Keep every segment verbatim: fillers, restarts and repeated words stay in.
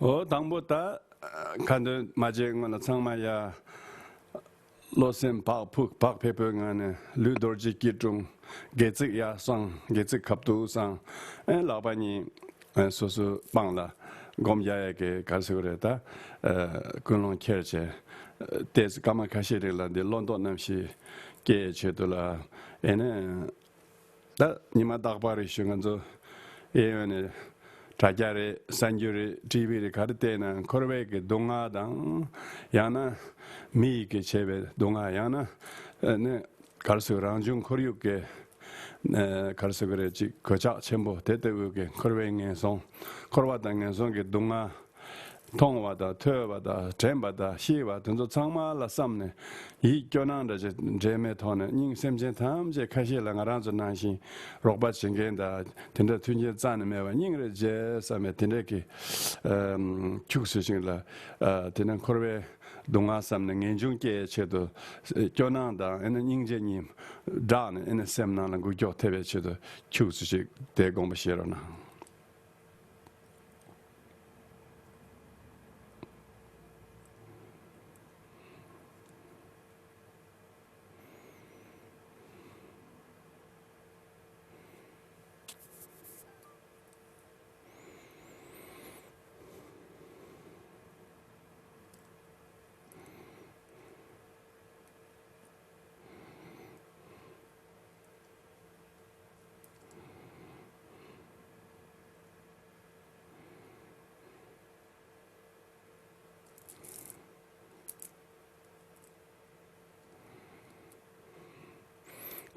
འོ་དང་པོ་ད་ཁ་འདོན་མ་བྱས་སྔོན་ལ་ཚང་མ་ཡ། བློ་སེམས་བག་ཕུག་བག་ཕེབས་པོའི་ངང་ནས་ལུས་རྡོ་རྗེ་སྐྱིལ་ཀྲུང་། སྒལ་ཚིགས་ཡར་བསྲིངས། སྒལ་ཚིགས་ཁ་ཐུག་བསྲིངས། ཨེ་ལག་པ་གཉིས་ཨེ་སོ་སོའི་པང་ལ་སྒོམ་རྒྱག་ཡས་ཀྱི་ག་རེ་ཟེར་དགོས་རེད་ད། ཨེ་ཀུན་སློང་ཁྱེར་བྱས། ཏོག་ཙམ་སྐར་མ་ཁ་ཤས་རིང་ལ་འདི་བློ་ལྡོག་རྣམ་ཤེས་སྐྱེ་ཡས་ཆེད་དུ་ལ། ཨེ་ནས། ད་ཉི་མ་རྟག་པར་རེ་ཞུ། ང་ཚོ་གཡས་གཡོན་ནས་དྲ་རྒྱ་རེད། གསར་འགྱུར་རེད། ཊི་ཝི་རེད། ག་རེ་བལྟས་ན་འཁོར་བའི་གི་སྡུག་བསྔལ་དང་། ཡང་ན་མི་ཡི་གི་བྱས་པའི་སྡུག་བསྔལ། ཡང་ན་ཨ་ནི་ག་རེ་ཟེར། རང་བྱུང་ཁོར་ཡུག་གི་ཨ་ག་རེ་ཟེར་དགོས་རེད། ཅིག་གོད་ཆག་ཆེན་པོ་དེ་ལྟ་བུའི་གི་འཁོར་བའི་ངན་སོང་། འཁོར་བ་དང་ངན་སོང་གི་སྡུག་བསྔལ། མཐོང་བ་དང་ཐོས་པ་དང་དྲན་པ་དང་ཤེས་པ་དེ་ཚོ་ཚང་མ་ལ་བསམ་ནས་ཡིད་སྐྱོ་སྣང་འདྲ་ཅིག་འདྲེས་མའི་ཐོག་ནས་སྙིང་སེམས་ཅན་ཐམས་ཅད་ཁ་ཤས་ལ་ང་རང་ཚོ་ནང་བཞིན་རོགས་པ་བྱེད་མཁན་དང་དེ་འདྲ་མཐུན་རྐྱེན་རྩ་ནས་མེད་པ་སྙིང་རེ་རྗེ་བསམ་པའི་དེ་འདྲ་གི་ཨམ་ཁྱུག་ཙམ་ཞིག་ལ། ཨ་དེ་ནས་འཁོར་བའི་སྡུག་བསྔལ་བསམ་ནས་ངེས་འབྱུང་སྐྱེ་ཡའི་ཆེད་དུ་སྐྱོ་སྣང་དང་ཨེ་ནས་སྙིང་རྗེ་གཉིས་སྦྲགས་ནས་ཨེ་ནས་སེམས་ནང་ལ་འགུལ་སྐྱོད་ཐེབས་པའི་ཆེད་དུ་ཁྱུག་ཙམ་ཞིག་དེ་དགོངས་པ་བཞེས་རོགས་གནང་།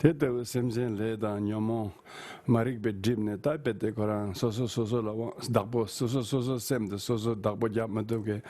དེ་ལྟ་བུའི་སེམས་ཅན་ལས་དང་ཉོན་མོངས་མ་རིག་པས་བསྒྲིབས་ནས་ད་རྦད་དེ་ཁོ་རང་སོ་སོ་སོ་སོ་ལ་དབང་བདག་པོ། སོ་སོ་སོ་སོ་སེམས་དེ་སོ་སོ་བདག་པོ་རྒྱབ་མི་ཐུབ་མཁན་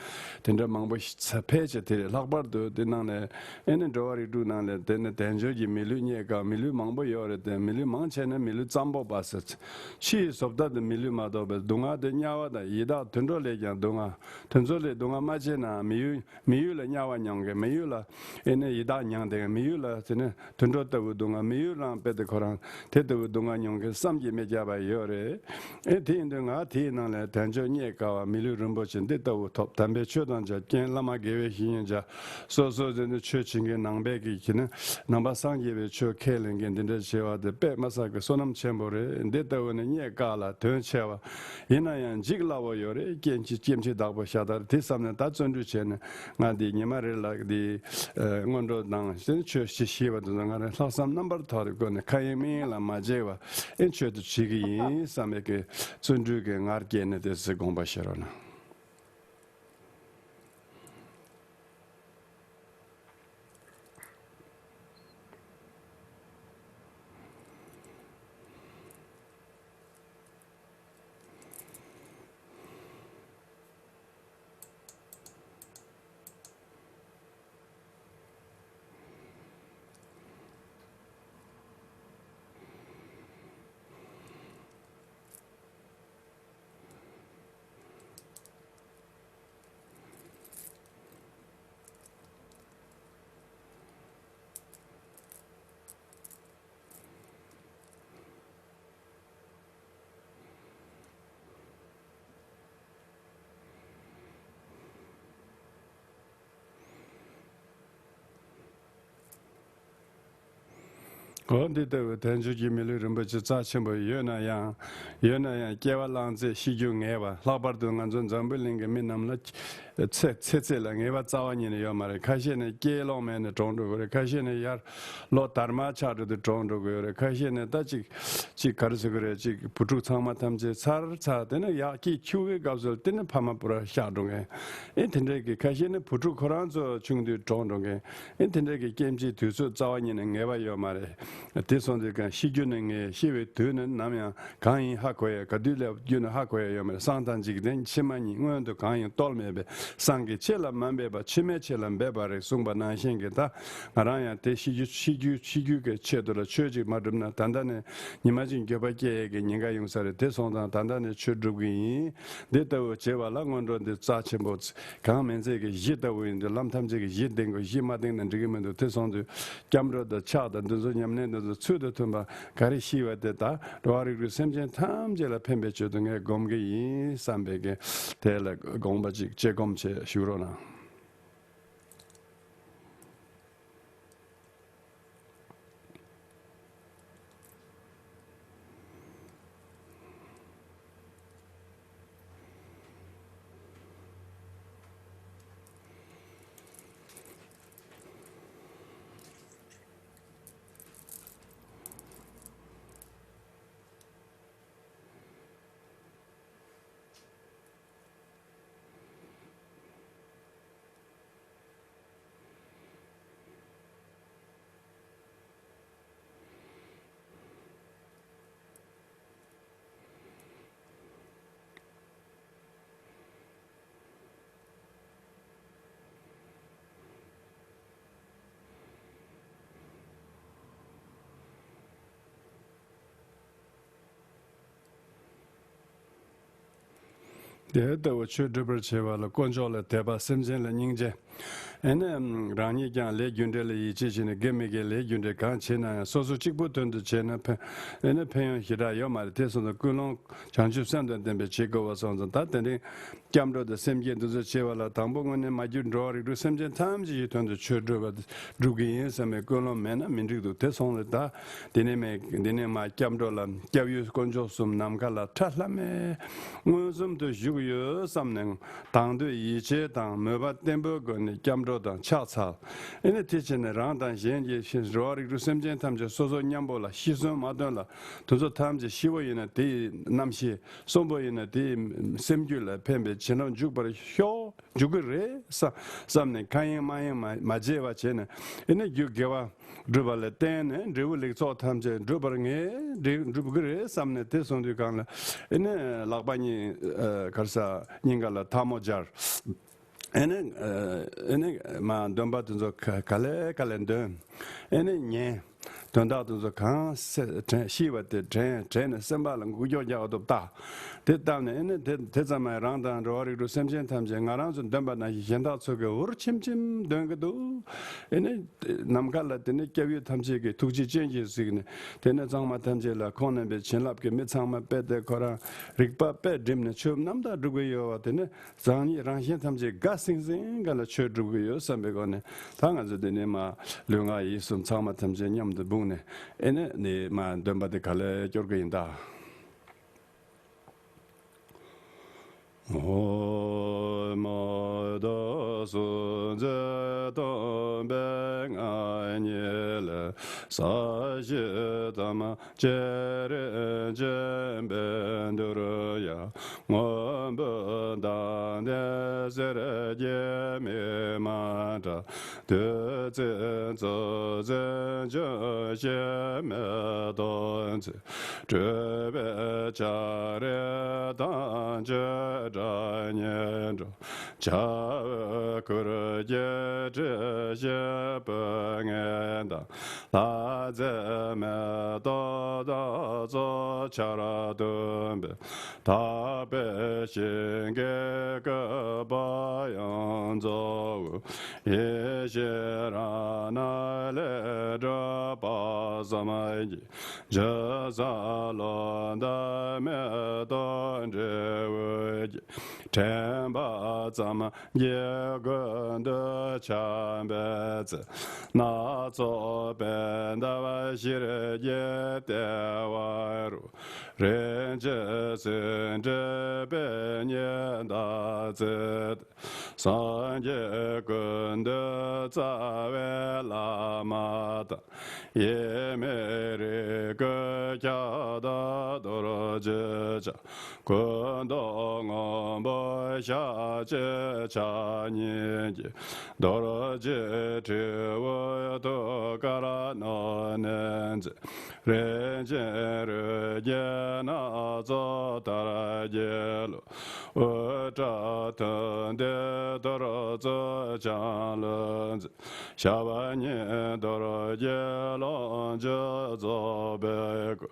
དེ་འདྲ་མང་པོ་ཞིག་ཕལ་ཆེར་དེ་རེད། ལྷག་པར་དུ་དེ་ནང་ནས་ཨེ་ནི་འགྲོ་བ་རིགས་དྲུག་ནང་ལས་དེ་ནི་དལ་འབྱོར་གྱི་མི་ལུས་རྙེད་དཀའ་བ་མི་ལུས་མང་པོ་ཡོད་རེད་དེ། མི་ལུས་མང་ཆེ་ནི་མི་ལུས་ཙམ་པོ་པ་ཟེར། ཕྱིའི་བཟོ་ལྟ་དེ་མི་ལུས་མ་གཏོགས་པའི་སྡུག་བསྔལ་དེ་དམྱལ་བ་དང་ཡི་དྭགས་དུད་འགྲོ་ལས་ཀྱང་སྡུག་བསྔལ། དེ་ཚོ་ལས་སྡུག་བསྔལ་མ་ཆེ་ན་མི་ཡུལ། མི་ཡུལ་ལ་དམྱལ་བ་མྱོང་མཁན། མི་ཡུལ་ལ་ཨེ་ནས་ཡི་དྭགས་མྱང་བསྡད་མཁན། མི་ཡུལ་ལ་དེ་ནས་དུད་འགྲོ་ལྟ་བུའི་སྡུག་བསྔལ། མི་ཡུལ་ལའང་རྦད་དེ་ཁོ་རང་དེ་ལྟ་བུའི་སྡུག་བསྔལ་མྱོང་མཁན་བསམ་གྱིས་མི་ཁྱབ་པ་ཡོད་རེད། ཨེ་དེ་ཡིན་དུས་ང་དེའི་ནང་ལས་དལ་འབྱོར་རྙེད་དཀའ་བ་མི་ལུས་རིན་པོ་ཆེ་འདི་ལྟ་བུ་ཐོབ། དམ་པའི་ཆོས་དང་མཇལ། རྐྱེན་བླ་མ་དགེ་བའི་བཤེས་གཉེན་མཇལ། སོ་སོ་དེ་ནི་ཆོས་བྱེད་མཁན་ནང་པའི་གི་གི་ནི་ནང་པ་སངས་རྒྱས་པའི་ཆོས་ཁས་ལེན་མཁན་འདི་འདྲ་བྱེད་པ་དེ་དཔེ་མི་སྲིད་ཀྱི་བསོད་ནམས་ཆེན་པོ་རེད། འདི་ལྟ་བུ་ནི་རྙེད་དཀའ་ལ་དོན་ཆེ་བ། ཡིན་ན་ཡང་འཇིག་སླ་བོ་ཡོད་རེད། སྐྱེ་འཆི་སྐྱེ་འཆི་བདག་པོ་ཤ་སྟག་རེད། དེ་བསམ་ནས་ད་བརྩོན་འགྲུས་བྱས་ནས་ང་འདི་ཉི་མ་རེ་ལ་འདི་ཨ་སྔོན་འགྲོ་དང་ཆོས་ཞུ་ཞུས་པ་དེ་ཚོ་ང་རང་ལྷག་བསམ་རྣམ་པར་དག་པའི་སྒོ་ནས་ཁ་ཡེངས་མིག་ཡེངས་ལ་མ་བྱས་པ་ཨེ་ཆོས་དེ་བྱེད་ཀྱི་ཡིན་བསམ་པའི་གི་བརྩོན་འགྲུས་ཀྱི་ངར་སྐྱེས་ནས་དེ་ཚོའི་དགོངས་པ་བཞེས་རོགས་གནང་། འོ་འདི་ལྟ་བུའི་དལ་འབྱོར་གྱི་མི་ལུས་རིན་པོ་ཆེ་རྩ་ཆེན་པོ་ཡོད་ན་ཡང་། ཡོད་ན་ཡང་སྐྱེ་བ་བླངས་ཚད་ཤི་རྒྱུ་ངེས་པ། ལྷག་པར་དུ་ང་ཚོ་འཛམ་བུ་གླིང་གི་མི་རྣམས་ལ་ཚེ་ཚེ་ཚད་ལ་ངེས་པ་རྩ་བ་ཉིད་ནས་ཡོད་མ་རེད། ཁ་ཤས་ནི་སྐྱེས་ལོང་མེད་ནས་གྲོངས་འགྲོ་གི་རེད། ཁ་ཤས་ནི་ཡར་ལོ་དར་མ་ཆགས་འགྲོ་དུས་གྲོངས་འགྲོ་གི་ཡོད་རེད། ཁ་ཤས་ནི་ད་ཅིག་ཅིག་ག་རེ་ཟེར་གི་རེད། ཅིག་བུ་ཕྲུག་ཚང་མ་ཐམས་ཅད་ཚར་ཚར་དེ་ནས་ཡར་སྐྱེས་ཆུང་བའི་སྐབས་སུ་དེ་ནས་ཕ་མ་པུ་ར་གཤགས་འགྲོ་མཁན། ཨེ་དེ་འདྲའི་གི་ཁ་ཤས་ནི་བུ་ཕྲུག་ཁོ་རང་ཚོ་ཆུང་དུས་གྲོངས་འགྲོ་མཁན། ཨེ་དེ་འདྲའི་གི་སྐྱེ་འཆིའི་དུས་ཚོད་རྩ་བ་ཉིད་ནས་ངེས་པ་ཡོད་མ་རེད། དེ་སོང་དུས་གང་ཤི་རྒྱུ་ནི་ངེས། ཤི་བའི་དུས་ནི་ནམ་ཡང་གང་ཡིན་ཧ་གོ་ཡ། ག་དུས་སླེབས་རྒྱུ་ནི་ཧ་གོ་ཡ་ཡོད་མ་རེད། སང་དང་འཇིག་རྟེན་ཕྱི་མ་གཉིས། སྔོན་དུ་གང་ཡིན་རྟོལ་མེད་པས། སང་གི་ཆེད་ལ་མ་འབད་པ། ཕྱི་མའི་ཆེད་ལ་འབད་པ་རེད་གསུངས་པ་ནང་བཞིན་གྱི། ད་ང་རང་ཡང་དེ་ཤི་རྒྱུ་ཤི་རྒྱུ་ཤི་རྒྱུ་གི་ཆེད་དུ་ལ་ཆོས་ཅིག་མ་བསྒྲུབས་ན་ད་ལྟ་ནས་ཉི་མ་ཅིག་འགྱོད་པ་སྐྱེ་ཡས་ཀྱི་ཉེན་ཁ་ཡོང་ས་རེད། དེ་སོང་ཙང་ད་ལྟ་ནས་ཆོས་སྒྲུབ་ཀྱི་ཡིན། འདི་ལྟ་བུ་བྱེད་པ་ལ་སྔོན་འགྲོ་འདི་རྩ་ཆེན་པོ། གང་མིན་ཚད་ཀྱི་གཞི་ལྟ་བུ་ཡིན་དུས་ལམ་ཐམས་ཅད་ཀྱི་གཞི་ལྡན་དགོས། གཞི་མ་ལྡན་ན་འགྲིག་གི་མི་འདུག་དེ་སོང་དུས་སྐྱབས་འགྲོ་དང་ཕྱག་དང་འདི་ཚོ་ཉམས་ལེན་ འདི་ཚོ་ཚུལ་དང་མཐུན་པ་ག་རེ་ཤེས་པ་དེ་དག་འགྲོ་བ་རིགས་དྲུག་སེམས་ཅན་ཐམས་ཅད་ལ་ཕན་པའི་ཆེད་དུ་ངས་སྒོམ་གྱི་ཡིན་བསམ་པའི་གི་དེ་ལ་དགོངས་པ་ཅིག་བཅས་སྒོམ་བྱེད་ཞུ་རོགས་གནང་། དེ་ལྟ་བུ་ཆོས་སྒྲུབ་པར་བྱེད་པ་ལ་དཀོན་མཆོག་ལ་དད་པ། སེམས་ཅན་ལ་སྙིང་རྗེ། ཨེ་ནི་རང་ཉིད་ཀྱང་ལས་རྒྱུ་འབྲས་ལ་ཡིད་ཆེས་བྱས་ནས་དགེ་མི་དགེ་ལས་རྒྱུ་འབྲས་གང་བྱེད་ན་ཡང་སོ་སོ་གཅིག་པུ་དོན་དུ་བྱས་ན་ཕན་ཨེ་ནི་ཕན་ཡོན་ཞེ་དྲག་ཡོད་མ་རེད། དེ་སོང་ཙང་ཀུན་སློང་བྱང་ཆུབ་སེམས་དང་ལྡན་པའི་བྱེད་དགོས་པ་སོང་ཙང་ད་དེ་རིང་སྐྱབས་འགྲོ་དང་སེམས་བསྐྱེད་འདི་ཚོ་བྱེད་པ་ལ་དང་པོ་དངོས་གནས་མ་གྱུར་འགྲོ་བ་རིགས་དྲུག་སེམས་ཅན་ཐམས་ཅད་ཀྱི་དོན་དུ་ཆོས་སྒྲུབ་པ་སྒྲུབ་ཀྱི་ཡིན་བསམ་པའི་ཀུན་སློང་མེད་ན་མི་འགྲིག་འདུག་དེ་སོང་ལ་ད་འདི་ནས་མེད་འདི་ནས་མ་སྐྱབས་འགྲོ་ལ་སྐྱབས་ཡུལ་དཀོན་མཆོག་གསུམ་ནམ་མཁའ་ལ་ཁྲ་ལྷམ་མེ་མངོན་སུམ་དུ་བཞུགས་ཡོད་བསམ་ནས་དང་དུ་ཡིད་ཆེས་དང་མོས་པ་བརྟན་པོའི་སྒོ་ནས་སྐྱབས་འགྲོ་དང་ཕྱག་འཚལ། ཨེ་ནི་དེ་བྱས་ནས་རང་དང་གཞན་གྱི་འགྲོ་བ་རིགས་དྲུག་སེམས་ཅན་ཐམས་ཅད་སོ་སོ་མཉམ་པོ་ལ་ཤི་གསོན་མ་སྟོན་ལ་དེ་ཚོ་ཐམས་ཅད་ཤི་བོ་ཡིན་ན་དེའི་རྣམ་ཤེས། གསོན་པོ་ཡིན་ན་དེའི་སེམས་རྒྱུད་ལ་ཕན་པའི་བྱིན་རླབས་འཇུག་པར་ཤོག་འཇུག་གི་རེད་བསམ་བསམ་ནས་ཁ་ཡེངས་མ་ཡེངས་མ་མ་བརྗེད་པ་བྱས་ནས་ཨེ་ནི་རྒྱུ་དགེ་བ་སྒྲུབ་པ་ལ་བརྟེན་ནས་འབྲས་བུ་ལེགས་ཚོགས་ཐམས་ཅད་འགྲུབ་པར་ངས་འགྲིག་འགྲུབ་གི་རེད་བསམ་ནས་དེ་སོང་དུས་གང་ལ་ཨེ་ནི་ལག་པ་གཉིས་ཨ་ག་རེ་ཟ་སྙིང་ག་ལ་ཐལ་མོ་སྦྱར། ཨེ་ནི་ཨེ་ནི་མ་འདོན་པ་དེ་ཚོ་ག་ག་ལེ་ག་ལེ་འདོན། ཨེ་ནི་ཉན། དོན་དག་དེ་ཚོ་གང་སེ་དྲན་ཤེས་པ་དེ་དྲན་དྲན་ནས་སེམས་པ་ལ་འགུལ་སྐྱོད་རྒྱག་ཐུབ་ད། དེ་ལྟར་ནས་ཨེ་ནི་དེ་དེ་ཙམ་མ་ཡིན་རང་དང་འགྲོ་བ་རིགས་དྲུག་སེམས་ཅན་ཐམས་ཅད་ང་རང་ཚོ་འདོན་པ་ནང་བཞིན་གཞན་དག་ཚོ་གི་འུར་ཆིམ་ཆིམ་འདོན་གི་འདུག་ཨེ་ནི་ནམ་མཁའ་ལ་དེ་ནི་སྐྱབས་ཡུལ་ཐམས་ཅད་ཀྱི་ཐུགས་རྗེ་ཅན་གྱིས་གཟིགས་ནས་དེ་ནི་གཙང་མ་ཐམས་ཅད་ལ་ཁོང་རྣམ་པའི་བྱིན་རླབས་ཀྱི་མི་ཚང་མ་དཔེ་དེ་ཁོ་རང་རིག་པ་དཔེ་བསྒྲིམས་ནས་ཆོས་རྣམ་དག་སྒྲུབ་ཀྱི་ཡོད་པ་དེ་ནི། རང་ཉིད་རང་གཞན་ཐམས་ཅད་དགའ་སིང་སིང་ག་ལ་ཆོས་སྒྲུབ་ཀྱི་ཡོད་བསམ་པའི་སྒོ་ནས་ད་ང་ཚོ་འདི་ནས་མ་ལུས་ངག་ཡིད་གསུམ་ཚང་མ་ཐམས་ཅད་མཉམ་དུ་འབུངས་ནས་ཨེ་ནས་ནི་མ་འདོན་པ་འདི་ག་ལས་སྐྱོར་གི་ཡིན་ད། ཨོཾ་མ་ད་སུ་ཛ་ཏོ་བེ་ང་ཉེ་ལེ། ས་ཞི་ཏ་མ་ཅེ་རེ་ཅེ་བེ་དུ་རུ་ཡ། སྔོན་པོ་དང་ལྡན་སེར་སྐྱེས་མི་མ་འདྲ། བདུད་རྩི་མཚོ་རྩེ་ལྗོན་ཤིང་མེ་ཏོག་མཛེས། སྤྲོས་པའི་ཆ་རེ་དང་བཅས་སྒྲ་སྙན་སྒྲོག་བྱ་འོད་གུར་གྱི་དྲི་ཞིམ་སྤོས་ངད་དང་། ལྷ་རྫས་མེ་ཏོག་དང་ཚོགས་ཆར་བཏུམས་པའི། དག་པའི་ཞིང་གི་བཀོད་པ་ཡོངས་རྫོགས། ཡེ་ཤེས་རང་སྣང་ལས་གྲུབ་པ་བསམ་གྱིས་ཕྱི་གསལ་ལོགས་འདས་མེ་ཏོག་འབྲས་བུ་སྐྱེ། དྲན་པ་ཙམ་གྱིས་ཀུན་ཏུ་འཁྱམས་པའི་ཚེ། སྣ་ཚོགས་པད་འདབ་ཞལ་གྱི་ལྟེ་བ་རུ། རིན་ཆེན་ཟེའུ་འབྲུའི་པད་ཉི་ཟླ་བརྩེགས་ཏེ། སངས་རྒྱས་ཀུན་འདུས་རྩ་བའི་བླ་མ་དང་། ཡེ་མེད་རིགས་ཀུན་ཁྱབ་བདག་རྡོ་རྗེ་འཆང་། སྐུ་མདོག་སྔོན་པོ་ཞལ་གཅིག་ཕྱག་གཉིས་ཀྱིས། རྡོ་རྗེ་དྲིལ་བུ་ཐུགས་ཀར་བསྣོལ་ནས་མཛད། རིན་ཆེན་རིགས་བརྒྱའི་སྣ་ཚོགས་དར་རྒྱས་ལུ། དབུ་སྐྲ་ཐུང་ལྡན་ཐོར་ཚུགས་འཆང་ལུས་མཛད། ཞབས་གཉིས་རྡོ་རྗེ་ལོངས་སྤྱོད་རྫོགས་པའི་སྐུ།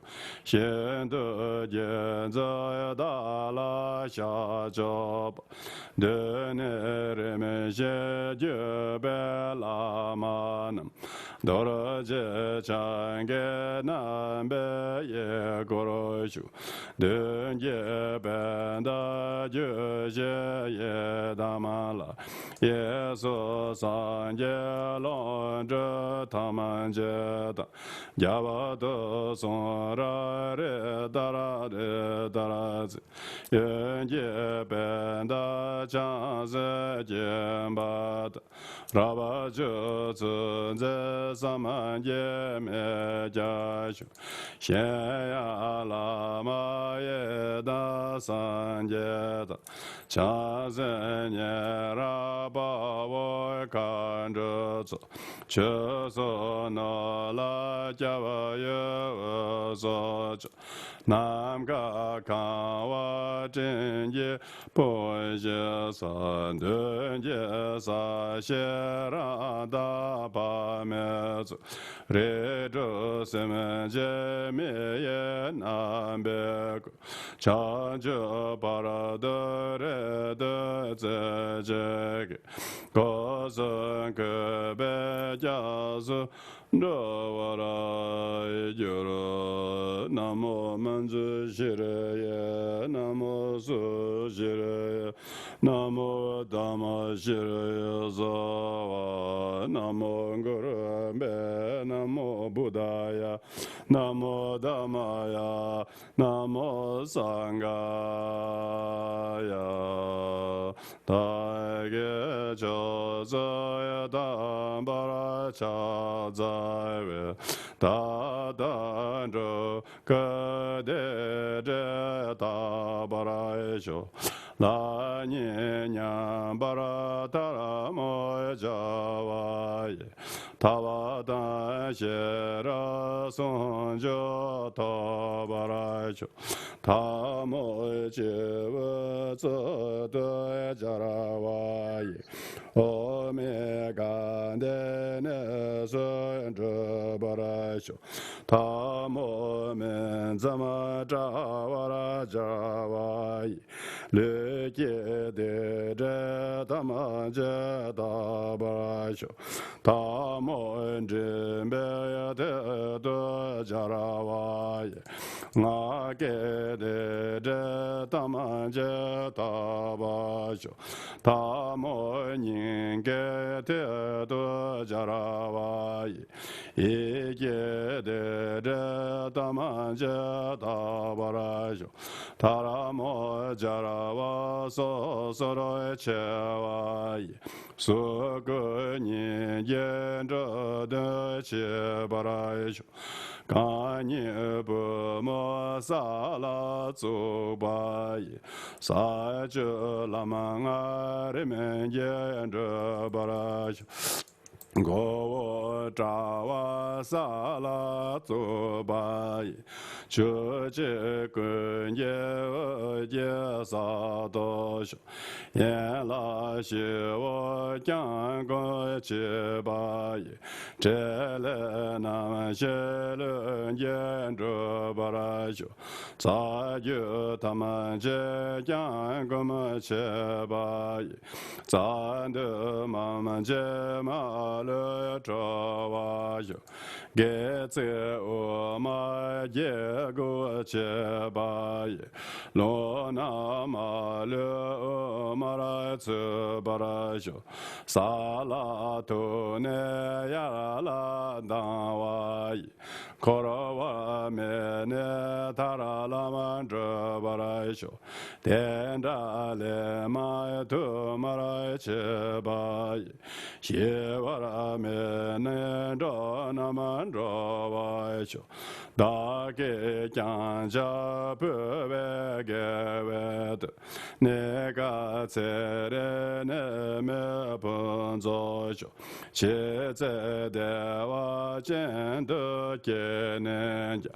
ཤིན་ཏུ་རྒྱས་མཛད་བདག་ལ་ཤར་ཕྱོགས་པ། མདུན་ནས་རིམ་བཞིན་བརྒྱུད་པའི་བླ་མ་རྣམས། རྡོ་རྗེ་འཆང་གི་རྣམ་པའི་ཡི་གུར་བཞུགས། མདུན་གྱི་བྷནྡྷ་རྒྱུད་བཞི་ཡི་ཐ་མ་ལ། གཡས་སུ་སངས་རྒྱས་ལོངས་སྤྲུལ་ཐམས་ཅད་དང་། རྒྱབ་ཏུ་ཙོང་ར་རི་ཏ་ར་རི་ཏ་ར་ཙི། གཡོན་གྱི་བྷནྡྷ་ཆང་སེར་སྐྱེམས་པ་དང་། རབ་བྱུང་ཚུལ་འཛིན་སངས་རྒྱས་མི་སྐྱ་ཞུ། གཞན་ཡང་བླ་མ་ཡི་དམ་སངས་རྒྱས་དང་། བྱང་སེམས་ཉེ་རབས་དཔའ་བོ་མཁའ་འགྲོའི་ཚོགས། ཆོས་སྲུང་ནོར་ལྷ་སྐྱབས་ཡུལ་སོགས་ཀྱང་། ནམ་མཁའ་གང་བ་སྤྲིན་གྱིས་སྤུངས་ཤིང་གསལ། མདུན་གྱི་ས་གཞི་རང་དང་བར་མའི་ཚུལ། རིགས་དྲུག་སེམས་ཅན་མི་ཡི་རྣམ་པའི་སྐུ། བྱང་ཆུབ་བར་དུ་རེ་ལྟོས་བྱེད་ཅིང་། སྒོ་གསུམ་གུས་པས་སྐྱབས་སུ་འགྲོ་བར་འགྱུར། ན་མོ་མཉྫུ་ཤྲཱི་ཡེ། ན་མོ་སུ་ཤྲཱི་ཡེ། ན་མོ་དྷརྨ་ཤྲཱི་ཡེ་སྭཱ་ཧཱ། ན་མོ་གུ་རུ་བྷྱཿ། ན་མོ་བུདྡྷཱ་ཡ། ན་མོ་དྷརྨཱ་ཡ། ན་མོ་སངྒྷཱ་ཡ། བདག་གིས་ཕྱོགས་བཅུ་ཡི་དམ་པར་ཕྱག་འཚལ་བའི། ད་ལྟ་འགྲོ་ཀུན་བདེ་འབྲས་ཐོབ་པར་ཤོག། ལྷ་ཉིད་མཉམ་པར་ཐལ་མོ་སྦྱར་བ་ཡིས། ཐར་པ་དང་ཤེས་རབ་ཟུང་འཇུག་ཐོབ་པར་ཤོག། ཐལ་མོ་སྤྱི་བོའི་གཙུག་ཏུ་སྦྱར་བ་ཡིས། འོག་མིན་གང་དེ་གནས་སུ་འགྲུབ་པར་ཤོག། ཐལ་མོ་སྨིན་མཚམས་བྲལ་བར་སྦྱར་བ་ཡིས། ལུས་ཀྱི་སྡིག་སྒྲིབ་ཐམས་ཅད་དག་པར་ཤོག། ཐལ་མོ་མགྲིན་པའི་ཐད་དུ་སྦྱར་བ་ཡིས། ངག་གི་སྡིག་སྒྲིབ་ཐམས་ཅད་དག་པར་ཤོག། ཐལ་མོ་སྙིང་གའི་ཐད་དུ་སྦྱར་བ་ཡིས། ཡིད་ཀྱི་སྡིག་སྒྲིབ་ཐམས་ཅད་དག་པར་ཤོག། ཐལ་མོ་སྦྱར་བ་སོ་སོར་ཕྱེ་བ་ཡིས། གཟུགས་སྐུ་སྙིང་རྗེ་འགྲོ་དོན་བྱེད་པར་ཤོག། རྐང་གཉིས་པུས་མོ་ས་ལ་བཙུགས་པ་ཡིས། ས་བཅུ་ལམ་ལྔ་རིམ་གྱིས་འགྲུབ་པར་ཤོག། མགོ་བོ་དཔྲལ་བ་ས་ལ་བཙུགས་པ་ཡིས། བཅུ་གཅིག་ཀུན་གྱི་འོད་ཀྱིས་གསལ་ཏོག་ཤོག། ཡན་ལག་བཞི་པོ་བརྐྱང་བསྐུམ་བྱེད་པ་ཡིས། ཕྲིན་ལས་རྣམ་བཞི་ལྷུན་གྱིས་འགྲུབ་པར་ཤོག། རྩ་རྒྱུད་ཐམས་ཅད་བརྐྱང་བསྐུམ་བྱེད་པ་ཡིས། རྩ་མདུད་མམ་གྱི་མ་ལུས་སྤྲོ་བར་ཤོག། སྒལ་ཚིགས་དབུ་མ་བརྒྱད་དགུ་བྱེད་པ་ཡིས། རླུང་རྣམས་མ་ལུས་དབུ་མར་ཚུད་པར་ཤོག། ས་ལ་ཐུག་ནས་ཡར་ལ་ལྡང་བ་ཡིས། འཁོར་བ་མེད་ནས་ཐར་ལམ་འགྲུབ་པར་ཤོག། དེ་འདྲ་ལས་མ་ཐུག་མར་བྱེད་པ་ཡིས། ཞི་བར་མི་གནས་འགྲོ་རྣམས་འགྲོ་བར་ཤོག། བདག་གིས་བརྐྱང་ཕྱག་ཕུལ་བའི་དགེ་བའི་དོན། གནས་སྐབས་ཚེ་རིང་ནད་མེད་ཕུན་ཚོགས་ཤོག། ཕྱི་ཚེ་བདེ་བ་ཅན་དུ་སྐྱེས་ནས་ཀྱང་།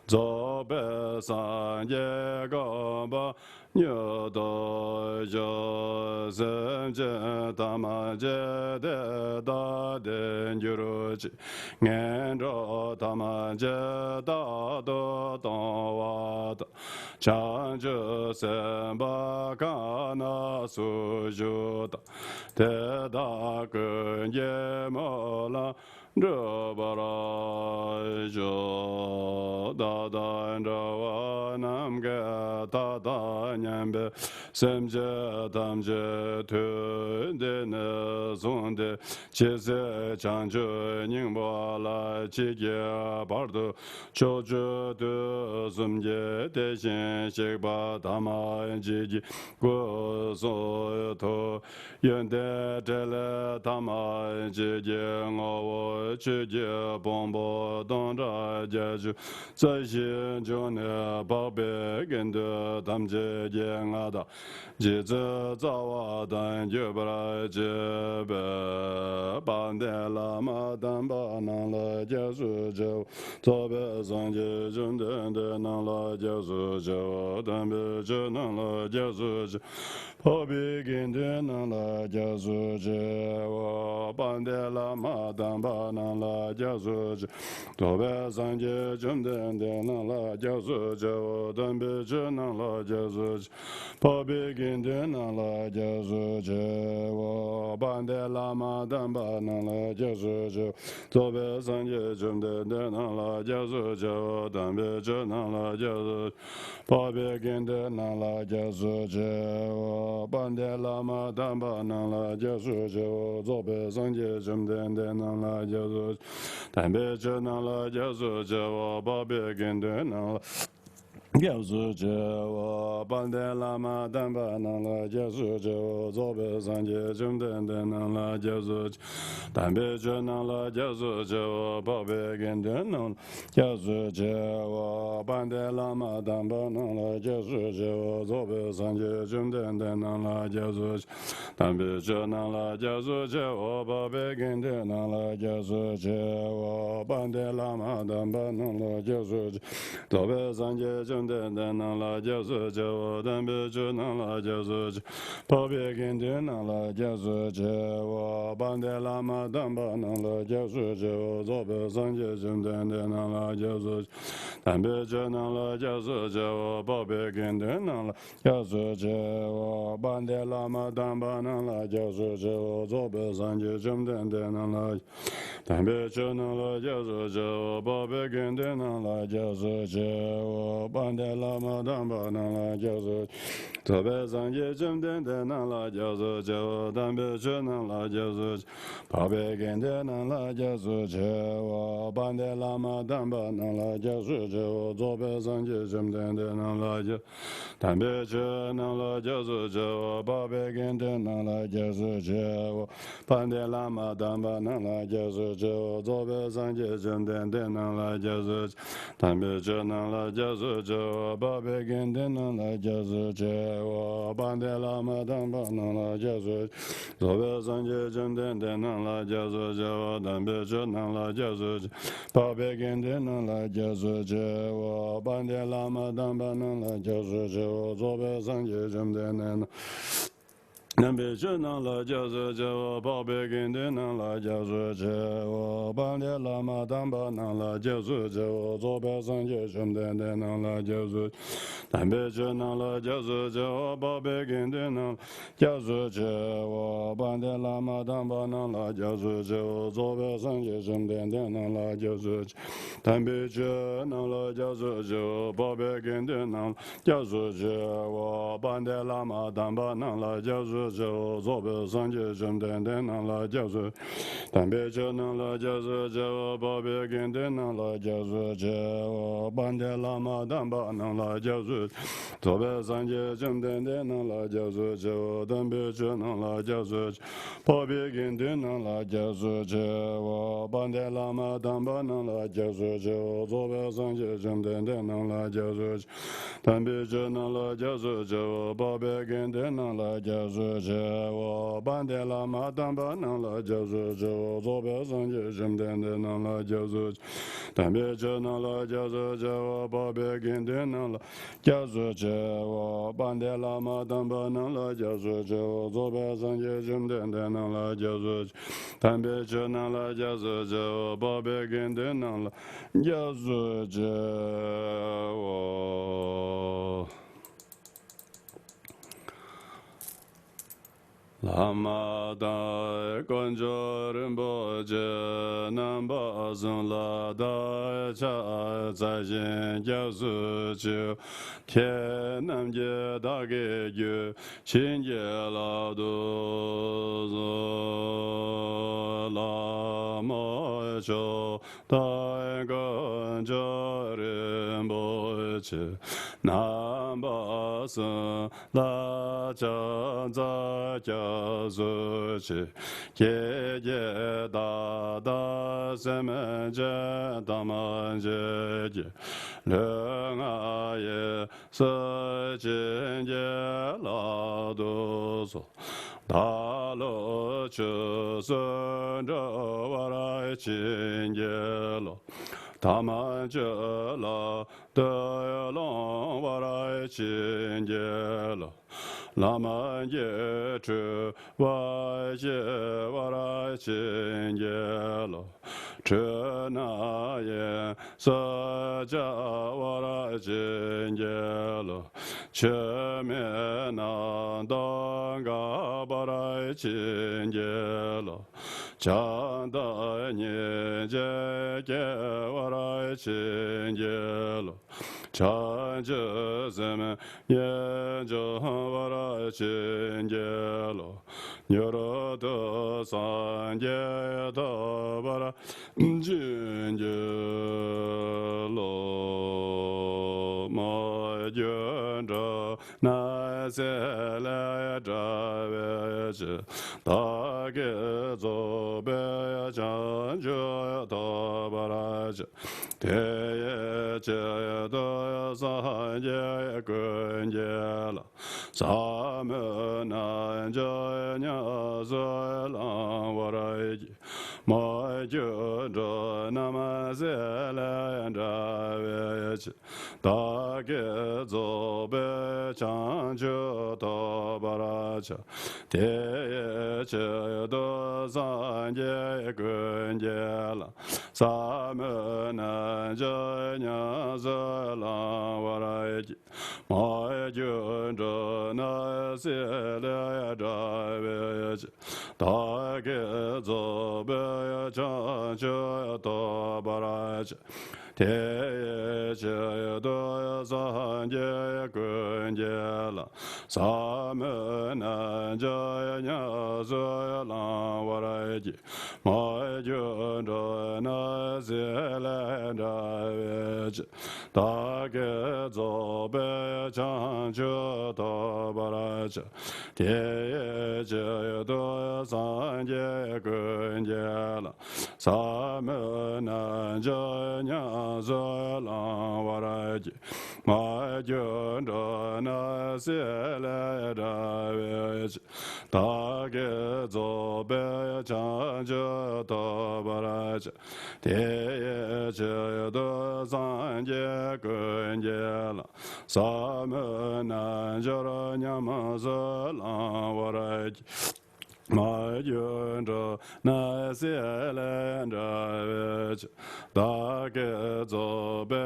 རྫོགས་པའི་སངས་རྒྱས་གོ་འཕང་མྱུར་ཐོབ་ཤོག། སེམས་ཅན་ཐམས་ཅད་བདེ་དང་ལྡན་གྱུར་ཅིག། ངན་འགྲོ་ཐམས་ཅད་རྟག་ཏུ་སྟོང་བ་དང་། བྱང་ཆུབ་སེམས་དཔའ་གང་ན་སུ་བཞུགས་དང་། དེ་དག་ཀུན་གྱི་སྨོན་ལམ་ འགྲུབ་པར་ཤོག །ད་ལྟ་འགྲོ་བ་རྣམས་ཀྱི་མཐའ་དང་མཉམ་པའི་སེམས་ཅན་ཐམས་ཅད་དུས་འདི་ནས་བཟུང་སྟེ་ཇི་སྲིད་བྱང་ཆུབ་སྙིང་པོ་ལ་མཆིས་ཀྱི་བར་དུ་ཕྱོགས་བཅུ་དུས་གསུམ་གྱི་དེ་བཞིན་གཤེགས་པ་ཐམས་ཅད་ཀྱི་སྐུ་གསུང་ཐུགས་ཡོན་ཏན་ཕྲིན་ལས་ཐམས་ཅད་ཀྱི་ངོ་བོ་ཆོས་ཀྱི་ཕུང་པོ་སྟོང་ཕྲག་བརྒྱད་ཅུ་རྩ་བཞིའི་འབྱུང་གནས་འཕགས་པའི་དགེ་འདུན་ཐམས་ཅད་ཀྱི་མངའ་བདག་རྗེ་བཙུན་རྩ་བ་དང་བརྒྱུད་པར་བཅས་པའི་དཔལ་ལྡན་བླ་མ་དམ་པ་རྣམས་ལ་སྐྱབས་སུ་མཆིའོ། རྫོགས་པའི་སངས་རྒྱས་བཅོམ་ལྡན་འདས་རྣམས་ལ་སྐྱབས་སུ་མཆིའོ། དམ་པའི་ཆོས་རྣམས་ལ་སྐྱབས་སུ་མཆིའོ། འཕགས་པའི་དགེ་འདུན་རྣམས་ལ་སྐྱབས་སུ་མཆིའོ། དཔལ་ལྡན་བླ་མ་དམ་པ་རྣམས་ལ་སྐྱབས་སུ་མཆིའོ། རྫོགས་པའི་སངས་རྒྱས་བཅོམ་ལྡན་འདས་རྣམས་ལ་སྐྱབས་སུ་མཆིའོ། དམ་པའི་ཆོས་རྣམས་ལ་སྐྱབས་སུ་མཆིའོ། འཕགས་པའི་དགེ་འདུན་རྣམས་ལ་སྐྱབས་སུ་མཆིའོ། དཔལ་ལྡན་བླ་མ་དམ་པ་རྣམས་ལ་སྐྱབས་སུ་མཆིའོ། རྫོགས་པའི་སངས་རྒྱས་བཅོམ་ལྡན་འདས་རྣམས་ལ་སྐྱབས་སུ་མཆིའོ། དམ་པའི་ཆོས་རྣམས་ལ་སྐྱབས་སུ་མཆིའོ། འཕགས་པའི་དགེ་འདུན་རྣམས་ལ་སྐྱབས་སུ་མཆིའོ། དཔལ་ལྡན་བླ་མ་དམ་པ་རྣམས་ལ་སྐྱབས་སུ་མཆིའོ། རྫོགས་པའི་སངས་རྒྱས་བཅོམ་ལྡན་འདས་རྣམས་ལ་སྐྱབས་སུ་མཆིའོ། དམ་པའི་ཆོས་རྣམས་ལ་སྐྱབས་སུ་མཆིའོ། འཕགས་པའི་དགེ་འདུན་རྣམས་ལ་སྐྱབས་སུ་མཆིའོ། དཔལ་ལྡན་བླ་མ་དམ་པ་རྣམས་ལ་སྐྱབས་སུ་མཆིའོ། རྫོགས་པའི་སངས་རྒྱས་བཅོམ་ལྡན་འདས་རྣམས་ལ་སྐྱབས་སུ་མཆིའོ། དམ་པའི་ཆོས་རྣམས་ལ་སྐྱབས་སུ་མཆིའོ། འཕགས་པའི་དགེ་འདུན་རྣམས་ལ་སྐྱབས་སུ་མཆིའོ། དཔལ་ལྡན་བླ་མ་དམ་པ་རྣམས་ལ་སྐྱབས་སུ་མཆིའོ། རྫོགས་པའི་སངས་རྒྱས་བཅོམ་ལྡན་འདས་རྣམས་ལ་སྐྱབས་སུ་མཆིའོ། དམ་པའི་ཆོས་རྣམས་ལ་སྐྱབས་སུ་མཆིའོ། འཕགས་པའི་དགེ་འདུན་རྣམས་ལ་སྐྱབས་སུ་མཆིའོ། དཔལ་ལྡན་བླ་མ་དམ་པ་རྣམས་ལ་སྐྱབས་སུ་མཆིའོ། རྫོགས་པའི་སངས་རྒྱས་བཅོམ་ལྡན་འདས་རྣམས་ལ་སྐྱབས་སུ་མཆིའོ། དམ་པའི་ཆོས་རྣམས་ལ་སྐྱབས་སུ་མཆིའོ། འཕགས་པའི་དགེ་འདུན་རྣམས་ལ་སྐྱབས་སུ་མཆིའོ། དཔལ་ལྡན་བླ་མ་དམ་པ་རྣམས་ལ་སྐྱབས་སུ་མཆིའོ། རྫོགས་པའི་སངས་རྒྱས་བཅོམ་ལྡན་འདས་རྣམས་ལ་སྐྱབས་སུ་མཆིའོ། དམ་པའི་ཆོས་རྣམས་ལ་སྐྱབས་སུ་མཆིའོ། འཕགས་པའི་དགེ་འདུན་རྣམས་ལ་སྐྱབས་སུ་མཆིའོ། དཔལ་ལྡན་བླ་མ་དམ་པ་རྣམས་ལ་སྐྱབས་སུ་མཆིའོ། རྫོགས་པའི་སངས་རྒྱས་བཅོམ་ལྡན་འདས་རྣམས་ལ། དམ་པའི་ཆོས་རྣམས་ལ་སྐྱབས་སུ་མཆིའོ། འཕགས་པའི་དགེ་འདུན་རྣམས་ལ་སྐྱབས་སུ་མཆིའོ། དཔལ་ལྡན་བླ་མ་དམ་པ་རྣམས་ལ་སྐྱབས་སུ་མཆིའོ། རྫོགས་པའི་སངས་རྒྱས་བཅོམ་ལྡན་འདས་རྣམས་ལ་སྐྱབས་སུ་མཆིའོ། དམ་པའི་ཆོས་རྣམས་ལ་སྐྱབས་སུ་མཆིའོ། འཕགས་པའི་དགེ་འདུན་རྣམས་ལ་སྐྱབས་སུ་མཆིའོ། དཔལ་ལྡན་བླ་མ་དམ་པ་རྣམས་ལ་སྐྱབས་སུ་མཆིའོ། རྫོགས་པའི་སངས་རྒྱས་བཅོམ་ལྡན་འདས་རྣམས་ལ་སྐྱབས། དམ་པའི་ཆོས་རྣམས་ལ་སྐྱབས་སུ་མཆིའོ། འཕགས་པའི་དགེ་འདུན་རྣམས་ལ་སྐྱབས་སུ་མཆིའོ། དཔལ་ལྡན་བླ་མ་དམ་པ་རྣམས་ལ་སྐྱབས་སུ་མཆིའོ། རྫོགས་པའི་སངས་རྒྱས་བཅོམ་ལྡན་འདས་རྣམས་ལ་སྐྱབས་སུ་མཆིའོ། དམ་པའི་ཆོས་རྣམས་ལ་སྐྱབས་སུ་མཆིའོ། འཕགས་པའི་དགེ་འདུན་རྣམས་ལ་སྐྱབས་སུ་མཆིའོ། དཔལ་ལྡན་བླ་མ་དམ་པ་རྣམས་ལ་སྐྱབས་སུ་མཆིའོ། རྫོགས་པའི་སངས་རྒྱས་བཅོམ་ལྡན་འདས་རྣམས་ལ་སྐྱབས་སུ་མཆིའོ། དམ་པའི་ཆོས་རྣམས་ལ་སྐྱབས་སུ་མཆིའོ། འཕགས་པའི་དགེ་འདུན་རྣམས་ལ་སྐྱབས་སུ་མཆིའོ། དཔལ་ལྡན་བླ་མ་དམ་པ་རྣམས་ལ་སྐྱབས་སུ་མཆིའོ། རྫོགས་པའི་སངས་རྒྱས་བཅོམ་ལྡན་འདས་རྣམས། དམ་པའི་ཆོས་རྣམས་ལ་སྐྱབས་སུ་མཆིའོ། འཕགས་པའི་དགེ་འདུན་རྣམས་ལ་སྐྱབས་སུ་མཆིའོ། དཔལ་ལྡན་བླ་མ་དམ་པ་རྣམས་ལ་སྐྱབས་སུ་མཆིའོ། རྫོགས་པའི་སངས་རྒྱས་བཅོམ་ལྡན་འདས་རྣམས་ལ་སྐྱབས་སུ་མཆིའོ། དམ་པའི་ཆོས་རྣམས་ལ་སྐྱབས་སུ་མཆིའོ། འཕགས་པའི་དགེ་འདུན་རྣམས་ལ་སྐྱབས་སུ་མཆིའོ། དཔལ་ལྡན་བླ་མ་དམ་པ་རྣམས་ལ་སྐྱབས་སུ་མཆིའོ། རྫོགས་པའི་སངས་རྒྱས་བཅོམ་ལྡན་འདས་རྣམས་ལ་སྐྱབས་སུ་མཆིའོ། དམ་པའི་ཆོས་རྣམས་ལ་སྐྱབས་སུ་མཆིའོ། འཕགས་པའི་དགེ་འདུན་རྣམས་ལ་སྐྱབས་སུ་མཆིའོ། དཔལ་ལྡན་བླ་མ་དམ་པ་རྣམས་ལ་སྐྱབས་སུ་མཆིའོ། རྫོགས་པའི་སངས་རྒྱས་བཅོམ་ལྡན་འདས་རྣམས་ལ་སྐྱབས་སུ། དམ་པའི་ཆོས་རྣམས་ལ་སྐྱབས་སུ་མཆིའོ། འཕགས་པའི་དགེ་འདུན་རྣམས་ལ་སྐྱབས་སུ་མཆིའོ། དཔལ་ལྡན་བླ་མ་དམ་པ་རྣམས་ལ་སྐྱབས་སུ། རྫོགས་པའི་སངས་རྒྱས་བཅོམ་ལྡན་འདས་རྣམས་ལ་སྐྱབས་སུ་མཆིའོ། དམ་པའི་ཆོས་རྣམས་ལ་སྐྱབས་སུ་མཆིའོ། འཕགས་པའི་དགེ་འདུན་རྣམས་ལ་སྐྱབས་སུ་མཆིའོ། དཔལ་ལྡན་བླ་མ་དམ་པ་རྣམས་ལ་སྐྱབས་སུ་མཆིའོ། རྫོགས་པའི་སངས་རྒྱས་བཅོམ་ལྡན་འདས་རྣམས་ལ་སྐྱབས་སུ་མཆིའོ། དམ་པའི་ཆོས་རྣམས་ལ་སྐྱབས་སུ་མཆིའོ། འཕགས་པའི་དགེ་འདུན་རྣམས་ལ་སྐྱབས་སུ་མཆིའོ། དཔལ་ལྡན་བླ་མ་དམ་པ་རྣམས་ལ་སྐྱབས་སུ་མཆིའོ། རྫོགས་པའི་སངས་རྒྱས་བཅོམ་ལྡན་འདས་རྣམས་ལ་སྐྱབས་སུ་མཆིའོ། དམ་པའི་ཆོས་རྣམས་ལ་སྐྱབས་སུ་མཆིའོ། འཕགས་པའི་དགེ་འདུན་རྣམས་ལ་སྐྱབས་སུ་མཆིའོ། དཔལ་ལྡན་བླ་མ་དམ་པ་རྣམས་ལ་སྐྱབས་སུ་མཆིའོ། རྫོགས་པའི་སངས་རྒྱས་བཅོམ་ལྡན་འདས་རྣམས་ལ་སྐྱབས་སུ་མཆིའོ། དམ་པའི་ཆོས་རྣམས་ལ་སྐྱབས་སུ་མཆིའོ། འཕགས་པའི་དགེ་འདུན་རྣམས་ལ་སྐྱབས་སུ་མཆིའོ། བླ་མ་དང་དཀོན་མཆོག་རིན་པོ་ཆེ་རྣམ་པ་གསུམ་ལ་བདག་ཕྱག་འཚལ་ཞིང་སྐྱབས་སུ་མཆིའོ། ཁྱེད་རྣམས་ཀྱིས་བདག་གི་རྒྱུད་བྱིན་གྱིས་བརླབ་ཏུ་གསོལ། བླ་མ་མཆོག་དང་དཀོན་མཆོག་རིན་པོ་ཆེ་རྣམ་པ་གསུམ་ལ་ཕྱག་འཚལ་སྐྱབས་སུ་མཆི། ཁྱེད་ཀྱིས་བདག་དང་སེམས་ཅན་ཐམས་ཅད་ཀྱི་ལུས་ངག་ཡིད་གསུམ་བྱིན་གྱིས་བརླབ་ཏུ་གསོལ། བདག་བློ་ཆོས་སུ་འགྲོ་བར་བྱིན་གྱིས་རློབས། ཐམས་ཅད་ལ་དོན་སློང་བར་བྱིན་གྱིས་རློབས། ལམ་གྱི་འཁྲུལ་པ་ཞི་བར་བྱིན་གྱིས་རློབས། འཁྲུལ་སྣང་ཡོངས་སུ་བྱང་བར་བྱིན་གྱིས་རློབས། ཆོས་མིན་རྣམ་རྟོག་འགགས་པར་བྱིན་གྱིས་རློབས། བྱམས་དང་སྙིང་རྗེ་སྐྱེ་བར་བྱིན་གྱིས་རློབས། བྱང་ཆུབ་སེམས་ཉིད་འབྱུང་བར་བྱིན་གྱིས་རློབས། མྱུར་དུ་སངས་རྒྱས་ཐོབ་པར་བྱིན་གྱིས་རློབས། མ་གྱུར་འགྲོ་ན་སྲིད་ལས་བསྒྲལ་བའི་ཕྱིར། བདག་གིས་རྫོགས་པའི་བྱང་ཆུབ་ཐོབ་པར་བྱ། དེ་ཡི་ཆེད་དུ་སངས་རྒྱས་ཀུན་གྱིས་བསླངས། ཟབ་མོའི་རྣལ་འབྱོར་ཉམས་སུ་བླང་བར་བགྱི། མ་གྱུར་འགྲོ་རྣམས་སྲིད་ལས་བསྒྲལ་བའི་ཕྱིར། བདག་གིས་རྫོགས་པའི་བྱང་ཆུབ་ཐོབ་པར་བྱ། དེ་ཡི་ཆེད་དུ་སངས་རྒྱས་ཀུན་གྱིས་བསླངས། ཟབ་མོའི་རྣལ་འབྱོར་ཉམས་སུ་བླང་བར་བགྱི། མ་གྱུར་འགྲོ་རྣམས་སྲིད་ལས་བསྒྲལ་བའི་ཕྱིར། བདག་གིས་རྫོགས་པའི་བྱང་ཆུབ་ཐོབ་པར་བྱ། དེ་ཡི་ཆེད་དུ་སངས་རྒྱས་ཀུན་གྱིས་བསླངས། ཟབ་མོའི་རྣལ་འབྱོར་ཉམས་སུ་བླང་བར་བགྱི། མ་གྱུར་འགྲོ་རྣམས་སྲིད་ལས་བསྒྲལ་བའི་ཕྱིར། བདག་གིས་རྫོགས་པའི་བྱང་ཆུབ་ཐོབ་པར་བྱ། དེ་ཡི་ཕྱིར་དུ་སངས་རྒྱས་ཀུན་གྱིས་བསླངས། ཟབ་མོའི་རྣལ་འབྱོར་ཉམས་སུ་བླང་བར་བགྱི། མ་གྱུར་འགྲོ་རྣམས་སྲིད་ལས་བསྒྲལ་བའི་ཕྱིར། བདག་གིས་རྫོགས་པའི་བྱང་ཆུབ་ཐོབ་པར་བྱ། དེ་ཡི་ཕྱིར་དུ་སངས་རྒྱས་ཀུན་གྱིས་བསླངས། ཟབ་མོའི་རྣལ་འབྱོར་ཉམས་སུ་བླང་བར་བགྱི། མ་གྱུར་འགྲོ་རྣམས་སྲིད་ལས་བསྒྲལ་བའི་ཕྱིར། བདག་གིས་རྫོགས་པའི་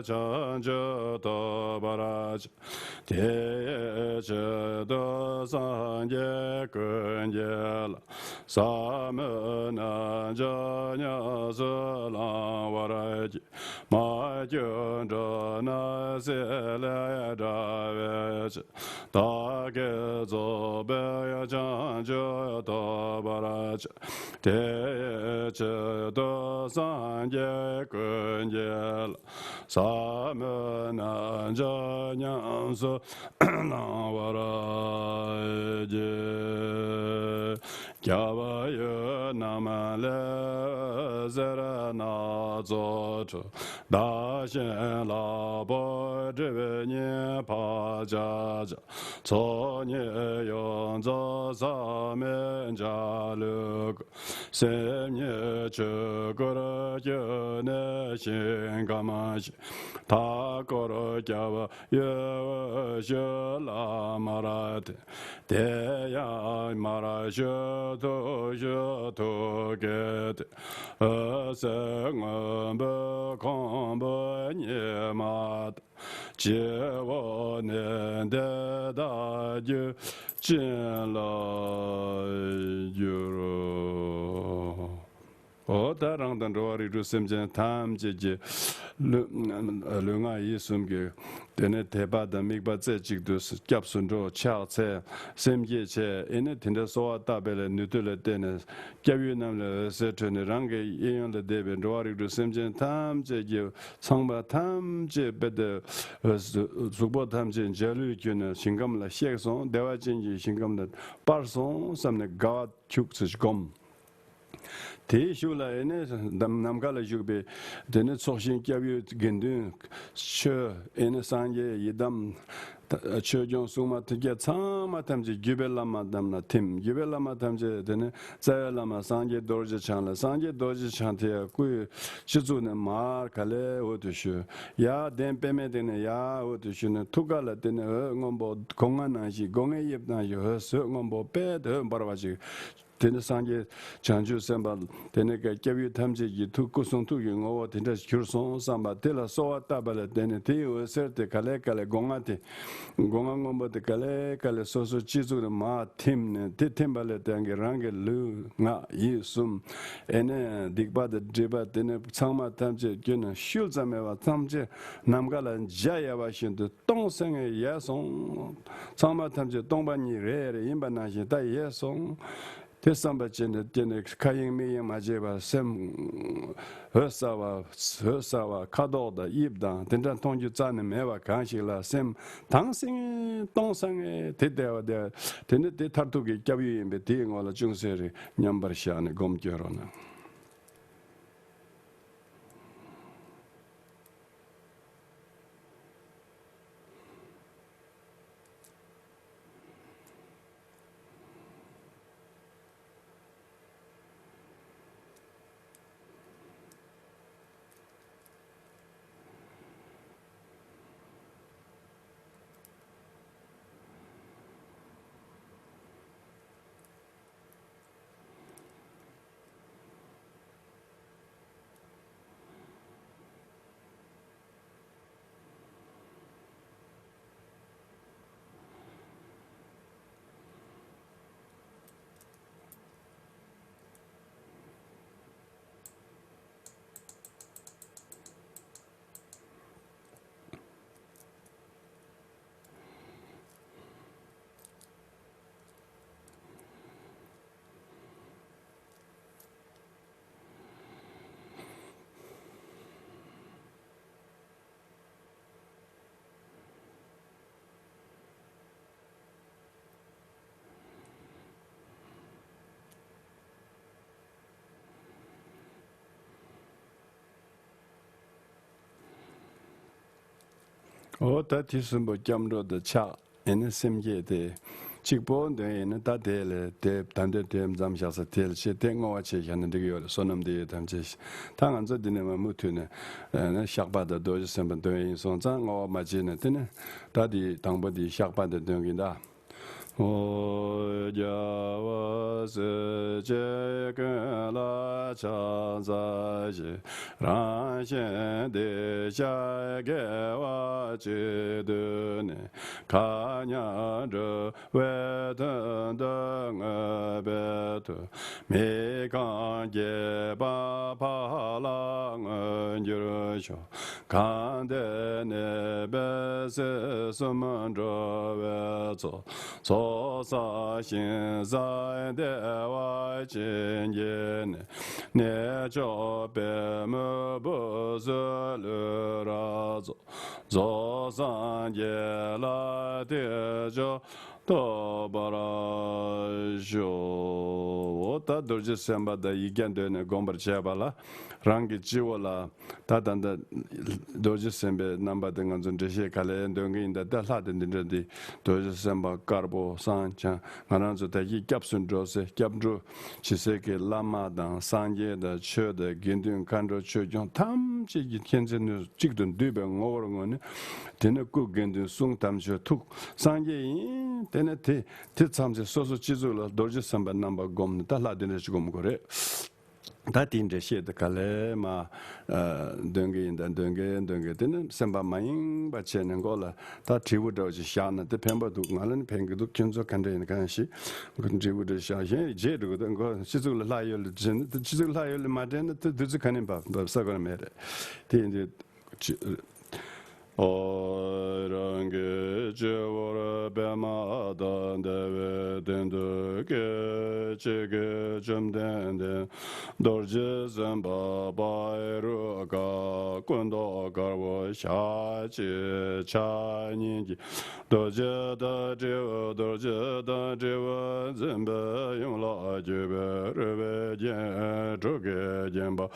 བྱང་ཆུབ་ཐོབ་པར་བྱ། དེ་ཡི་ཕྱིར་དུ་སངས་རྒྱས་ཀུན་གྱིས་བསླངས། ཟབ་མོའི་རྣལ་འབྱོར་ཉམས་སུ་བླང་བར་བགྱི། མ་གྱུར་འགྲོ་རྣམས་སྲིད་ལས་བསྒྲལ་བའི་ཕྱིར། བདག་གིས་རྫོགས་པའི་བྱང་ཆུབ་ཐོབ་པར་བྱ། དེ་ཡི་ཕྱིར་དུ་སངས་རྒྱས་ཀུན་གྱིས་བསླངས། ཟབ་མོའི་རྣལ་འབྱོར་ཉམས་སུ་བླང་བར་བགྱི། རྒྱལ་བ་ཡུལ་རྣམས་ལས་འོད་ཟེར་སྣ་ཚོགས་འཕྲོས། བདག་གཞན་ལ་ཕར་འགྲོ་བའི་ཉེས་པ་བྱ་བྱ། ཚོགས་གཉིས་ཡོངས་རྫོགས་ཟག་མེད་འཇའ་ལུས་སྐུ། སེམས་ཉིད་ཆོས་སྐུར་གྱུར་ནས་ཞིང་ཁམས་བཞི། མཐའ་བསྐོར་རྒྱལ་བ་ཡུལ་འོད་ཞུ་ལ་མར་འཐེན། དེ་ཡང་མར་ཞུ་ཐུགས་ཞུ་ཐུགས་ཀྱི་རྟེན། འོད་གསལ་སྔོན་པོའི་ཁང་བུ་ཉི་མ་ལྟར། སྤྱི་བོ་ནས་འདི་ལྟར་བརྒྱུད་བྱིན་རློབས། འགྱུར་རོ། འོ་ད་རང་དང་འགྲོ་བ་རིགས་དྲུག་སེམས་ཅན་ཐམས་ཅད་ཀྱི་ལུས་ལུས་ངག་ཡིད་གསུམ་གྱི་དེ་ནས་དད་པ་དང་དམིགས་པ་རྩེ་གཅིག་ཏུ་སྐྱབས་སུ་འགྲོ། ཕྱག་འཚལ། སེམས་བསྐྱེད་བྱས། ཨེ་ནས་དེ་འདྲའི་གསོལ་བ་བཏབ་པའི་ལས་ནུས་མཐུ་ལ་བརྟེན་ནས་སྐྱབས་ཡུལ་རྣམས་ལས་འོད་ཟེར་འཕྲོས་ནས་རང་གི་གཡས་གཡོན་ལ་བསྡད་པའི་འགྲོ་བ་རིགས་དྲུག་སེམས་ཅན་ཐམས་ཅད་ཀྱི་ཚངས་པ་ཐམས་ཅད་དཔེ་དེ་གཟུགས་པོ་ཐམས་ཅད་འཇའ་ལུས་གྱུར་ནས་ཞིང་ཁམས་ལ་གཤེགས་སོང་། བདེ་བ་ཅན་གྱི་ཞིང་ཁམས་ལ་སྤར་སོང་བསམ་ནས་དགའ་བ་ཁྱུག་ཙམ་སྒོམ། དེའི་གཞུག་ལ་ཨེ་ནས་ནམ་མཁའ་ལ་བཞུགས་པའི་དེ་ནས་ཚོགས་ཞིང་སྐྱབས་ཡུལ་དགེ་འདུན་ཆོས་ཨེ་ནས་སངས་རྒྱས་ཡི་དམ་ཆོས་སྐྱོང་སྲུང་མ་ཐུགས་རྗེ་ཚང་མ་ཐམས་ཅད་བརྒྱུད་པའི་བླ་མ་རྣམས་ལ་ཐིམ། བརྒྱུད་པའི་བླ་མ་ཐམས་ཅད་དེ་ནས་རྩ་བའི་བླ་མ་སངས་རྒྱས་རྡོ་རྗེ་འཆང་ལ། སངས་རྒྱས་རྡོ་རྗེ་འཆང་དེ་ཡང་སྐུའི་སྤྱི་གཙུག་ནས་མར་ག་ལེ་འོད་དུ་ཞུ། ཡར་གདན་པདྨའི་སྟེང་ནས་ཡར་འོད་དུ་ཞུ་ནས་ཐུགས་ཀ་ལ་དེ་ནས་འོད་སྔོན་པོ་སྒོ་ང་ནང་བཞིན་སྒོ་ངའི་དབྱིབས་ནང་བཞིན་འོད་ཟེར་སྔོན་པོ་དཔལ་དུ་འོད་འབར་བ་ཞིག་དེ་ནི་སངས་རྒྱས་བྱང་ཆུབ་སེམས་དཔའ་དེ་ནི་སྐྱབས་ཡུལ་ཐམས་ཅད་ཀྱི་ཐུགས་སྐུ་གསུང་ཐུགས་ཀྱི་ངོ་བོ་དེ་འདྲ་གྱུར་སོང་བསམ་པ་དེ་ལ་གསོལ་བ་བཏབ་པ་ལ་བརྟེན་ནས་དེའི་འོད་ཟེར་དེ་ག་ལེ་ག་ལེ་སྒོ་ང་དེ་སྒོ་ང་སྔོན་པོ་དེ་ག་ལེ་ག་ལེ་སོ་སོ་སྤྱི་གཙུག་ནས་མར་ཐིམ་ནས་དེ་ཐིམ་པ་ལ་བརྟེན་གྱི་རང་གི་ལུས་ངག་ཡིད་གསུམ་ཨེ་ནས་སྡིག་པ་དང་སྒྲིབ་པ་དེ་ནི་ཚང་མ་ཐམས་ཅད་གྱུར་ནས་ཤུལ་ཙམ་མེད་པ་ཐམས་ཅད་ནམ་མཁའ་ལ་འཇའ་ཡལ་བ་བཞིན་དུ་སྟོང་སེང་ངེ་ཡལ་སོང་། ཚང་མ་ཐམས་ཅད་སྟོང་པ་ཉིད་རེ་རེ་ཡིན་པ་ནང་བཞིན་ད་ཡལ་སོང་། དེ་བསམ་པ་བྱས་ནས་བསྟེན་ནས་ཁ་གཡེང་མིག་གཡེང་མ་བྱས་པར་སེམས་འོད་གསལ་བ་འོད་གསལ་བ་ཁ་དོག་དང་དབྱིབས་དང་དེ་འདྲ་མཐོང་རྒྱུ་རྩ་ནས་མེད་པ་གང་ཞིག་ལ་སེམས་དྭངས་སིང་ངེ་སྟོང་སང་ངེ་དེ་བདེ་བ་བདེ་བ་དེ་ནི་དེ་མཐར་ཐུག་གི་སྐྱབས་ཡུལ་ཡིན་པས་དེའི་ངོ་ལ་ཅུང་ཟད་རེ་མཉམ་པར་བཞག་ནས་སྒོམ་སྐྱོན་རོགས་གནང་། འོ་ད་དེ་གསུམ་པོ་སྐྱབས་འགྲོ་དང་ཕྱག་ཡིན་ན་སེམས་བསྐྱེད་དེ་གཅིག་པོ་འདོན་ཡིན་ན་ད་དེ་ལས་དེ་ད་འདོན་དེ་མཚམས་བཞག་ས་དེ་ལ་ཆེ་དེ་བསྔོ་བ་ཆེ་བཞག་ན་འགྲིག་གི་ཡོད་རེད། བསོད་ནམས་དེ་ཡོད་དམ་ཆེ་ཞིག་ད་ང་ཚོ་འདི་ནས་མ་མུ་མཐུད་ནས་ཨ་ནི་བཤགས་པ་དང་རྡོ་རྗེ་སེམས་དཔའ་འདོན་ཡིན་སོང་ཙང་བསྔོ་བ་མ་བྱས་ན་དེ་ནི་ད་དེ་དང་པོ་དེ་བཤགས་པ་དེ་འདོན་གྱིན་གདའ། ཨོ་རྒྱལ་བ་སྲས་བཅས་ཀུན་ལ་ཕྱག་འཚལ་ཞིང་། རང་གཞན་བདེ་གཤེགས་དགེ་བ་བཅུ་བསྡུས་ནས། མཁའ་མཉམ་འགྲོ་བའི་དོན་དུ་བསྔོས་པའི་མཐུས། མི་ཁོམ་བརྒྱད་པ་ཕ་ལ་མངོན་གྱུར་ཤོག། གང་དེ་གནས་པའི་སྲིད་གསུམ་འགྲོ་བའི་ཚོགས། ཚོགས་བསགས་ཞིང་བསགས་བདེ་བ་ཅན་གྱི་གནས། གནས་མཆོག་པདྨོ་བུ་སུ་ལུ་ར་རྫོགས། རྫོགས་སངས་རྒྱས་ལ་དེ་མཆོག་ཐོབ་པར་ཤོག། འོ་ད་རྡོ་རྗེ་སེམས་དཔའ་དང་ཡིག་བརྒྱ་འདོན་ནས་བསྒོམ་པར་བྱས་པ་ལ་རང་གི་སྤྱི་བོ་ལ་ད་ད་ལྟ་རྡོ་རྗེ་སེམས་དཔའི་རྣམ་པ་དེ་ང་ཚོ་འགྲེལ་བཤད་ག་ལེར་འདོན་གི་ཡིན། ད་ལྟ་ལྷ་དེ་འདི་འདྲ་འདི་རྡོ་རྗེ་སེམས་དཔའ་དཀར་པོ་སངས་ཀྱང་ང་རང་ཚོ་ད་ཀྱི་སྐྱབས་སུ་འགྲོ་སའི་སྐྱབས་འགྲོ་ཇི་སྲིད་ཀྱི་བླ་མ་དང་སངས་རྒྱས་དང་ཆོས་དང་དགེ་འདུན་མཁའ་འགྲོ་ཆོས་སྐྱོང་ཐམས་ཅད་ཀྱི་མཁྱེན་བརྩེ་ནུས་གཅིག་ཏུ་འདུས་པའི་ངོ་བོར་མངོན་ནས། དེ་ནས་སྐུ་དགེ་འདུན་གསུང་དམ་ཆོས་ཐུགས་སངས་རྒྱས་ཡིན། དེ་ནས་དེ་དེ་ཚང་ཚེ་སོ་སོ་སྤྱི་གཙུག་ལ་རྡོ་རྗེ་སེམས་དཔའི་རྣམ་པ་བསྒོམས་ནས་ད་ལྷ་དེ་འདྲ་ཞིག་བསྒོམ་དགོས་རེད། ད་དེ་འདྲ་བཤད་དེ་ག་ལེ་མ་འདོན་གི་ཡིན། ད་འདོན་གི་འདོན་གི་དེ་ནི་སེམས་པ་མ་ཡེངས་པ་བྱས་ནས་མགོ་ལ་ད་དྲིལ་བུ་འདྲ་བོ་ཅིག་བཞག་ན་དེ་ཕན་པ་འདུག་ང་ལ་ནི་ཕན་གི་འདུག་ཁྱོད་ཚོ་ག་འདྲ་ཡིན་གང་ཤེས། དྲིལ་བུ་འདྲ་བཞག་གཞན་རྗེས་འགྲོ་གི་འདུག་མགོ་སྤྱི་གཙུག་ལ་ལྷག་ཡོད་ལ་བྱས་ན་དེ་སྤྱི་གཙུག་ལྷག་ཡོད་ལ་མ་དྲན་ན་དེ་བདུད་རྩི་ག་ནས་འབབ་འབབ་ས་གོ་ནས་མེད་རེད། དེ་ཡིན་དུས། ཨོ། རང་གི་སྤྱི་བོར་པདྨ་དང་བདེ་བའི་སྟེང་དུ་སྐད་ཅིག་གིས་བཅོམ་ལྡན་འདས་རྡོ་རྗེ་སེམས་དཔའ་ཕ་རུ་ཀ་སྐུ་མདོག་དཀར་པོ་ཞལ་གཅིག་ཕྱག་གཉིས་ཀྱིས་རྡོ་རྗེ་དང་དྲིལ་བུ་རྡོ་རྗེ་དང་དྲིལ་བུ་འཛིན་པའི་ཡུམ་ལ་གུས་པས་རོལ་པའི་རྒྱན་དྲུག་གིས་བརྒྱན་པ།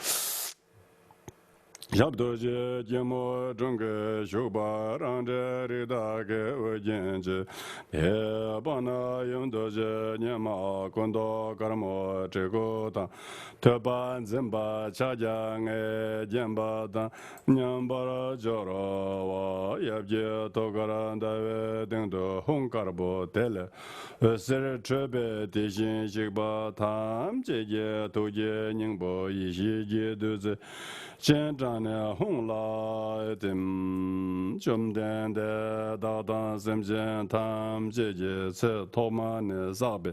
ཞབས་རྡོ་རྗེ་སྐྱིལ་མོ་ཀྲུང་གིས་བཞུགས་པ་རང་འདྲའི་རིགས་བདག་གི་དབུ་རྒྱན་གྱི་དེ་བ་ན་ཡུམ་རྡོ་རྗེ་སྙེམས་མ་སྐུ་མདོག་དཀར་མོ་དྲིལ་སྐུ་དང་ཐོད་པ་འཛིན་པ་ཕྱག་རྒྱ་ལྔས་བརྒྱན་པ་དང་མཉམ་པར་སྦྱོར་བ། ཡབ་ཀྱི་ཐུགས་ཀར་ཟླ་བའི་སྟེང་དུ་ཧཱུྃ་དཀར་པོ་དེ་ལས་འོད་ཟེར་འཕྲོས་པས་དེ་བཞིན་གཤེགས་པ་ཐམས་ཅད་ཀྱི་ཐུགས་ཀྱི་སྙིང་པོ་ཡེ་ཤེས་ཀྱི་བདུད་རྩི་སྤྱན་དྲངས་ནས་ཧཱུྃ་ལ་ཐིམ། བཅོམ་ལྡན་འདས་བདག་དང་སེམས་ཅན་ཐམས་ཅད་ཀྱི་ཚེ་ཐོག་མ་ནས་བསགས་པའི་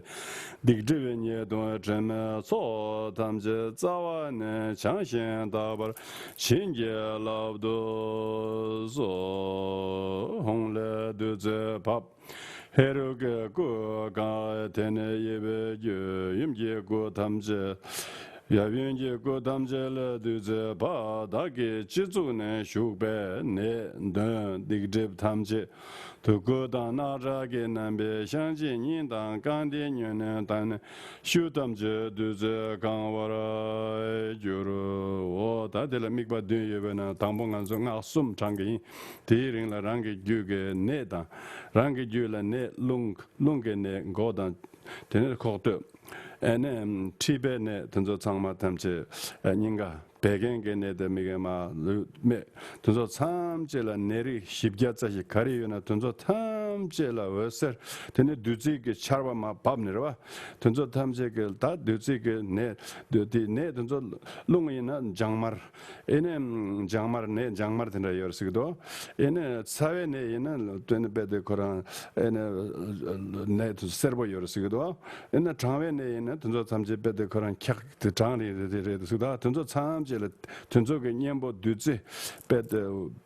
སྡིག་སྒྲིབ་ཉེས་ལྟུང་དྲི་མའི་ཚོགས་ཐམས་ཅད་རྩ་བ་ནས་བྱང་ཞིང་དག་པར་བྱིན་གྱིས་བརླབ་ཏུ་གསོལ། ཧཱུྃ་ལས་བདུད་རྩི་བབས། ཧེ་རུ་ཀའི་སྐུ་གང་། དེ་ནས་ཡེ་བའི་རྒྱུད་ཡུམ་གྱི་སྐུ་ཐམས་ཅད། ཡབ་ཡུམ་གྱི་སྐུ་ཐམས་ཅད་ལ་བདུད་རྩི་བབས། བདག་གི་སྤྱི་གཙུག་ནས་ཞུགས་པའི་ནད་གདོན་སྡིག་སྒྲིབ་ཐམས་ཅད་དུག་ཁུ་དང་རྣག་ཁྲག་གི་རྣམ་པས་བཤང་གཅི་གཉིས་དང་རྐང་མཐིལ་བསྣུན་ནས་བཏང་ནས་ཤུལ་ཐམས་ཅད་བདུད་རྩིས་གང་བར་འགྱུར་རོ། ད་དེ་ལ་དམིགས་པ་བདུན་ཡོད་པས་ན་དང་པོ་ང་ཚོས་སྔགས་གསུམ་བགྲང་གི་ཡིན། དེའི་རིང་ལ་རང་གི་རྒྱུད་ཀྱི་ནད་དང་། རང་གི་རྒྱུད་ལ་ནད་རླུང་རླུང་གི་ནད་མགོ་དང་། དེ་ནས་ཁོག་སྟོད། ཨེ་ནས་མཁྲིས་པའི་ནད་དེ་ཚོ་ཚང་མ་ཐམས་ཅད་ཨེ་སྙིང་ག་བད་ཀན་གྱི་ནད་དང་མིག་གི་མ་ལུས་སྨད་དེ་ཚོ་ཐམས་ཅད་ལ་ནད་རིགས་བཞི་བརྒྱ་རྩ་བཞི་ག་རེ་ཡོད་ན་དེ་ཚོ་ཐམས་ཅད་ལ་འོད་ཟེར་དེ་ནི་བདུད་རྩི་གི་ཆར་པ་མར་བབས་ནས་རེད་བ། དེ་ཚོ་ཐམས་ཅད་ཀྱི་ད་བདུད་རྩི་གི་ནད་བདུད་དེ་ནད་དེ་ཚོ་རླུང་ཡིན་ན་འཇང་དམར། ཨེ་ནས་འཇང་དམར་ནད་འཇང་དམར་དེ་འདྲ་ཡོད་ཟེར་གི་འདུག་ཨེ་ནས་ཚ་བའི་ནད་ཡིན་ན་དེ་ནི་རྦད་དེ་ཁོ་རང་ཨེ་ནས་ནད་དེ་སེར་པོ་ཡོད་ཟེར་གི་འདུག་ཨེ་ནས་གྲང་བའི་ནད་ཡིན་ན་དེ་ཚོ་ཐམས་ཅད་རྦད་དེ་ཁོ་རང་འཁྱག་དེ་གྲང་རེད་རེད་རེད་ཟེར་གི་འདུག་དེ་ཚོ་ཐམས་ཅད་ལ་དེ་ཚོ་གི་གཉེན་པོ་བདུད་རྩི་རྦད་དེ་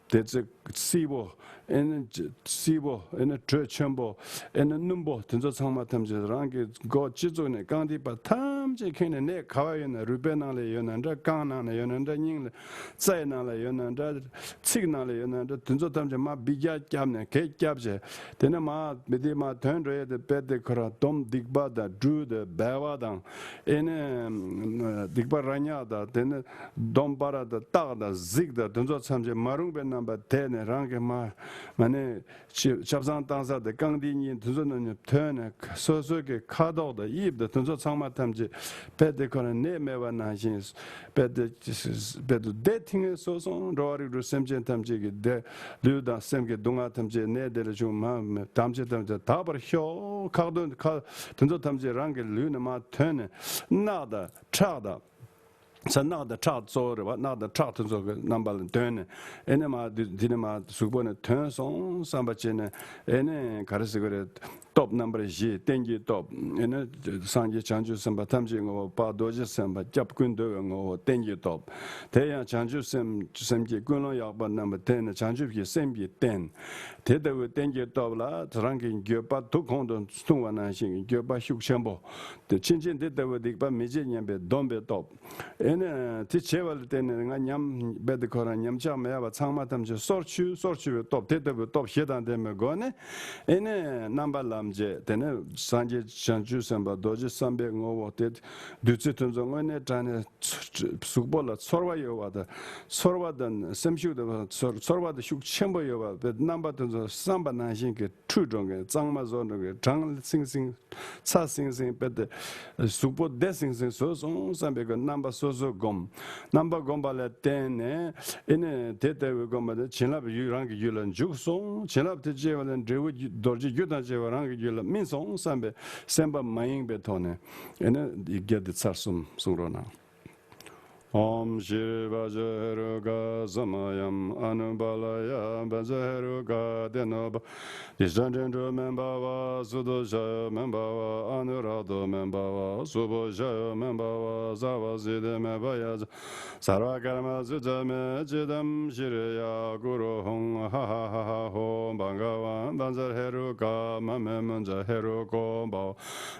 བདུད་རྩི་བསིལ་པོ། ཨེ་ནི་བསིལ་པོ། ཨེ་ནི་དྲོད་ཆེན་པོ། ཨེ་ནི་སྣུམ་པོ། དེ་ཚོ་ཚང་མ་ཐམས་ཅད་རང་གི་མགོ་སྤྱི་གཙུག་ནས་རྐང་མཐིལ་བར་ཐམས་ཅད་ཁེངས་ནས་ནད་ག་བ་ཡོད་ན་རུས་པའི་ནང་ལ་ཡོད་ན་འདྲ། རྐང་ནང་ལ་ཡོད་ན་འདྲ། སྙིང་ལ་རྩའི་ནང་ལ་ཡོད་ན་འདྲ། ཚིགས་ནང་ལ་ཡོད་ན་འདྲ། དེ་ཚོ་ཐམས་ཅད་མར་འབུད་རྒྱག་བརྒྱབ་ནས་གད་བརྒྱབ་བྱས། དེ་ནས་མར་མི་དེ་མར་དོན་འགྲོ་ཡས་དེ་རྦད་དེ་ཁོ་རང་སྡོམ་སྡིག་པ་དང་སྦྲུལ་དང་སྦལ་པ་དང་། ཨེ་ནས་སྡིག་པ་ར་ཉག་དང་དེ་ནས་སྡོམ་པ་ར་དང་སྟག་དང་གཟིག་དང་དེ་ཚོ་ཐམས་ཅད་མ་རུངས་པའི་རྣམ་པ་དེད་ནས་རང་གི་མ་མ་ནས་ཆབ་གསང་བཏང་ས་དེ་རྐང་མཐིལ་གཉིས་དེ་ཚོ་རྣམས་ཐོན་ནས་སོ་སོ་གི་ཁ་དོག་དང་དབྱིབས་དང་དེ་ཚོ་ཚང་མ་ཐམས་ཅད་རྦད་དེ་ཁོ་རང་ནད་མེད་པ་ནང་བཞིན་རྦད་དེ་རྦད་དེ་བདེ་ཐིང་ངེ་སོ་སོ་འགྲོ་བ་རིགས་དྲུག་སེམས་ཅན་ཐམས་ཅད་ཀྱི་བདེ་ལུས་དང་སེམས་ཀྱི་སྡུག་བསྔལ་ཐམས་ཅད་ནད་དེ་ལས་བྱུང་མ་མེད་ཐམས་ཅད་ཐམས་ཅད་དག་པར་ཤོག་ཁ་དོག་ཁ་དེ་ཚོ་ཐམས་ཅད་རང་གི་ལུས་ནས་མར་ཐོན་ནས་རྣག་དང་ཁྲག་དང་། ས་རྣག་དང་ཁྲག་གཙོ་བོ་རེད་བ། རྣག་དང་ཁྲག་དེ་ཚོ་གི་རྣམ་པ་ལ་དོན་ནས་ཨེ་ནས་མར་འདི་འདི་ནས་མར་གཟུགས་པོ་ནས་ཐོན་སོང་བསམ་པ་བྱས་ནས་ཨེ་ནས་ག་རེ་ཟེར་གི་རེད། སྟོབས་རྣམ་པར་བཞི་རྟེན་གྱི་སྟོབས། ཨེ་ནས་སངས་རྒྱས་བྱང་ཆུབ་སེམས་དཔའ་ཐམས་ཅད་ངོ་བོ་དཔལ་རྡོ་རྗེ་སེམས་དཔའ་སྐྱབས་ཀུན་འདུལ་བའི་ངོ་བོ་རྟེན་གྱི་སྟོབས། དེ་ཡང་བྱང་ཆུབ་སེམས་སེམས་ཀྱི་ཀུན་སློང་ཡག་པ་རྣམ་པར་དེ་ནས་བྱང་ཆུབ་ཀྱི་སེམས་ཀྱི་རྟེན། དེ་ལྟ་བུའི་རྟེན་གྱི་སྟོབས་ལ་རང་གི་འགྱོད་པ་དུག་ཁོང་དུ་ལྟུང་བ་ནང་བཞིན་གྱི་འགྱོད་པ་ཤུགས་ཆེན་པོ། དེ་ཕྱིན་ཆད་འདི་ལྟ་བུའི་སྡིག་པ་མི་བྱེད་སྙམ་པའི་སྡོམ་པའི་སྟོབས། ཨེ་ནས་དེ་བྱས་པ་ལ་བརྟེན་ནས་ང་ཉམས་རྦད་དེ་ཁོ་རང་ཉམས་ཆག་མེད་པ་ཚང་མ་ཐམས་ཅད་སོར་ཆུད་སོར་ཆུད་པའི་སྟོབས། དེ་ལྟ་བུའི་སྟོབས་བཞི་དང་ལྡན་པའི་སྒོ་ནས་ཨེ་ནས་རྣམ་པ་ལམ་བྱེད། དེ་ནས་སངས་རྒྱས་བྱང་ཆུབ་སེམས་དཔའ་རྡོ་རྗེ་བསམ་པའི་ངོ་བོ་དེ་བདུད་རྩི་དེ་ཚོ་དངོས་གནས་དྲང་གནས་གཟུགས་པོ་ལ་ཚོར་བ་ཡོད་པ་དང་། ཚོར་བ་དང་སེམས་ཤུགས་དང་ཚོར་ཚོར་བ་དང་ཤུགས་ཆེན་པོ་ཡོད་པ་དཔེ་རྣམ་པ་དེ་ཚོ་བསམ་པ་ནང་བཞིན་གྱི་འཁྲུད་འགྲོ་མཁན། གཙང་མ་བཟོ་འགྲོ་མཁན། གྲང་སིང་སིང་། ཚ་སིང་སིང་དཔེ་དེ། གཟུགས་པོ་བདེ་སིང་སིང་བཟོས་སོང་བསམ་པའི་གི་རྣམ་པ་སོ་སོ་སྒོམ། རྣམ་པ་སྒོམ་པ་ལ་བརྟེན་ནས་ཨེ་ནས་དེ་ལྟ་བུའི་སྒོམ་པ་དེ་བྱིན་རླབས་ཡུལ་རང་གི་རྒྱུད་ལ་འཇུག་སོང་། བྱིན་རླབས་དེ་སྐྱེ་བ་ལ་འབྲས་བུ་རྒྱུ་རྡོ་རྗེ་རྒྱུ་དང་བཅས་པ་རང་གི་རྒྱུད་ལ་སྨིན་སོང་བསམ་པའི་སེམས་པ་མ་ཡེངས་པའི་ཐོག་ནས་ཨེ་ནས་ཡིག་བརྒྱ་འདི་ཚར་གསུམ་གསུང་རོགས་གནང་། ཨོཾ་ཤྲཱི་པཉྩ་ཧེ་རུ་ཀ་ས་མ་ཡ་ཨ་ནུ་པཱ་ལ་ཡ་པཉྩ་ཧེ་རུ་ཀ་ཏེ་ནོ་པ། དི་ས་འགྲན་བསྡུར་མེ་འབར་བ། སུ་ཏུ་ཤ་ཡོ་མེ་འབར་བ། ཨ་ནུ་རཀྟོ་མེ་འབར་བ། སུ་པུ་ཤ་ཡོ་མེ་འབར་བ། སརྦ་སིདྡྷི་མེ་བྷ་ཡ་ཙྪ། སརྦ་ཀརྨ་སུ་ཛ་མེ། ཙི་དམ་ཤྲི་ཡ་གུ་རུ་ཧཱུྃ། ཧ་ཧ་ཧ་ཧ་ཧོ། བྷ་ག་ཝཱ་པཉྩ་ཧེ་རུ་ཀ་མ་མེ་མཉྫ་ཧེ་རུ་ཀོ་བྷ་ཝ་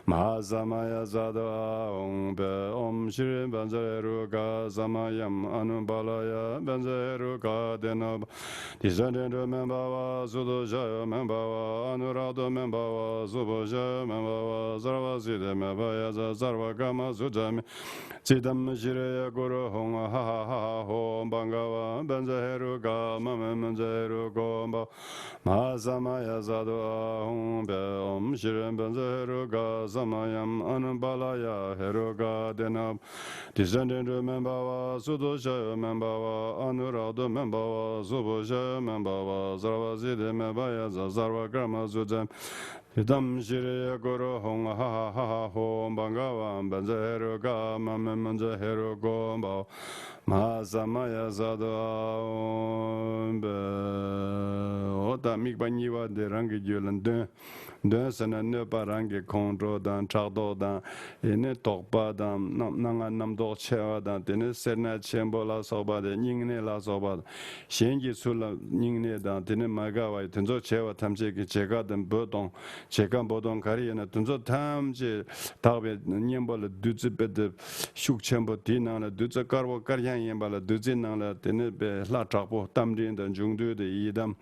མ་ཧཱ་ས་མ་ཡ་ཛ་ཏུ་ཨཱཿཧཱུྃ་ཕཊ། ཨོཾ་ཤྲཱི་པཉྩ་ཧེ་རུ་ཀ་ས་མ་ཡ་ཨ་ནུ་པཱ་ལ་ཡ་པཉྩ་ཧེ་རུ་ཀ་ཏེ་ནོ་པ། དི་ས་འགྲན་བསྡུར་མེ་འབར་བ། སུ་ཏུ་ཤ་ཡོ་མེ་འབར་བ། ཨ་ནུ་རཀྟོ་མེ་འབར་བ། སུ་པུ་ཤ་ཡོ་མེ་འབར་བ། སརྦ་སིདྡྷི་མེ་བྷ་ཡ་ཙྪ། སརྦ་ཀརྨ་སུ་ཛ་མེ། ཙི་དམ་ཤྲི་ཡ་གུ་རུ་ཧཱུྃ། ཧ་ཧ་ཧ་ཧ་ཧོ། བྷ་ག་ཝཱ་པཉྩ་ཧེ་རུ་ཀ་མ་མེ་མཉྫ་ཧེ་རུ་ཀོ་བྷ་ཝ་མ་ཧཱ་ས་མ་ཡ་ཛ་ཏུ་ཨཱཿཧཱུྃ་ཕཊ། ཨོཾ་ཤྲཱི་པཉྩ་ཧེ་རུ་ཀ་ས་མ་ཡ་ཨ་ནུ་པཱ་ལ་ཡ་ཧེ་རུ་ཀ་ཏེ་ནོ། དི་ས་འགྲན་བསྡུར་མེ་འབར་བ། སུ་ཏུ་ཤ་ཡོ་མེ་འབར་བ། ཨ་ནུ་རཀྟོ་མེ་འབར་བ། སུ་པུ་ཤ་ཡོ་མེ་འབར་བ། སརྦ་སིདྡྷི་མེ་བྷ་ཡ་ཙྪ། སརྦ་ཀརྨ་སུ་ཛ་མེ། ཙི་དམ་ཤྲི་ཡ་གུ་རུ་ཧཱུྃ། ཧ་ཧ་ཧ་ཧ་ཧོ། བྷ་ག་ཝཱ་པཉྩ་ཧེ་རུ་ཀ་མ་མེ་མཉྫ་ཧེ་རུ་ཀོ་བྷ་ཝ་མ་ཧཱ་ས་མ་ཡ་ཛ་ཏུ་ཨཱཿཧཱུྃ་ཕཊ། འོ་ད་དམིགས་པ་གཉིས་པ་འདི་རང་གི་རྒྱུད་ལ་འདོན། འདོན་ཟེར་ན་གནོད་པ་རང་གི་ཁོང་ཁྲོ་དང་ཕྲག་དོག་དང་། ཨེ་ནི་དོགས་པ་དང་རྣམ་སྣ་ལྔ་རྣམ་རྟོག་ཆེ་བ་དང་། དེ་ནི་སེར་སྣ་ཆེན་པོ་ལ་སོགས་པ་དེ་སྙིང་ནད་ལ་སོགས་པ་དང་། གཞན་གྱི་ཚུལ་ལ་སྙིང་ནད་དང་། དེ་ནི་མ་དགའ་བ་ཡི་དེ་ཚོ་བྱས་པ་ཐམས་ཅད་ཀྱི་བྱེད་ཀ་དང་འབུ་དོང་། བྱེད་ཀ་འབུ་དོང་ག་རེ་ཡིན་ན་དེ་ཚོ་ཐམས་ཅད་དག་པའི་གཉེན་པོ་ལ་བདུད་རྩི་དཔེ་དེ་ཤུགས་ཆེན་པོ། དེའི་ནང་ལ་བདུད་རྩི་དཀར་པོ་དཀར་རྐྱང་ཡིན་པ་ལ་བདུད་རྩིའི་ནང་ལ་དེ་ནི་དཔེ་ལྷ་དྲག་པོ་རྟ་མགྲིན་དང་འབྱུང་འདུས་དང་ཡི་དམ་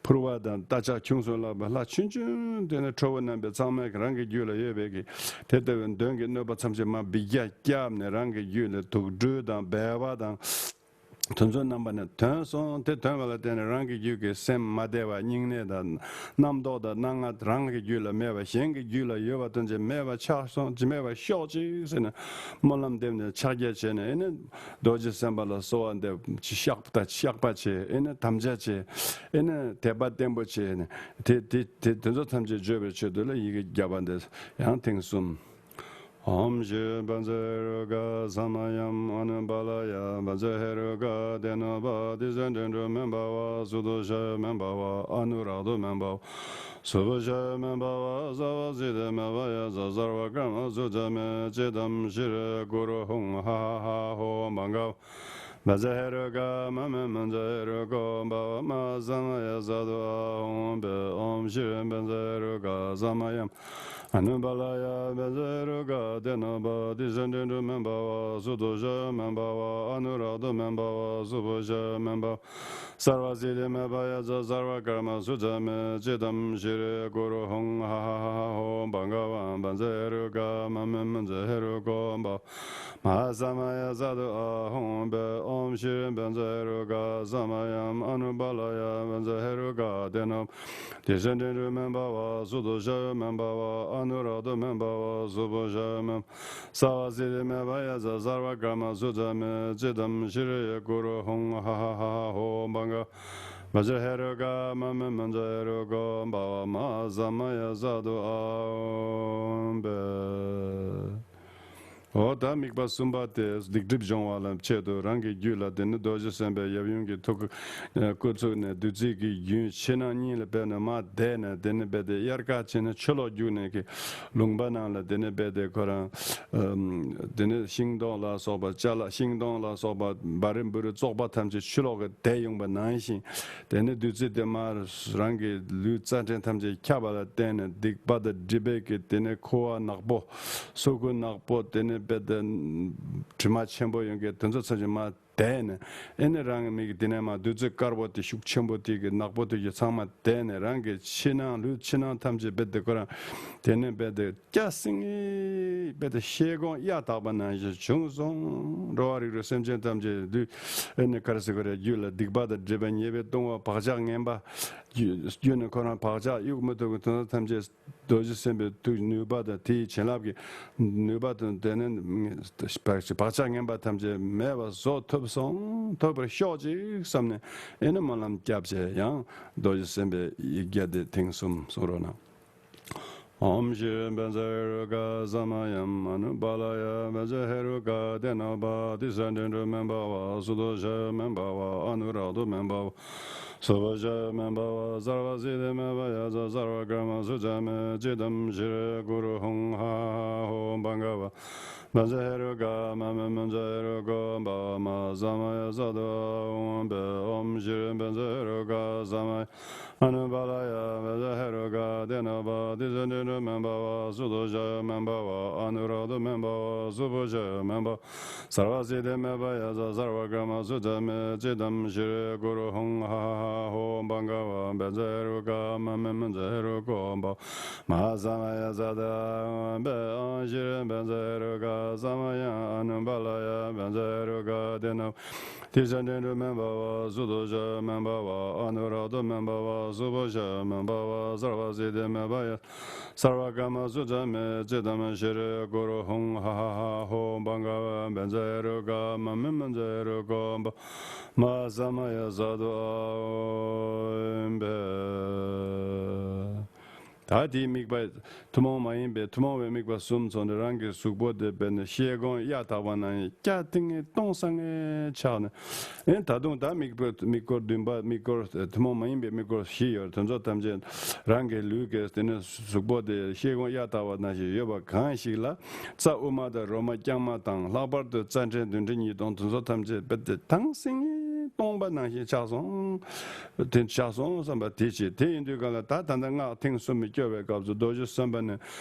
ཕུར་བ་དང་རྟ་ཕྱག་ཁྱུང་གསུམ་ལ་ལྷ་ཆུང་ཆུང་དེ་ནི་ཁྲོ་བོ་རྣམ་པའི་ཚང་མས་རང་གི་རྒྱུད་ལ་ཡོད་པའི་གི་དེ་ལྟ་བུའི་གདོན་གྱི་གནོད་པ་ཐམས་ཅད་མར་འབིགས་རྒྱག་བརྒྱབ་ནས་རང་གི་རྒྱུད་ལ་དུག་སྦྲུལ་དང་སྦལ་པ་དང་། དེ་ཚོའི་རྣམ་པ་ནི་ཐོན་སོང་། དེ་ཐོན་པ་ལ་བརྟེན་ནས་རང་གི་རྒྱུད་ཀྱི་སེམས་མ་བདེ་བ་སྙིང་ནད་དང་རྣམ་རྟོག་དང་སྣ་ལྔ་རང་གི་རྒྱུད་ལ་མེད་པ་གཞན་གྱི་རྒྱུད་ལ་ཡོད་པ་དོན་གྱི་མེད་པ་ཆགས་སོང་། ཅི་མེད་པ་ཤོག་ཅིག་ཟེར་ནས་སྨོན་ལམ་འདེབས་ནས་ཕྱག་རྒྱ་བྱས་ནས། ཨེ་ནི་རྡོ་རྗེ་སེམས་དཔའ་ལ་གསོལ་བ་འདེབས། ཅི་བཤགས་ད་བཤགས་པ་བྱས། ཨེ་ནི་དམ་བཅའ་བྱས། ཨེ་ནི་དད་པ་བརྟན་པོ་བྱས་ནས་དེ་དེ་དེ་དེ་ཚོ་ཐམས་ཅད་བརྗོད་པའི་ཆེད་དུ་ལ་ཡི་གེ་བརྒྱ་པ་འདི་ཡང་ཐེངས་གསུམ། ཨོཾ་ཤྲཱི་པཉྩ་ཧེ་རུ་ཀ་ས་མ་ཡ་ཨ་ནུ་པཱ་ལ་ཡ་པཉྩ་ཧེ་རུ་ཀ་ཏེ་ནོ་པ། དི་ས་འགྲན་བསྡུར་མེ་འབར་བ། སུ་ཏུ་ཤ་ཡོ་མེ་འབར་བ། ཨ་ནུ་རཀྟོ་མེ་འབར་བ། སུ་པུ་ཤ་ཡོ་མེ་འབར་བ། སརྦ་སིདྡྷི་མེ་བྷ་ཡ་ཙྪ། སརྦ་ཀརྨ་སུ་ཛ་མེ། ཙི་དམ་ཤྲི་ཡ་གུ་རུ་ཧཱུྃ། ཧ་ཧ་ཧ་ཧོ། བྷ་ག་ཝཱ་པཉྩ་ཧེ་རུ་ཀ་མ་མེ་མཉྫ་ཧེ་རུ་ཀོ་བྷ་ཝ་མ་ཧཱ་ས་མ་ཡ་ཛ་ཏུ་ཨཱཿཧཱུྃ་ཕཊ། ཨོཾ་ཤྲཱི་པཉྩ་ཧེ་རུ་ཀ་ས་མ་ཡ་ཨ་ནུ་པཱ་ལ་ཡ་པཉྩ་ཧེ་རུ་ཀ་ཏེ་ནོ་པ། དི་ས་འགྲན་བསྡུར་མེ་འབར་བ། སུ་ཏུ་ཤ་ཡོ་མེ་འབར་བ། ཨ་ནུ་རཀྟོ་མེ་འབར་བ། སུ་པུ་ཤ་ཡོ་མེ་འབར་བ། སརྦ་སིདྡྷི་མེ་བྷ་ཡ་ཙྪ། སརྦ་ཀརྨ་སུ་ཛ་མེ། ཙི་དམ་ཤྲི་ཡ་གུ་རུ་ཧཱུྃ། ཧ་ཧ་ཧ་ཧ་ཧོ། བྷ་ག་ཝཱ་པཉྩ་ཧེ་རུ་ཀ་མ་མེ་མཉྫ་ཧེ་རུ་ཀོ་བྷ་ཝ་མ་ཧཱ་ས་མ་ཡ་ཛ་ཏུ་ཨཱཿཧཱུྃ་ཕཊ། ཨོཾ་ཤྲཱི་པཉྩ་ཧེ་རུ་ཀ་ས་མ་ཡ་ཨ་ནུ་པཱ་ལ་ཡ་པཉྩ་ཧེ་རུ་ཀ་ཏེ་ནོ། དི་ས་འགྲན་བསྡུར་མེ་འབར་བ། སུ་ཏུ་ཤ་ཡོ་མེ་འབར་བ། ཨ་ནུ་རཀྟོ་མེ་འབར་བ། སུ་པུ་ཤ་ཡོ་མེ་འབར་བ། སརྦ་སིདྡྷི་མེ་བྷ་ཡ་ཙྪ། སརྦ་ཀརྨ་སུ་ཛ་མེ། ཙི་དམ་ཤྲི་ཡ་གུ་རུ་ཧཱུྃ། ཧ་ཧ་ཧ་ཧ་ཧོ། བྷ་ག་ཝཱ་པཉྩ་ཧེ་རུ་ཀ་མ་མེ་མཉྫ་ཧེ་རུ་ཀོ་བྷ་ཝ་མ་ཧཱ་ས་མ་ཡ་ཛ་ཏུ་ཨཱཿཧཱུྃ་ཕཊ། འོ་ད་དམིགས་པ་གསུམ་པ་དེ་སྡིག་སྒྲིབ་སྦྱོང་བ་ལ་ཆེད་དུ་རང་གི་རྒྱུད་ལ་དེ་ནི་རྡོ་རྗེ་སེམས་དཔའི་ཡབ་ཡུམ་གྱི་ཐུགས་ཀྱི་སྐུ་ཚུགས་ནས་བདུད་རྩི་གི་རྒྱུན་ཕྱི་ནང་གཉིས་ལ་སྦས་ནས་མར་བསྡད་ནས། དེ་ནི་རྦད་དེ་དབྱར་ཁ་ཕྱིན་ནས་ཕྱི་ལོགས་རྒྱུག་ནས་ཀྱི་ལུང་པ་ནང་ལ་དེ་ནི་རྦད་དེ་ཁོ་རང་ཨམ། དེ་ནི་ཤིང་སྡོང་ལ་སོགས་པ་ཅ་ལག་ཤིང་སྡོང་ལ་སོགས་པ་བ་རི་འབུ་རི་བཙོག་པ་ཐམས་ཅད་ཕྱི་ལོགས་ཀྱི་བསྡད་ཡོང་པ་ནང་བཞིན། དེ་ནི་བདུད་རྩི་དེ་མར་རང་གི་ལུས་རྩ་ཕྲན་ཐམས་ཅད་ཁྱབ་པ་ལ་བརྟེན་ནས་སྡིག་པ་དང་སྒྲིབ་པའི་གི་དེ་ནི་ཁུ་བ་ནག་པོ། སོ་ཁུ་ནག་པོ། དེ་ནི་རྦད་དེ་དྲི་མ་ཆེན་པོ་ཡོང་གི་དེ་ཚོ་ཚང་ཞིང་མར་བསྡད་ནས། ཨེ་ནི་རང་གི་མིག་གི་དེ་ནས་མར་བདུད་རྩི་དཀར་པོ་དེ་ཤུགས་ཆེན་པོ་དེ་གི་ནག་པོ་དེ་གི་ཚང་མ་བསྡད་ནས། རང་གི་ཕྱི་ནང་ལུས་ཕྱི་ནང་ཐམས་ཅད་རྦད་དེ་ཁོ་རང་དེ་ནས་རྦད་དེ་སྐྱ་སིང་ངེ་རྦད་དེ་ཤེལ་སྒོང་གཡའ་དག་པ་ནང་བཞིན་བྱུང་སོང་། འགྲོ་བ་རིགས་དྲུག་སེམས་ཅན་ཐམས་ཅད་ལུས་ཨེ་ནི་ག་རེ་ཟེར་དགོས་རེད། རྒྱུད་ལ་སྡིག་པ་དང་སྒྲིབ་པ་ཉེས་པའི་ལྟུང་བ་བག་ཆགས་ངན་པ་རྒྱུད་ནས་ཁོ་རང་བག་ཆགས་གཡུག་མི་ཐུབ་ཀྱི་དོན་དག་ཐམས་ཅད། རྡོ་རྗེ་སེམས་དཔའི་ཐུགས་ནུས་པ་དང་དེའི་བྱིན་རླབས་ཀྱི་ནུས་པ་དང་དེ་ནས་བག་ཆགས་ངན་པ་ཐམས་ཅད་མེད་པ་བཟོ་ཐུབ་སོང་། ཐུབ་པར་ཤོག་ཅིག་བསམ་ནས་ཨེ་ནི་སྨོན་ལམ་བརྒྱབ་བྱས་ཡང་རྡོ་རྗེ་སེམས་དཔའི་ཡིག་བརྒྱ་དེ་ཐེངས་གསུམ་གསུང་རོགས་གནང་། ཨོཾ་ཤྲཱི་བཛྲ་ཧེ་རུ་ཀ་ས་མ་ཡ་ཨ་ནུ་བཱ་ལ་ཡ་བཛྲ་ཧེ་རུ་ཀ་ཏེ་ན་བ་ཏི་ས་ཏྲེ་འབྲུ་མེ་བྷ་ཝ་སུ་ཏོ་ཤ་མེ་བྷ་ཝ་ཨ་ནུ་ར་ཏོ་མེ་བྷ་ཝ་སུ་བྷ་ཤ་མེ་བྷ་ཝ་སརྦ་སིདྡྷི་མེ་བྷ་ཡ་ཙ་སརྦ་ཀརྨ་སུ་ཙ་མེ་ཙི་དམ་ཤྲཱི་ཀུ་རུ་ཧཱུྃ་ཧ་ཧ་ཧ་ཧོ་བྷ་ག་བ་བཛྲ་ཧེ་རུ་ཀ་མ་མེ་མུཉྩ་ཧེ་རུ་ཀོ་བྷ་ཝ་མ་ཧཱ་ས་མ་ཡ་ཙ་ཏོ་ཨ་ཧོ་བྷེ། ཨོཾ་ཤྲཱི་བཛྲ་ཧེ་རུ་ཀ་ས་མ་ཡ་ཨ་ནུ་བཱ་ལ་ཡ་བཛྲ་ཧེ་རུ་ཀ་ཏེ་ན་བ་ཏི་ས་ཏྲེ་འབྲུ་མེ་བྷ་ཝ་སུ་ཏོ་ཤ་མེ་བྷ་ཝ་ཨ་ནུ་ར་ཏོ་མེ་བྷ་ཝ་སུ་བྷ་ཤ་མེ་བྷ་ཝ་སརྦ་སིདྡྷི་མེ་བྷ་ཡ་ཙ་སརྦ་ཀརྨ་སུ་ཙ་མེ་ཙི་དམ་ཤྲཱི་ཀུ་རུ་ཧཱུྃ་ཧ་ཧ་ཧ་ཧོ་བྷ་ག་བ་བཛྲ་ཧེ་རུ་ཀ་མ་མེ་མུཉྩ་ཧེ་རུ་ཀོ་བྷ་ཝ་མ་ཧཱ་ས་མ་ཡ་ཙ་ཏོ་ཨ་ཧོ་བྷེ། ཨོཾ་ཤྲཱི་བཛྲ་ཧེ་རུ་ཀ་ས་མ་ཡ་ཨ་ནུ་བཱ་ལ་ཡ་བཛྲ་ཧེ་རུ་ཀ་ཏེ་ན་བ་ཏི་ས་ཏྲེ་འབྲུ་མེ་བྷ་ཝ་སུ་ཏོ་ཤ་མེ་བྷ་ཝ་ཨ་ནུ་ར་ཏོ་མེ་བྷ་ཝ་སུ་བྷ་ཤ་མེ་བྷ་ཝ་སརྦ་སིདྡྷི་མེ་བྷ་ཡ་སརྦ་ཀརྨ་སུ་ཙ་མེ་ཙི་དམ་ཤྲཱི་ཀུ་རུ་ཧཱུྃ་ཧ་ཧ་ཧ་ཧོ་བྷ་ག་བ་བཛྲ་ཧེ་རུ་ཀ་མ་མེ་མུཉྩ་ཧེ་རུ་ཀོ་བྷ་ཝ་མ་ཧཱ་ས་མ་ཡ་ཙ་ཏོ་ཨ་ཧོ་བྷེ། ད་དེའི་དམིགས་པ་ཐུན་མོང་མ་ཡིན་པའི་ཐུན་མོང་བའི་དམིགས་པ་གསུམ་ཚོགས་ནས་རང་གི་གཟུགས་པོ་དེ་དཔེར་ན་ཤེལ་སྒོང་གཡའ་དག་པ་ནང་བཞིན་སྐྱ་ཏིང་ངེ་སྟོང་སང་ངེ་ཆགས་ནས། ཨེ་ད་དུང་ད་དམིགས་པ་དམིགས་སྐོར་བདུན་པ་དམིགས་སྐོར་ཐུན་མོང་མ་ཡིན་པའི་དམིགས་སྐོར་བཞི་ཡོད། དེ་ཚོ་ཐམས་ཅད་རང་གི་ལུས་ཀྱི་དེ་ནས་གཟུགས་པོ་དེ་ཤེལ་སྒོང་གཡའ་དག་པ་ནང་བཞིན་ཡོད་པ་གང་ཞིག་ལ་རྩ་དབུ་མ་དང་རོ་མ་རྐྱང་མ་དང་ལྷག་པར་དུ་རྩ་ཕྲན་བདུན་ཕྲག་གཉིས་སྟོང་དེ་ཚོ་ཐམས་ཅད་དཔེ་དེ་དྭངས་སིང་ངེ་སྟོང་པ་ནང་བཞིན་ཆགས་སོང་། དེ་ཆགས་སོང་བསམ་པ་དེ་བྱེད། དེ་ཡིན་དུས་གང་ལ་ད་ད་ལྟ་སྔགས་ཐེངས་གསུམ་སྐྱོར་བའི་སྐབས་སུ་རྡོ་རྗེ་སེམས་དཔའ་ནི་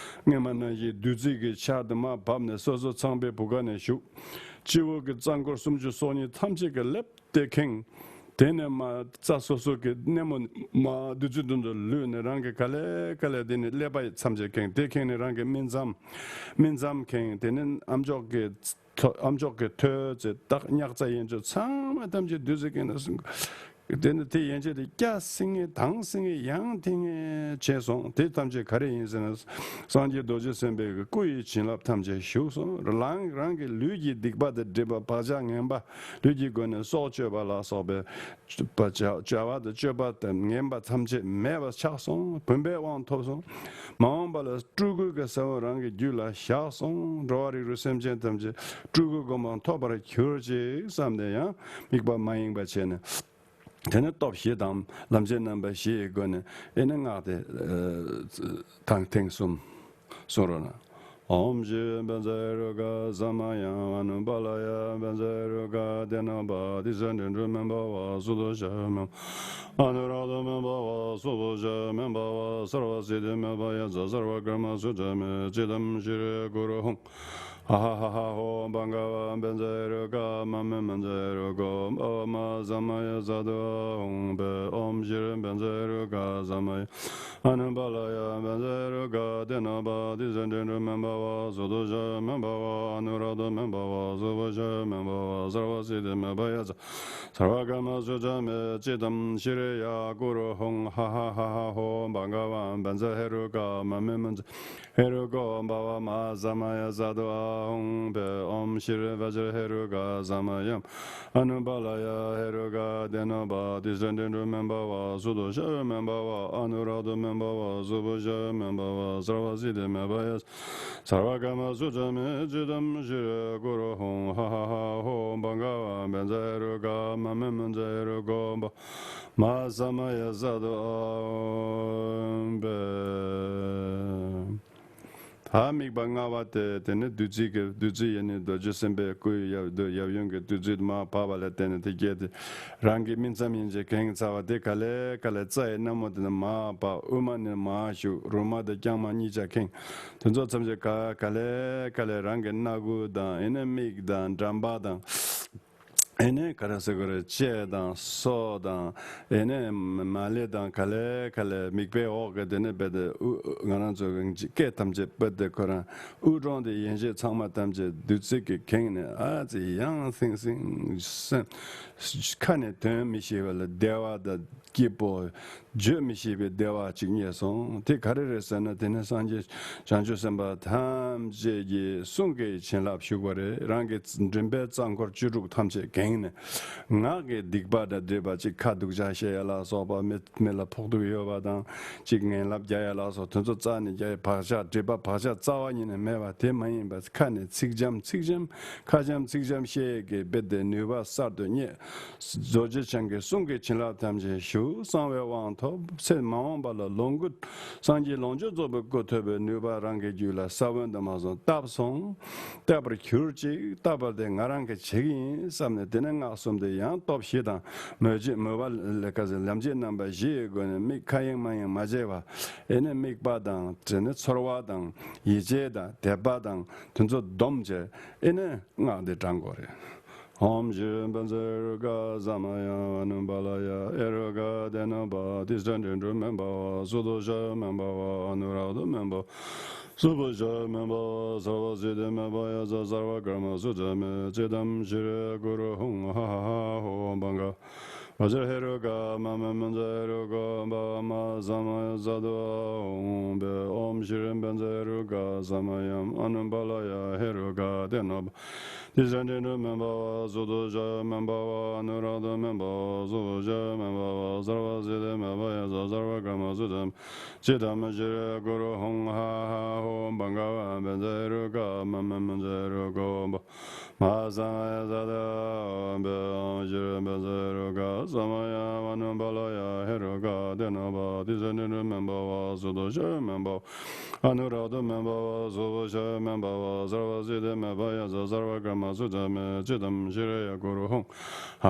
སྔོན་མ་ནང་བཞིན་བདུད་རྩི་གི་ཆར་དུ་མར་བབས་ནས་སོ་སོ་ཚངས་པའི་བུ་ག་ནས་ཞུགས། སྤྱི་བོ་གི་རྩ་འཁོར་སུམ་ཅུ་སོ་གཉིས་ཐམས་ཅད་ཀྱི་ཀླད་དེ་ཁེངས། དེ་ནས་མར་རྩ་སོ་སོ་གི་སྣེ་མོ་མར་བདུད་རྩི་དུ་དུ་ལུད་ནས་རང་གི་ག་ལེ་ག་ལེ་དེ་ནས་ཀླད་པ་ཐམས་ཅད་ཁེངས། དེ་ཁེངས་ནས་རང་གི་སྨིན་མཚམས། སྨིན་མཚམས་ཁེངས། དེ་ནས་ཨ་མཆོག་གི་ཐོ་ཨ་མཆོག་གི་ཐོད་ཚེ་བདག་སྙག་རྩ་ཡན་ཆད་ཚང་མ་ཐམས་ཅད་བདུད་རྩི་ཁེངས་ནས་སོང་། དེ་ནས་དེ་ཡན་ཆད་དེ་སྐྱ་སིང་ངེ་དྭངས་སིང་ངེ་ཡང་ཐིང་ངེ་བྱས་སོང་། དེ་ཐམས་ཅད་ག་རེ་ཡིན་ཟེར་ན། སངས་རྒྱས་རྡོ་རྗེ་སེམས་དཔའི་གི་སྐུ་ཡི་བྱིན་རླབས་ཐམས་ཅད་ཞུགས་སོང་། རང་རང་གི་ལུས་ཀྱི་སྡིག་པ་དང་སྒྲིབ་པ་བག་ཆགས་ངན་པ་ལུས་ཀྱི་སྒོ་ནས་སྲོག་གཅོད་པ་ལ་སོགས་པའི་བྱ་བྱ་བ་དང་སྤྱོད་པ་དང་ངན་པ་ཐམས་ཅད་མེད་པར་ཆགས་སོང་། བུམ་པའི་དབང་ཐོབ་སོང་། མ་འོངས་པ་ལ་སྤྲུལ་སྐུའི་གི་ས་བོན་རང་གི་རྒྱུད་ལ་བཞག་སོང་། འགྲོ་བ་རིགས་དྲུག་སེམས་ཅན་ཐམས་ཅད་སྤྲུལ་སྐུའི་གོ་འཕང་ཐོབ་པར་གྱུར་ཅིག་བསམ་སྟེ་ཡང་དམིགས་པ་མ་ཡེངས་པ་བྱས་ནས། དེ་ནས་སྟོབས་བཞི་དང་ལམ་བྱེད་རྣམ་པ་བཞི་ཡི་སྒོ་ནས་ཨེ་ནི་སྔགས་དེ་ཨ་ཐེངས་ཐེངས་གསུམ་གསུང་རོགས་གནང་། ཨོཾ་ཤྲཱི་བཛྲ་ཧེ་རུ་ཀ་ས་མ་ཡ་ཨ་ནུ་བཱ་ལ་ཡ་བཛྲ་ཧེ་རུ་ཀ་ཏེ་ན་བ་ཏི་ས་ཏྲེ་འབྲུ་མེ་བྷ་ཝ་སུ་ཏོ་ཤ་མེ་ཨ་ནུ་ར་ཏོ་མེ་བྷ་ཝ་སུ་བྷ་ཤ་མེ་བྷ་ཝ་སརྦ་སིདྡྷི་མེ་བྷ་ཡ་ཙ་སརྦ་ཀརྨ་སུ་ཙ་མེ་ཙི་དམ་ཤྲཱི་ཀུ་རུ་ཧཱུྃ། ཨ་ཧ་ཧ་ཧ་ཧོ་བྷ་ག་བ་བཛྲ་ཧེ་རུ་ཀ་མ་མེ་མུཉྩ་ཧེ་རུ་ཀོ་བྷ་ཝ་མ་ཧཱ་ས་མ་ཡ་ཙ་ཏོ་ཨ་ཧུཾ་བྷེ། ཨོཾ་ཤྲཱི་བཛྲ་ཧེ་རུ་ཀ་ས་མ་ཡ་ཨ་ནུ་བཱ་ལ་ཡ་བཛྲ་ཧེ་རུ་ཀ་ཏེ་ན་བ་ཏི་ས་ཏྲེ་འབྲུ་མེ་བྷ་ཝ་སུ་ཏོ་ཤ་མེ་བྷ་ཝ་ཨ་ནུ་ར་ཏོ་མེ་བྷ་ཝ་སུ་བྷ་ཤ་མེ་བྷ་ཝ་སརྦ་སིདྡྷི་མེ་བྷ་ཡ་ཙ་སརྦ་ཀརྨ་སུ་ཙ་མེ་ཙི་དམ་ཤྲཱི་ཡ་ཀུ་རུ་ཧཱུྃ། ཨ་ཧ་ཧ་ཧ་ཧོ་བྷ་ག་བ་བཛྲ་ཧེ་རུ་ཀ་མ་མེ་མུཉྩ་ཧེ་རུ་ཀོ་བྷ་ཝ་མ་ཧཱ་ས་མ་ཡ་ཙ་ཏོ་ཨ་ཧུཾ་བྷེ། ཨོཾ་ཤྲཱི་བཛྲ་ཧེ་རུ་ཀ་ས་མ་ཡ་ཨ་ནུ་བཱ་ལ་ཡ་ཧེ་རུ་ཀ་ཏེ་ན་བ་ཏི་ས་ཏྲེ་འབྲུ་མེ་བྷ་ཝ་སུ་ཏོ་ཤ་མེ་བྷ་ཝ་ཨ་ནུ་ར་ཏོ་མེ་བྷ་ཝ་སུ་བྷ་ཤ་མེ་བྷ་ཝ་སརྦ་སིདྡྷི་མེ་བྷ་ཡ་ཙ་སརྦ་ཀརྨ་སུ་ཙ་མེ་ཙི་དམ་ཤྲཱི་ཀུ་རུ་ཧཱུྃ། ཨ་ཧ་ཧ་ཧ་ཧོ་བྷ་ག་བ་བཛྲ་ཧེ་རུ་ཀ་མ་མེ་མུཉྩ་ཧེ་རུ་ཀོ་བྷ་ཝ་མ་ཧཱ་ས་མ་ཡ་ཙ་ཏོ་ཨ་ཧུཾ་བྷེ། ད་དམིགས་པ་ལྔ་པ་དེ་དེ་ནི་བདུད་རྩི་གི་བདུད་རྩི་ཡེ་ནི་རྡོ་རྗེ་སེམས་དཔའི་སྐུའི་ཡབ་ཡུམ་གྱི་བདུད་རྩི་མར་བབས་པ་ལ་བརྟེན་ནས་དེ་སྐད་དེ་རང་གི་སྨིན་མཚམས་ཡན་ཆད་ཁེངས་ཚར་བ་དེ་ག་ལེ་ག་ལེ་རྩ་ཡི་སྣེ་མོ་དེ་ནས་མར་བབས། དབུ་མ་ནས་མར་ཞུགས། རོ་མ་དང་རྐྱང་མ་གཉིས་ཆ་ཁེངས། དེ་ཚོ་ཐམས་ཅད་ག་ག་ལེ་ག་ལེ་རང་གི་སྣ་ཁུག་དང་ཨེ་ནི་མིག་དང་འགྲམ་པ་དང་། ཨེ་ནས་ག་རེ་ཟེར་དགོས་རེད། ལྕེ་དང་སོ་དང་ཨེ་ནས་མ་ལེ་དང་ག་ལེ་ག་ལེ་མིག་པའི་འོག་གི་དེ་ནས་རྦད་དེ་དབུ་ང་རང་ཚོ་གི་སྐད་ཐམས་ཅད་རྦད་དེ་ཁོ་རང་དབུགས་གྲོང་དེ་ཡན་ཆད་ཚང་མ་ཐམས་ཅད་བདུད་རྩི་གིས་ཁེངས་ནས་ཨ་ཙི་ཡང་སིང་སིང་སེམས་ཁ་ནས་དོན་མི་ཤེས་པ་ལ་བདེ་བ་དང་སྐྱིད་པོ། བརྗོད་མི་ཤེས་པའི་བདེ་བ་ཅིག་རྙེད་སོང་། དེ་ག་རེ་རེད་ཟེར་ན། དེ་ནི་སངས་རྒྱས་བྱང་ཆུབ་སེམས་དཔའ་ཐམས་ཅད་ཀྱི་གསུང་གི་བྱིན་རླབས་ཞུགས་པ་རེད། རང་གི་མགྲིན་པའི་རྩ་འཁོར་བཅུ་དྲུག་ཐམས་ཅད་གེངས་ནས། ངག་གི་སྡིག་པ་དང་སྒྲིབ་པ་ཅིག་ཁ་སྡུག་ཅག་བཤད་ཡ་ལ་སོགས་པ། མི་མི་ལ་ཕོག་ཐུག་ཡོད་པ་དང་། ཅིག་ངན་ལབ་རྒྱག་ཡ་ལ་སོགས། དེ་ཚོ་རྩ་ནས་རྒྱག་ཡ། བག་ཆགས་སྒྲིབ་པ་བག་ཆགས་རྩ་བ་ཉིད་ནས་མེད་པ་དེ་མ་ཡིན་པ། ཁ་ནས་ཚིག་འཇམ་ཚིག་འཇམ། ཁ་འཇམ་ཚིག་འཇམ་བཤད་ཀྱི་དཔེ་དེ་ནུས་པ་གསར་དུ་རྙེད། རྡོ་རྗེ་འཆང་གི་གསུང་གི་བྱིན་རླབས་ཐམས་ཅད་ཞུགས། གསང་བའི་དབང་ཐོབ། ཚེ་མ་འོངས་པ་ལ་ལོངས་སྐུ། སངས་རྒྱས་ལོངས་སྤྱོད་རྫོགས་པའི་སྐུ་ཐོབ་པའི་ནུས་པ་རང་གི་རྒྱུད་ལ་ས་བོན་དུ་མ་སོང་བཏབ་སོང་། བཏབ་པར་གྱུར་ཅིག། བཏབ་པ་དེ་ང་རང་གིས་བྱེད་ཀྱི་ཡིན་བསམ་ནས། དེ་ནས་སྔགས་གསུམ་དེ་ཡང་སྟོབས་བཞི་དང་། མོས་བྱེད་མོས་པ་ལས་ཀ་ཟེར་ལམ་བྱེད་རྣམ་པ་བཞི་ཡི་སྒོ་ནས། མིག་ཁ་ཡེངས་མ་ཡེངས་མ་བྱས་པ། ཨེ་ནས་དམིགས་པ་དང་། དེ་ནས་ཚོར་བ་དང་། ཡིད་ཆེས་དང་དད་པ་དང་། དེ་ཚོ་བསྡོམས་བྱས། ཨེ་ནས་སྔགས་འདི་བགྲང་དགོས་རེད། ཨོཾ་ཤྲཱི་པཉྩེ་རུ་ཀ་ས་མ་ཡ་ཨ་ནུ་བྷ་ལ་ཡ་ཧེ་རུ་ཀ་ཏེ་ནོ་པ་ཏི་ས་ཏྲེ་འགྲོ་མེ་བྷ་ཝ་སུ་ཏོ་ཤ་མེ་བྷ་ཝ་ཨ་ནུ་ར་དོ་མེ་བྷ་ཝ་སུ་བྷོ་ཤ་མེ་བྷ་ཝ་སརྦ་སིདྡྷི་མེ་བྷ་ཡ་ས་སརྦ་ཀརྨ་སུ་ཛ་མེ་ཙི་ཏམ་ཤྲི་ཡ་གུ་རུ་ཧཱུྃ་ཧ་ཧ་ཧ་ཧོ་བྷ་ག་བཛྲ་ཧེ་རུ་ཀ་མ་མེ་མཉྫ་ཧེ་རུ་ཀོ་བྷ་ཝ་མ་ས་མ་ཡ་ས་ཏྭ་ཨོཾ་བྷེ། ཨོཾ་ཤྲཱི་པཉྩེ་རུ་ཀ་ས་མ་ཡ་ཨ་ནུ་བྷ་ལ་ཡ་ཧེ་རུ་ཀ་ཏེ་ནོ་པ་ཏི་ས་ཏྲེ་འགྲོ་མེ་བྷ་ཝ་སུ་ཏོ་ཤ་མེ་བྷ་ཝ་ཨ་ནུ་ར་དོ་མེ་བྷ་ཝ་སུ་བྷོ་ཤ་མེ་བྷ་ཝ་སརྦ་སིདྡྷི་མེ་བྷ་ཡ་ས་སརྦ་ཀརྨ་སུ་ཛ་མེ་ཙི་ཏམ་ཤྲི་ཡ་གུ་རུ་ཧཱུྃ་ཧ་ཧ་ཧོ་བྷ་ག་བ་པཉྩེ་རུ་ཀ་མ་མེ་མཉྫ་ཧེ་རུ་ཀོ་བྷ་ཝ་མ་ས་མ་ཡ་ས་ཏྭ་ཨོཾ་བྷེ། ཨོཾ་ཤྲཱི་པཉྩེ་རུ་ཀ་ས་མ་ཡ་ཨ་ནུ་བྷ་ལ་ཡ་ཧེ་རུ་ཀ་ཏེ་ནོ་པ་ཏི་ས་ཏྲེ་འགྲོ་མེ་བྷ་ཝ་སུ་ཏོ་ཤ་མེ་བྷ་ཝ་ཨ་ནུ་ར་དོ་མེ་བྷ་ཝ་སུ་བྷོ་ཤ་མེ་བྷ་ཝ་སརྦ་སིདྡྷི་མེ་བྷ་ཡ་ས་སརྦ་ཀརྨ་སུ་ཛ་མེ་ཙི་ཏམ་ཤྲི་ཡ་གུ་རུ་ཧཱུྃ་ཧ་ཧ་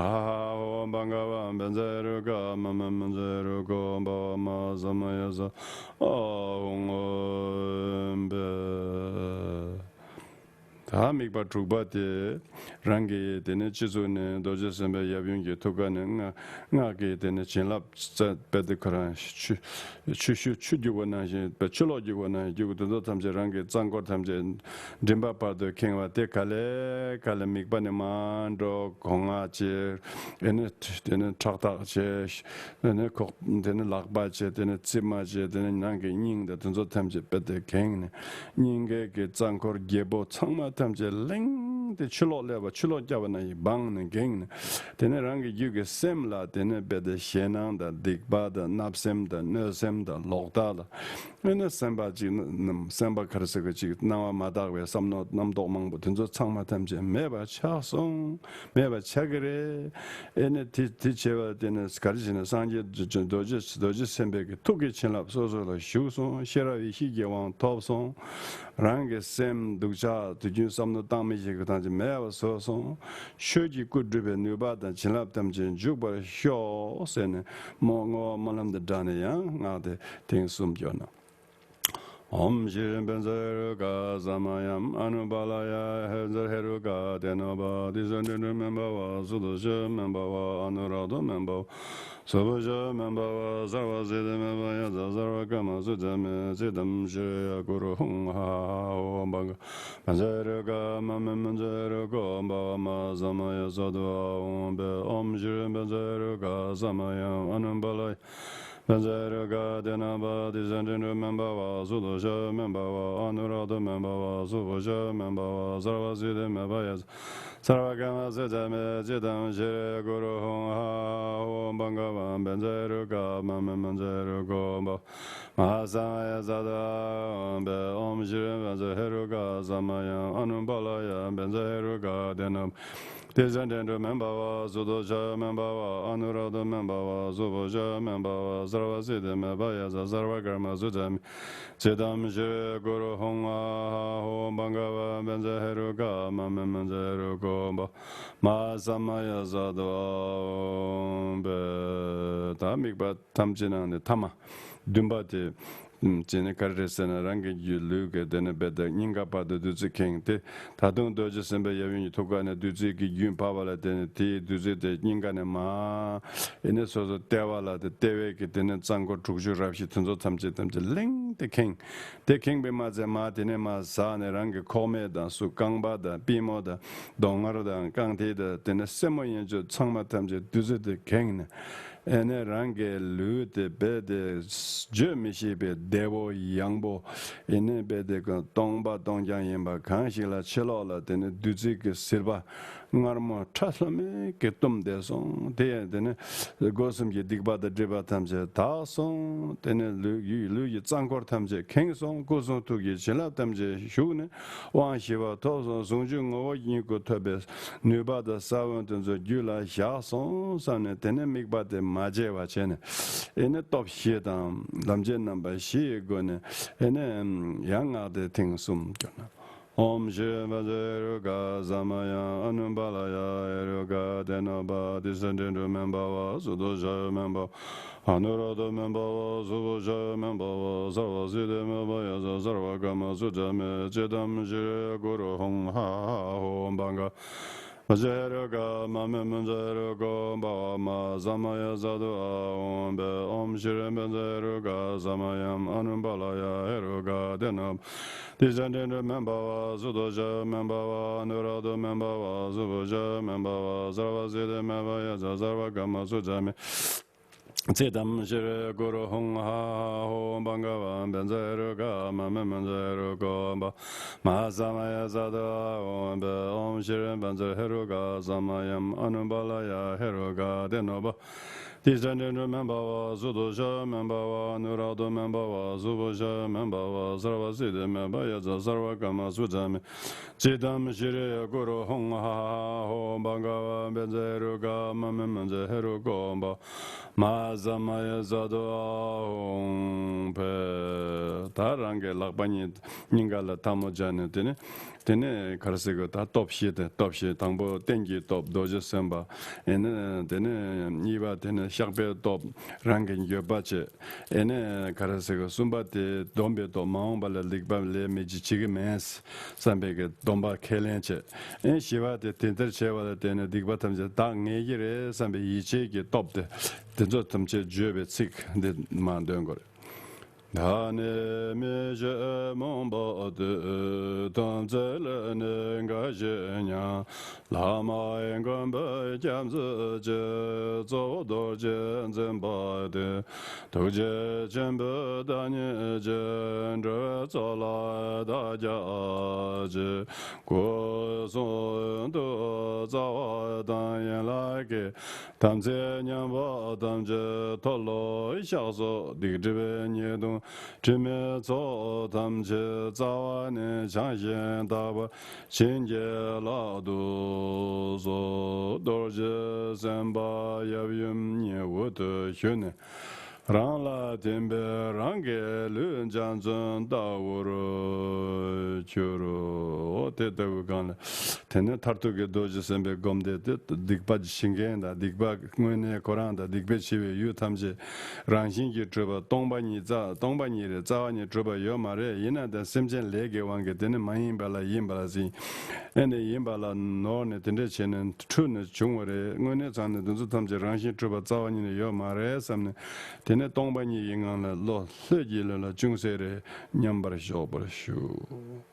ཧོ་བྷ་ག་བ་པཉྩེ་རུ་ཀ་མ་མེ་མཉྫ་ཧེ་རུ་ཀོ་བྷ་ཝ་མ་ས་མ་ཡ་ས་ཨོཾ་བྷེ། ད་དམིགས་པ་དྲུག་པ་དེ་རང་གི་དེ་ནས་སྤྱི་གཙུག་ནས་རྡོ་རྗེ་སེམས་དཔའི་ཡབ་ཡུམ་གྱི་ཐུགས་ཀ་ནས་སྔགས་སྔགས་ཀྱི་དེ་ནས་བྱིན་རླབས་རྩ་དཔེ་དེ་ཁོ་རང་ཆུ་ཆུ་ཆུ་ཆུ་རྒྱུག་པ་ནང་བཞིན། དཔེ་ཆུ་ལོག་རྒྱུག་པ་ནང་བཞིན་རྒྱུག་དེ་ཚོ་ཐམས་ཅད་རང་གི་རྩ་འཁོར་ཐམས་ཅད་མགྲིན་པ་བར་དུ་ཁེངས་པ་དེ། ག་ལེ་ག་ལེ་དམིགས་པ་ནས་མར་འགྲོ། སྒོ་ང་བྱེད། དེ་ནས་དེ་ནས་ཕྲག་ཐག་བྱེད། དེ་ནས་ཁོག་དེ་ནས་ལག་པ་བྱེད། དེ་ནས་མཆིལ་མ་བྱེད། དེ་ནས་ནང་གི་སྙིང་དང་དེ་ཚོ་ཐམས་ཅད་དཔེ་དེ་ཁེངས་ནས། སྙིང་གའི་གི་རྩ་འཁོར་བརྒྱད་པོ་ཚང་མ་ཐམས་ཅད་ལེང་སྟེ། ཆུ་ལོག་སླེབས་པ་ཆུ་ལོག་བརྒྱབ་པ་ནང་བཞིན་སྦངས་ནས་འགེངས་ནས། དེ་ནས་རང་གི་རྒྱུད་ཀྱི་སེམས་ལ་དེ་ནས་དཔེ་དེ་ཞེད་སྣང་དང་སྡིག་པ་དང་བརྣབ་སེམས་དང་གནོད་སེམས་དང་ལོག་ལྟ་དང་། དེ་ནས་སེམས་པ་གཅིག་ན་སེམས་པ་ག་རེ་ཟེར་གི། གཅིག་སྣང་བ་མ་དག་པའི་བསམ་མནོ་རྣམ་རྟོག་མང་པོ་དེ་ཚོ་ཚང་མ་ཐམས་ཅད་མེད་པ་ཆགས་སོང་། མེད་པ་ཆགས་ཀྱི་རེད། ཨེ་ནས་དེ་དེ་བྱས་པ་དེ་ནས་ག་རེ་བྱས་ན། སངས་རྒྱས་རྡོ་རྗེ་རྡོ་རྗེ་སེམས་དཔའི་གི་ཐུགས་ཀྱི་བྱིན་རླབས་སོ་སོ་ལ་ཞུགས་སོང་། ཤེས་རབ་ཡེ་ཤེས་ཀྱི་དབང་ཐོབ་སོང་། རང་གི་སེམས་སྡུག་ཅག་དུས་རྒྱུན་བསམ་བློ་བཏང་མི་ཤེས་ཀྱི་ཐམས་ཅད་མེད་པ་བཟོས་སོང་། ཆོས་ཀྱི་སྐུ་སྒྲུབ་པའི་ནུས་པ་དང་བྱིན་རླབས་ཐམས་ཅད་འཇུག་པར་ཤོག་ཟེར་ནས་བསྔོ་བསྔོ་བ་སྨོན་ལམ་དེ་བསྒྲགས་ནས་ཡང་སྔགས་དེ་ཐེངས་གསུམ་སྐྱོར་ན། ཨོཾ་ཤྲཱི་པཉྩེ་རུ་ཀ་ས་མ་ཡ་ཨ་ནུ་བྷ་ལ་ཡ་ཧེ་ཛ་ཧེ་རུ་ཀ་ཏེ་ནོ་པ་ཏི་ས་ཏྲེ་འགྲོ་མེ་བྷ་ཝ་སུ་ཏོ་ཤ་མེ་བྷ་ཝ་ཨ་ནུ་ར་དོ་མེ་བྷ་ཝ་སུ་བྷོ་ཤ་མེ་བྷ་ཝ་སརྦ་སིདྡྷི་མེ་བྷ་ཡ་ས་སརྦ་ཀརྨ་སུ་ཛ་མེ་ཙི་ཏམ་ཤྲི་ཡ་གུ་རུ་ཧཱུྃ་ཧ་ཧ་ཧོ་བྷ་ག་བཛྲ་ཧེ་རུ་ཀ་མ་མེ་མཉྫ་ཧེ་རུ་ཀོ་བྷ་ཝ་མ་ས་མ་ཡ་ས་ཏྭ་ཨོཾ་བྷེ། ཨོཾ་ཤྲཱི་པཉྩེ་རུ་ཀ་ས་མ་ཡ་ཨ་ནུ་བྷ་ལ་ཡ་པཉྩེ་རུ་ཀ་ཏེ་ནོ་པ་ཏི་ས་ཏྲེ་འགྲོ་མེ་བྷ་ཝ་སུ་ཏོ་ཤ་མེ་བྷ་ཝ་ཨ་ནུ་ར་དོ་མེ་བྷ་ཝ་སུ་བྷོ་ཤ་མེ་བྷ་ཝ་སརྦ་སིདྡྷི་མེ་བྷ་ཡ་ས་སརྦ་ཀརྨ་སུ་ཛ་མེ་ཙི་ཏམ་ཤྲི་ཡ་གུ་རུ་ཧཱུྃ་ཧ་ཧ་ཧོ་བྷ་ག་བ་པཉྩེ་རུ་ཀ་མ་མེ་མཉྫ་ཧེ་རུ་ཀོ་བྷ་ཝ་མ་ས་མ་ཡ་ས་ཏྭ་ཨོཾ་བྷེ། ཨོཾ་ཤྲཱི་པཉྩེ་ཧེ་རུ་ཀ་ས་མ་ཡ་ཨ་ནུ་བྷ་ལ་ཡ་པཉྩེ་ཧེ་རུ་ཀ་ཏེ་ནོ་པ་ཏི་ས་ཏྲེ་འགྲོ་མེ་བྷ་ཝ་སུ་ཏོ་ཤ་མེ་བྷ་ཝ་ཨ་ནུ་ར་དོ་མེ་བྷ་ཝ་སུ་བྷོ་ཤ་མེ་བྷ་ཝ་སརྦ་སིདྡྷི་མེ་བྷ་ཡ་ས་སརྦ་ཀརྨ་སུ་ཛ་མེ་ཙི་ཏམ་ཤྲི་ཡ་གུ་རུ་ཧཱུྃ་ཧ་ཧ་ཧོ་བྷ་ག་བ་པཉྩེ་ཧེ་རུ་ཀ་མ་མེ་མཉྫ་ཧེ་རུ་ཀོ་བྷ་ཝ་མ་ས་མ་ཡ་ས་ཏྭ་ཨོཾ་བྷེ། ད་དམིགས་པ་ཐམས་ཅད་ནང་ནས་ཐ་མ་བདུན་པ་དེ། ཨུམ། བྱས་ནས་ག་རེ་རེད་ཟེར་ན། རང་གི་རྒྱུད་ལུས་ཀྱི་དེ་ནས་རྦད་དེ་སྙིང་ག་བར་དུ་བདུད་རྩི་ཁེངས་ཏེ། ད་དུང་རྡོ་རྗེ་སེམས་དཔའི་ཡབ་ཡུམ་གྱི་ཐུགས་ཀ་ནས་བདུད་རྩི་གི་རྒྱུན་བབས་པ་ལ་བརྟེན་ནས། དེའི་བདུད་རྩི་དེ་སྙིང་ག་ནས་མར། ཨེ་ནས་སོ་སོ་ལྟེ་བ་ལ། དེ་ལྟེ་བའི་གི་དེ་ནས་རྩ་འཁོར་དྲུག་ཅུ་རེ་བཞི་དེ་ཚོ་ཐམས་ཅད་ཐམས་ཅད་ལེང་སྟེ་ཁེངས། དེ་ཁེངས་པས་མ་ཚད་མར་དེ་ནས་མར་ཟགས་ནས། རང་གི་ཁོག་སྨད་དང་གཟུགས་རྐང་པ་དང་པུས་མོ་དང་གདོང་ངར་དང་རྐང་མཐིལ་དང་། དེ་ནས་སེན་མོ་ཡན་ཆོད་ཚང་མ་ཐམས་ཅད་བདུད་རྩི་དེ་ཁེངས་ནས། ཨེ་ནས་རང་གི་ལུས་དེ་རྦད་དེ་བརྗོད་མི་ཤེས་པའི་བདེ་བོ་ཡངས་པོ། ཨེ་ནས་རྦད་དེ་སྟོང་པ་སྟོང་རྐྱང་ཡིན་པ་གང་ཞིག་ལ་ཕྱི་ལོགས་ལ་དེ་ནས་བདུད་རྩི་གི་ཟིལ་པ་མངར་མོ་ཁྲ་ལྷམ་མེ་གིས་བཏུམས་བསྡད་སོང་། དེ་ཡང་དེ་ནས་སྒོ་གསུམ་གྱི་སྡིག་པ་དང་སྒྲིབ་པ་ཐམས་ཅད་དག་སོང་། དེ་ནས་ལུས་ཡིད་ལུས་ཀྱི་རྩ་འཁོར་ཐམས་ཅད་ཁེངས་སོང་། སྐུ་གསུང་ཐུགས་ཀྱི་བྱིན་རླབས་ཐམས་ཅད་ཞུགས་ནས་དབང་བཞི་པ་ཐོབ་སོང་། ཟུང་འཇུག་ངོ་བོ་ཉིད་སྐུ་ཐོབ་པའི་ནུས་པ་དང་ས་བོན་དེ་ཚོ་རྒྱུད་ལ་བཞག་སོང་བསམ་ནས་དེ་ནས་དམིགས་པ་དེ་མ་བརྗེད་པ་བྱས་ནས། ཨེ་ནས་སྟོབས་བཞི་དང་ལམ་བྱེད་རྣམ་པ་བཞི་ཡི་སྒོ་ནས་ཨེ་ནས་ཡང་སྔགས་དེ་ཐེངས་གསུམ་སྐྱོར་ན། ཨོཾ་ཤྲཱི་པཉྩ་ཧེ་རུཀྵ་ས་མ་ཡ་ཨ་ནུ་བྷ་ལ་ཡ་ཧེ་རུ་ཀ་ཏེ་ནོ་པ། དེ་ཚེ་འབྲིང་གྲས་མི་འབའ་བ། གཟུགས་སྟོབས་ཆེ་བ་མི་འབའ་བ། ཨ་ནུ་རཀྟ་མི་འབའ་བ། གཟུགས་པོ་ཆེ་བ་མི་འབའ་བ། སརྦ་སིདྡྷི་མ་པ་ཡ་ཙྪ། སརྦ་ཀརྨ་སུ་ཛ་མི། ཙིཏྟཾ་ཤྲཱི་གུ་རུ་ཧཱུྃ་ཧ་ཧ་ཧོ། བྷ་ག་བཛྲ་ཧེ་རུ་ཀ་མ་མེ་མཉྫ་ཧེ་རུ་ཀོ་བྷ་བ་མ་ས་མ་ཡ་ཛ་ཏུ་ཨཱཿཧཱུྃ་ཕཊ། ཨོཾ་ཤྲཱི་པཉྩ་ཧེ་རུ་ཀ་ས་མ་ཡ་ཨ་ནུ་བྷ་ལ་ཡ་ཧེ་རུ་ཀ་ཏེ་ནོ། དེ་ཚེ་འབྲིང་གྲས་མི་འབའ་བ། གཟུགས་སྟོབས་ཆེ་བ་མི་འབའ་བ། ཨ་ནུ་རཀྟ་མི་འབའ་བ། གཟུགས་པོ་ཆེ་བ་མི་འབའ་བ། སརྦ་སིདྡྷི་མ་པ་ཡ་ཙྪ། སརྦ་ཀརྨ་སུ་ཛ་མི། ཙིཏྟཾ་ཤྲཱི་གུ་རུ་ཧཱུྃ་ཧ་ཧ་ཧོ། བྷ་ག་བཛྲ་ཧེ་རུ་ཀ་མ་མེ་མཉྫ་ཧེ་རུ་ཀོ་བྷ་མ་ས་མ་ཡ་ཛ་ཏུ་ཨཱཿཧཱུྃ་ཕཊ། ཨོཾ་ཤྲཱི་པཉྩ་ཧེ་རུ་ཀ་ས་མ་ཡ་ཨ་ནུ་བྷ་ལ་ཡ་ཧེ་རུ་ཀ་ཏེ་ནོ་པ། དེ་ཚེ་འབྲིང་གྲས་མི་འབའ་བ། གཟུགས་སྟོབས་ཆེ་བ་མི་འབའ་བ། ཨ་ནུ་རཀྟ་མི་འབའ་བ། གཟུགས་པོ་ཆེ་བ་མི་འབའ་བ། སརྦ་སིདྡྷི་མ་པ་ཡ་ཙྪ། སརྦ་ཀརྨ་སུ་ཛ་མི། ཙིཏྟཾ་ཤྲཱི་གུ་རུ་ཧཱུྃ་ཧ་ཧ་ཧོ། བྷ་ག་བཛྲ་ཧེ་རུ་ཀ་མ་མེ་མཉྫ་ཧེ་རུ་ཀོ་བྷ་མ་ས་མ་ཡ་ཛ་ཏུ་ཨཱཿཧཱུྃ་ཕཊ། ད་རང་གི་ལག་པ་གཉིས་སྙིང་ག་ལ་ཐལ་མོ་སྦྱར་ནས་དེ་ནས། དེ་ནས་ག་རེ་ཟེར་དགོས། ད་སྟོབས་བཞི་སྟེ། སྟོབས་བཞི། དང་པོ་རྟེན་གྱི་སྟོབས་རྡོ་རྗེ་སེམས་དཔའ། ཨེ་ནས་དེ་ནས་གཉིས་པ་དེ་ནས་བཤགས་པའི་སྟོབས་རང་གི་འགྱོད་པ་བྱེད། ཨེ་ནས་ག་རེ་ཟེར་དགོས། གསུམ་པ་དེ་སྡོམ་པའི་སྟོབས། མ་འོངས་པ་ལ་སྡིག་པ་ལས་མི་བྱེད། བྱེད་ཀྱི་མེད་བསམ་པའི་གི་སྡོམ་པ་ཁས་ལེན་བྱེད། ཨེ་བཞི་པ་དེ་དེ་ལྟར་བྱས་པ་ལ་བརྟེན་ནས་སྡིག་པ་ཐམས་ཅད་དག་ངེས་ཀྱི་རེད་བསམ་པའི་ཡིད་ཆེས་ཀྱི་སྟོབས་དེ། དེ་ཚོ་ཐམས་ཅད་བརྗོད་པའི་ཚིག་འདི་མར་འདོན་དགོས་རེད། བདག་ནི་མི་ཤེས་རྨོངས་པ་སྟེ། ཐོབ་བྱའི་ལས་ནི་འགའ་ཞིག་ཡང་། བླ་མ་མགོན་པོས་སྐྱབས་མཛད་ཅིང་། གཙོ་བོ་རྡོ་རྗེ་འཛིན་པ་སྟེ། ཐུགས་རྗེ་ཆེན་པོས་བདག་ཉིད་ཀྱི། འགྲོ་བའི་ཚོགས་ལ་བདག་སྐྱབས་མཆི། སྐུ་གསུང་དུ་རྩ་བ་དང་ཡན་ལག་གི། དམ་ཚིག་ཉམས་པ་ཐམས་ཅད་མཐོལ་ལོ་བཤགས་སོ། སྡིག་སྒྲིབ་ཉེས་ལྟུང་དྲི་མའི་ཚོགས་ཐམས་ཅད་རྩ་བ་ནས་བྱང་ཞིང་དག་པར་བྱིན་གྱིས་བརླབ་ཏུ་གསོལ། རྡོ་རྗེ་སེམས་དཔའ་ཡབ་ཡུམ་ཉིད་འོད་དུ་ཞུ་ནས། རང་ལ་ཐིམ་པས་རང་གི་ལུས་འཇའ་ཚོན་ལྟ་བུར་གྱུར། འོ་དེ་ལྟ་བུའི་སྒང་ལ། དེ་ནས་མཐར་ཐུག་གི་རྡོ་རྗེ་སེམས་དཔའི་སྒོམ་བཟླས་དེ། སྡིག་པ་བྱེད་མཁན་དང་སྡིག་པ་དངོས་གནས་ཁོ་རང་དང་སྡིག་པ་བྱེད་པའི་ཡུལ་ཐམས་ཅད་རང་བཞིན་གྱིས་གྲུབ་པ། སྟོང་པ་ཉིད་རྩ། སྟོང་པ་ཉིད་རེད། རྩ་བ་ཉིད་གྲུབ་པ་ཡོད་མ་རེད། ཡིན་ན་ད་སེམས་ཅན་ལས་ཀྱི་དབང་གིས་དེ་ནི་མ་ཡིན་པ་ལ་ཡིན་པ་ལ་ཟིན། ཨེ་ནས་ཡིན་པ་ལ་ནོར་ནས་དེ་འདྲ་བྱས་ནས་འཁྲུལ་ནས་བྱུང་བ་རེད། དངོས་གནས་ཚང་ནས་དེ་ཚོ་ཐམས་ཅད་རང་བཞིན་གྲུབ་པ་རྩ་བ་ཉིད་ནས་ཡོད་མ་རེད་བསམ་ནས། དེ་ནས་སྟོང་པ་ཉིད་ཀྱི་ངང་ལ་བློ་ལྷོད་ཀྱིས་ལྷོད་ལ་ཅུང་ཟད་རེ་མཉམ་པར་ཞོག་པར་ཞུ།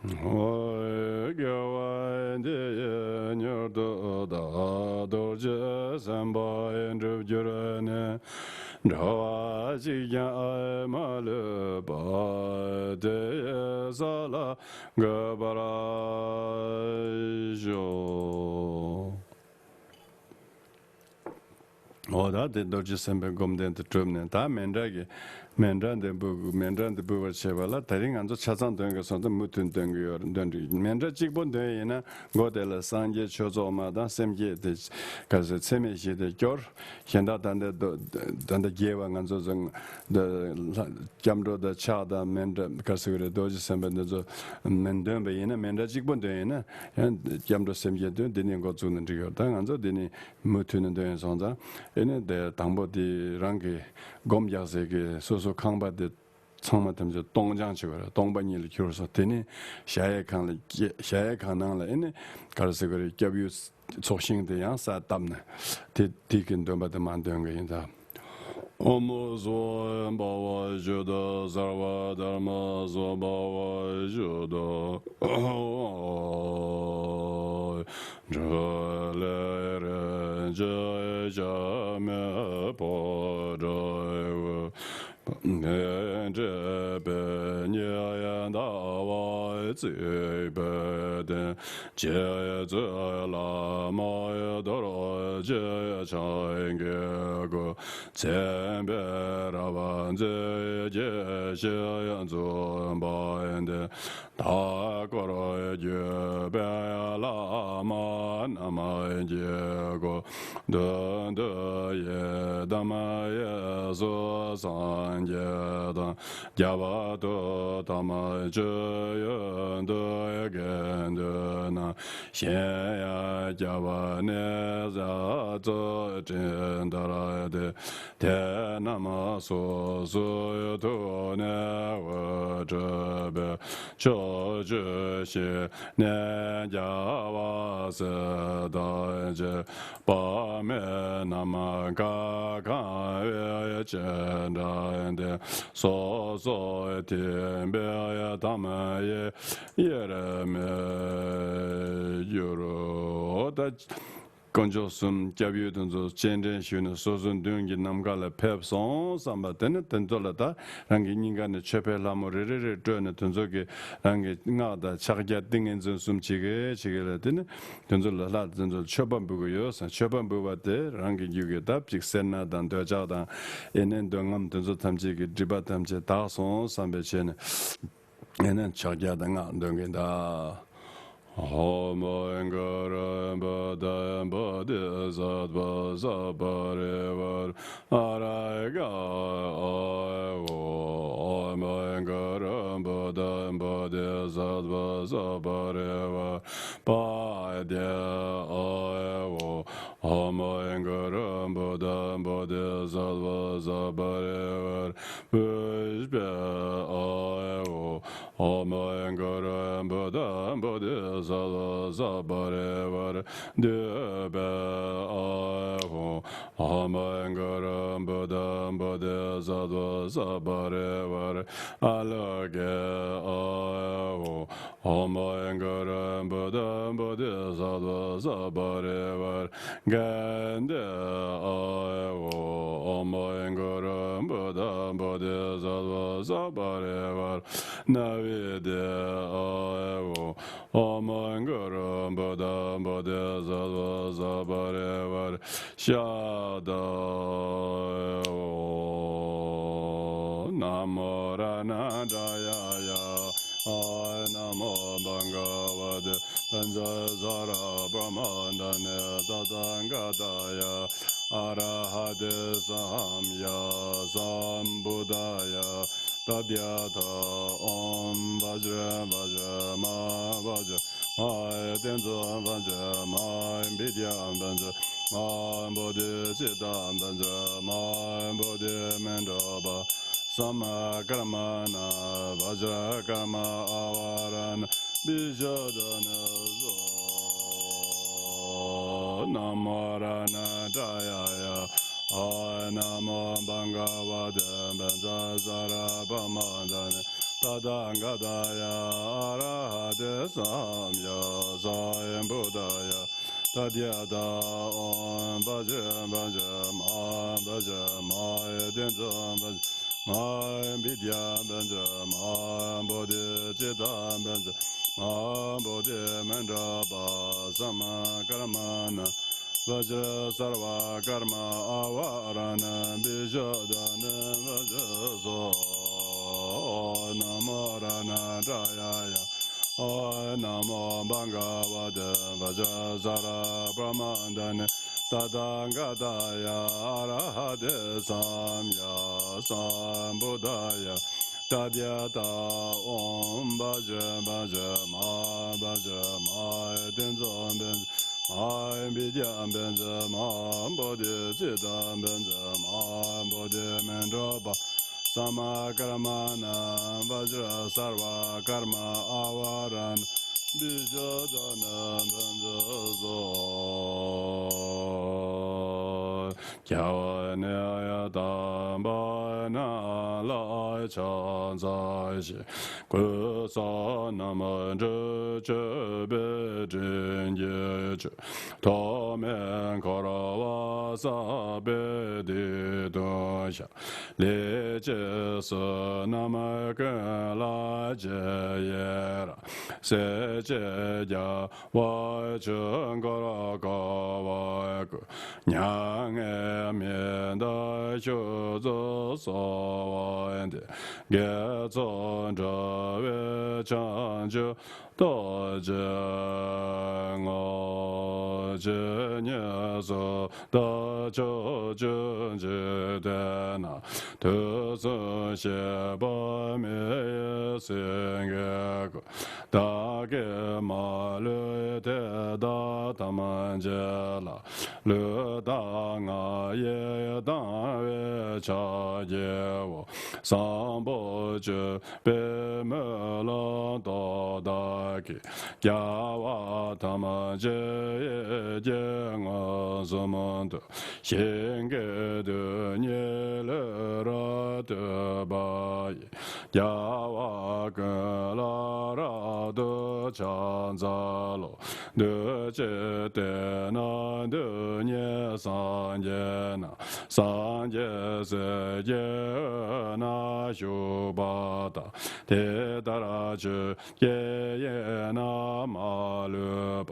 ཨོ། དགེ་བ་འདི་ཡིས་མྱུར་དུ་བདག་རྡོ་རྗེ་སེམས་དཔའ་འགྲུབ་གྱུར་ནས། འགྲོ་བ་གཅིག་ཀྱང་ཨེ་མ་ལུས་པ། དེ་ཡི་ས་ལ་འགོད་པར་ཤོག། འོ་ད་དེ་རྡོ་རྗེ་སེམས་དཔའི་སྒོམ་བཟླས་དེ་གྲུབ་ནས། ད་མཎྜལ་གྱི་མཎྜལ་འདི་འབུལ། མཎྜལ་འདི་འབུལ་བར་བྱེད་པ་ལ། ད་རིང་ང་ཚོ་ཆ་ཚང་འདོན་གྱི་སོང་ཙང་མུ་མཐུད་འདོན་གྱི་ཡོད། འདོན་འདོན། མཎྜལ་གཅིག་པོ་འདོན་ཡིན་ན། མགོ་དེ་ལ་སངས་རྒྱས་ཆོས་ཚོགས་མ་དང་སེམས་བསྐྱེད་དེ་ག་ཟེར་ཚད་མེད་བཞི་དེ་སྐྱོར། གཞན་དག་ད་ལྟ་ད་ལྟ་རྒྱས་པ་ང་ཚོ་ཚང་འདི་སྐྱབས་འགྲོ་དང་ཕྱག་དང་མཎྜལ་ག་ཟེར་གྱི་རེད། རྡོ་རྗེ་སེམས་དཔའ་འདི་ཚོ་མི་འདོན་པ་ཡིན་ན། མཎྜལ་གཅིག་པོ་འདོན་ཡིན་ན་ཡང་སྐྱབས་འགྲོ་སེམས་བསྐྱེད་འདོན། འདི་ནས་འགོ་བཙུགས་ན་འགྲིག་ཡོད། ད་ང་ཚོ་འདི་ནས་མུ་མཐུད་ནས་འདོན་ཡིན་སོང་ཙང་། ཨེ་ནས་དེ་དང་པོ་དེ་རང་གི་སྒོམ་རྒྱག་སའི་གི་སོ་སོ་ཁང་པ་དེ་ཚང་མ་ཐམས་ཅད་སྟོང་སྦྱང་བྱེད་དགོས་རེད། སྟོང་པ་ཉིད་ལ་གྱུར་སོང་། དེ་ནས་གཞལ་ཡས་ཁང་ལ་སྐྱེ། གཞལ་ཡས་ཁང་ནང་ལ་ཨེ་ནས་ག་རེ་ཟེར་དགོས་རེད། སྐྱབས་ཡུལ་ཚོགས་ཞིང་དེ་ཡང་ས་བཏབ་ནས་དེ་དེ་གི་འདོན་པ་དེ་མར་འདོན་གི་ཡིན་ད། ཨོཾ་སྭ་བྷཱ་ཝ་ཤུདྡྷ་སརྦ་དྷརྨ་སྭ་བྷཱ་ཝ་ཤུདྡྷ། འཕྲིན་ལས་རིན་ཆེན་གྱ་མའི་སྤོས་འདྲ་བོ། དྲེགས་པའི་ཉེས་ཡ་འདའ་བ་བརྩེགས་པའི་སྟེང་། རྗེ་བཙུན་བླ་མ་རྡོ་རྗེ་འཆང་གི་སྐུ། མཚན་དཔལ་རབ་མཛེས་རྒྱས་བཞིན་འཛུམ་པ་བསྟན། མཐའ་བསྐོར་བརྒྱུད་པའི་བླ་མ་རྣམས་ཀྱི་སྐུ། མདུན་དུ་ཡི་དམ་གཡས་སུ་སངས་རྒྱས་དང་། རྒྱབ་ཏུ་དམ་ཅན་ཡོན་ཏན་དགེ་འདུན་རྣམས། གཞན་ཡང་རྒྱབ་ནས་རྩ་རྫོགས་སྤྲིན་ལྟར་ལྡིར། དེ་རྣམས་སོ་སོའི་ཐུགས་ནས་འོད་འཕྲོས་པས། ཕྱོགས་བཅུའི་ཞིང་གནས་རྒྱལ་བ་སྲས་དང་བཅས། དཔག་མེད་ནམ་མཁའ་གང་བའི་སྤྱན་དྲངས་ཏེ། སོ་སོར་ཐིམ་པས་དམ་ཡེ་དབྱེར་མི་འགྱུར་རོ། ད་དཀོན་མཆོག་གསུམ་སྐྱབས་ཡུལ་དེ་ཚོ་སྤྱན་འདྲེན་ཞུས་ནས་སོ་སོའི་མདུན་གྱི་ནམ་མཁའ་ལ་ཕེབས་སོང་བསམ་པ། དེ་ནི་དེ་ཚོ་ལ་ད་རང་གི་སྙིང་ག་ནས་མཆོད་པའི་ལྷ་མོ་རེ་རེ་རེ་སྤྲོས་ནས། དེ་ཚོ་གི་རང་གི་སྔགས་དང་ཕྱག་རྒྱ་ཏིང་ངེ་འཛིན་གསུམ་ཅིག་གི་ཅིག་གི་ལ། དེ་ནི་དེ་ཚོ་ལ་ལྷ་དེ་ཚོ་ལ་མཆོད་པ་འབུལ་གི་ཡོད་ཟེར། མཆོད་པ་འབུལ་བ་དེ་རང་གི་རྒྱུད་ཀྱི་ད་ཅིག་སེར་སྣ་དང་འདོད་ཆགས་དང་ཨེ་ནས་འདོད་རྔམ་དེ་ཚོ་ཐམས་ཅད་ཀྱི་སྒྲིབ་པ་ཐམས་ཅད་དག་སོང་བསམ་པའི་ཆེད་ནས། ཨེ་ནས་ཕྱག་རྒྱ་དང་སྔགས་འདོན་གྱིན་གདའ། ཨོཾ་གུ་རུ་བུདྡྷ་བོ་དྷི་སཏྭ་སྤ་རི་ཝཱ་ར་ཨ་ར་ཧ་ཨ་ཧོ། ཨོཾ་གུ་རུ་བུདྡྷ་བོ་དྷི་སཏྭ་སྤ་རི་ཝཱ་ར་པ་དྱ་ཨ་ཧོ། ཨོཾ་གུ་རུ་བུདྡྷ་བོ་དྷི་སཏྭ་སྤ་རི་ཝཱ་ར་པུཥྤ་ཨ་ཧོ། ཨོཾ་གུ་རུ་བུདྡྷ་བོ་དྷི་སཏྭ་སྤ་རི་ཝཱ་ར་དྷཱུ་པ་ཨ་ཧོ། ཨོཾ་གུ་རུ་བུདྡྷ་བོ་དྷི་སཏྭ་སྤ་རི་ཝཱ་ར་ཨ་ལོ་ཀེ་ཨ་ཧོ། ཨོཾ་གུ་རུ་བུདྡྷ་བོ་དྷི་སཏྭ་སྤ་རི་ཝཱ་ར་གན་དྷེ་ཨ་ཧོ། ཨོཾ་གུ་རུ་བུདྡྷ་བོ་དྷི་སཏྭ་སྤ་རི་ཝཱ་ར་ན་བི་དྷེ་ཨ་ཧོ། ཨོཾ་གུ་རུ་བུདྡྷ་བོ་དྷི་སཏྭ་སྤ་རི་ཝཱ་ར་ཤ་ད་ཨ་ཧོ། ན་མོ་རཏྣ་ཏྲ་ཡ་ཡ། ཨ་ནམོ་བྷ་ག་བ་ཏེ། པཉྩ་ཙ་ར་པྲ་མ་དྷ་ནེ་ཏ་ཐཱ་ག་ཏཱ་ཡ། ཨ་ར་ཧ་ཏེ་སམ་ཡ་སམ་བུདྡྷཱ་ཡ། ཏདྱ་ཐཱ། ཨོཾ་བཛྲ་པཱ་ཙྪ་མ་པཱ་ཙྪ་མ། ཏེ་ཛ་པཱ་ཙྪ་མ། བི་དྱ་པཱ་ཙྪ་མ། བོ་དྷི་ཙིཏྟ་པཱ་ཙྪ་མ། བོ་དྷི་མཎྜལ་པ། སཾ་ཀརྨ་ཎ་བཛྲ་ཀརྨ་ཨ་བ་ར་ཎ་བི་ཤ་ཏ་ནི་སྭཱ་ཧཱ། ན་མོ་རཏྣ་ཏྲ་ཡ་ཡ། ཨ་ནམོ་བྷ་ག་བ་ཏེ། པཉྩ་ཙ་ར་པྲ་མ་དྷ་ནེ་ཏ་ཐཱ་ག་ཏཱ་ཡ། ཨ་ར་ཧ་ཏེ་སམ་ཡ་སམ་བུདྡྷཱ་ཡ། ཏདྱ་ཐཱ། ཨོཾ་བཛྲ་པཱ་ཙྪ་མ་པཱ་ཙྪ་མ། ཏིང་ཙམ་པཉྩ་མ་བི་དྱ་པཉྩ་མ་བོ་དྷི་ཙིཏྟ་པཉྩ་མ་བོ་དྷི་མཎྜ་པ་སཾ་ཀརྨ་ཎ་བཛྲ་སརྦ་ཀརྨ་ཨ་བ་ར་ཎ་བི་ཤུདྡྷ་ཎ་བཛྲ་སྭཱ་ཧཱ། ན་མོ་ར་ཎ་ཏྲ་ཡ་ཡ། ཨོ་ན་མོ་བྷ་ག་བ་ཏེ་བཛྲ་སརྦ་པྲ་མ་དྷ་ཎི་ཏ་ཐཱ་ག་ཏཱ་ཡ། ཨ་ར་ཧ་ཏེ་སམ་ཡ་སམ་བུདྡྷ་ཡ། ཏདྱ་ཐཱ། ཨོཾ་བཛྲ་བཛྲ་མ་བཛྲ་མ་ཏིང་ཙམ་པཉྩ་མ་བི་དྱ་པཉྩ་མ་བོ་དྷི་ཙིཏྟ་པཉྩ་མ་བོ་དྷི་མཎྜ་པ་སཾ་ཀརྨ་ཎ་བཛྲ་སརྦ་ཀརྨ་ཨ་བ་ར་ཎ་བི་ཤུདྡྷ་ཎ་བཛྲ་སྭཱ་ཧཱ། རྒྱལ་བ་ནི་ཡ་དམ་པ་ནཱ་ལ་ཕྱག་འཚལ་ཞིང་། གུས་ཕྱག་ན་མོ་དྲི་ཆུ་བེ་དྲིན་གྱི་ཆུ། ཐོགས་མེད་འཁོར་བ་ཟག་པའི་སྡིག་ལྟུང་བཤགས། ལེགས་སྤྱད་བསོད་ནམས་ཀུན་ལ་རྗེས་ཡི་རང་། སྲས་བཅས་རྒྱལ་བ་ཆོས་འཁོར་བསྐོར་བར་བསྐུལ། མྱ་ངན་མི་འདའ་ཕྱོགས་བཅུར་གསོལ་བ་འདེབས། དགེ་ཚོགས་འགྲོ་བའི་བྱང་ཆུབ་རྟོགས་བྱེད་ངོ་། ཇི་སྙེད་སུ་དག་ཕྱོགས་བཅུའི་འཇིག་རྟེན་ན། དུས་གསུམ་གཤེགས་པ་མི་ཡི་སེང་གེ་ཀུན། བདག་གིས་མ་ལུས་དེ་དག་ཐམས་ཅད་ལ། ལུས་དང་ངག་ཡིད་དང་བས་ཕྱག་བགྱིའོ། བཟང་པོ་སྤྱོད་པའི་སྨོན་ལམ་རྟོགས་བདག་གིས། རྒྱལ་བ་ཐམས་ཅད་ཡིད་ཀྱིས་མངོན་སུམ་དུ། ཞིང་གི་རྡུལ་སྙེད་ལུས་རབ་བཏུད་པ་ཡིས། རྒྱལ་བ་ཀུན་ལ་རབ་ཏུ་ཕྱག་འཚལ་ལོ། འདུ་བྱེད་དེ་ན་འདུ་བྱེད་སངས་རྒྱས་རྣམས། སངས་རྒྱས་སྲས་ཀྱི་དབུས་ན་བཞུགས་པ་དང་། དེ་ལྟར་ཆོས་ཀྱི་དབྱིངས་རྣམས་མ་ལུས་པ།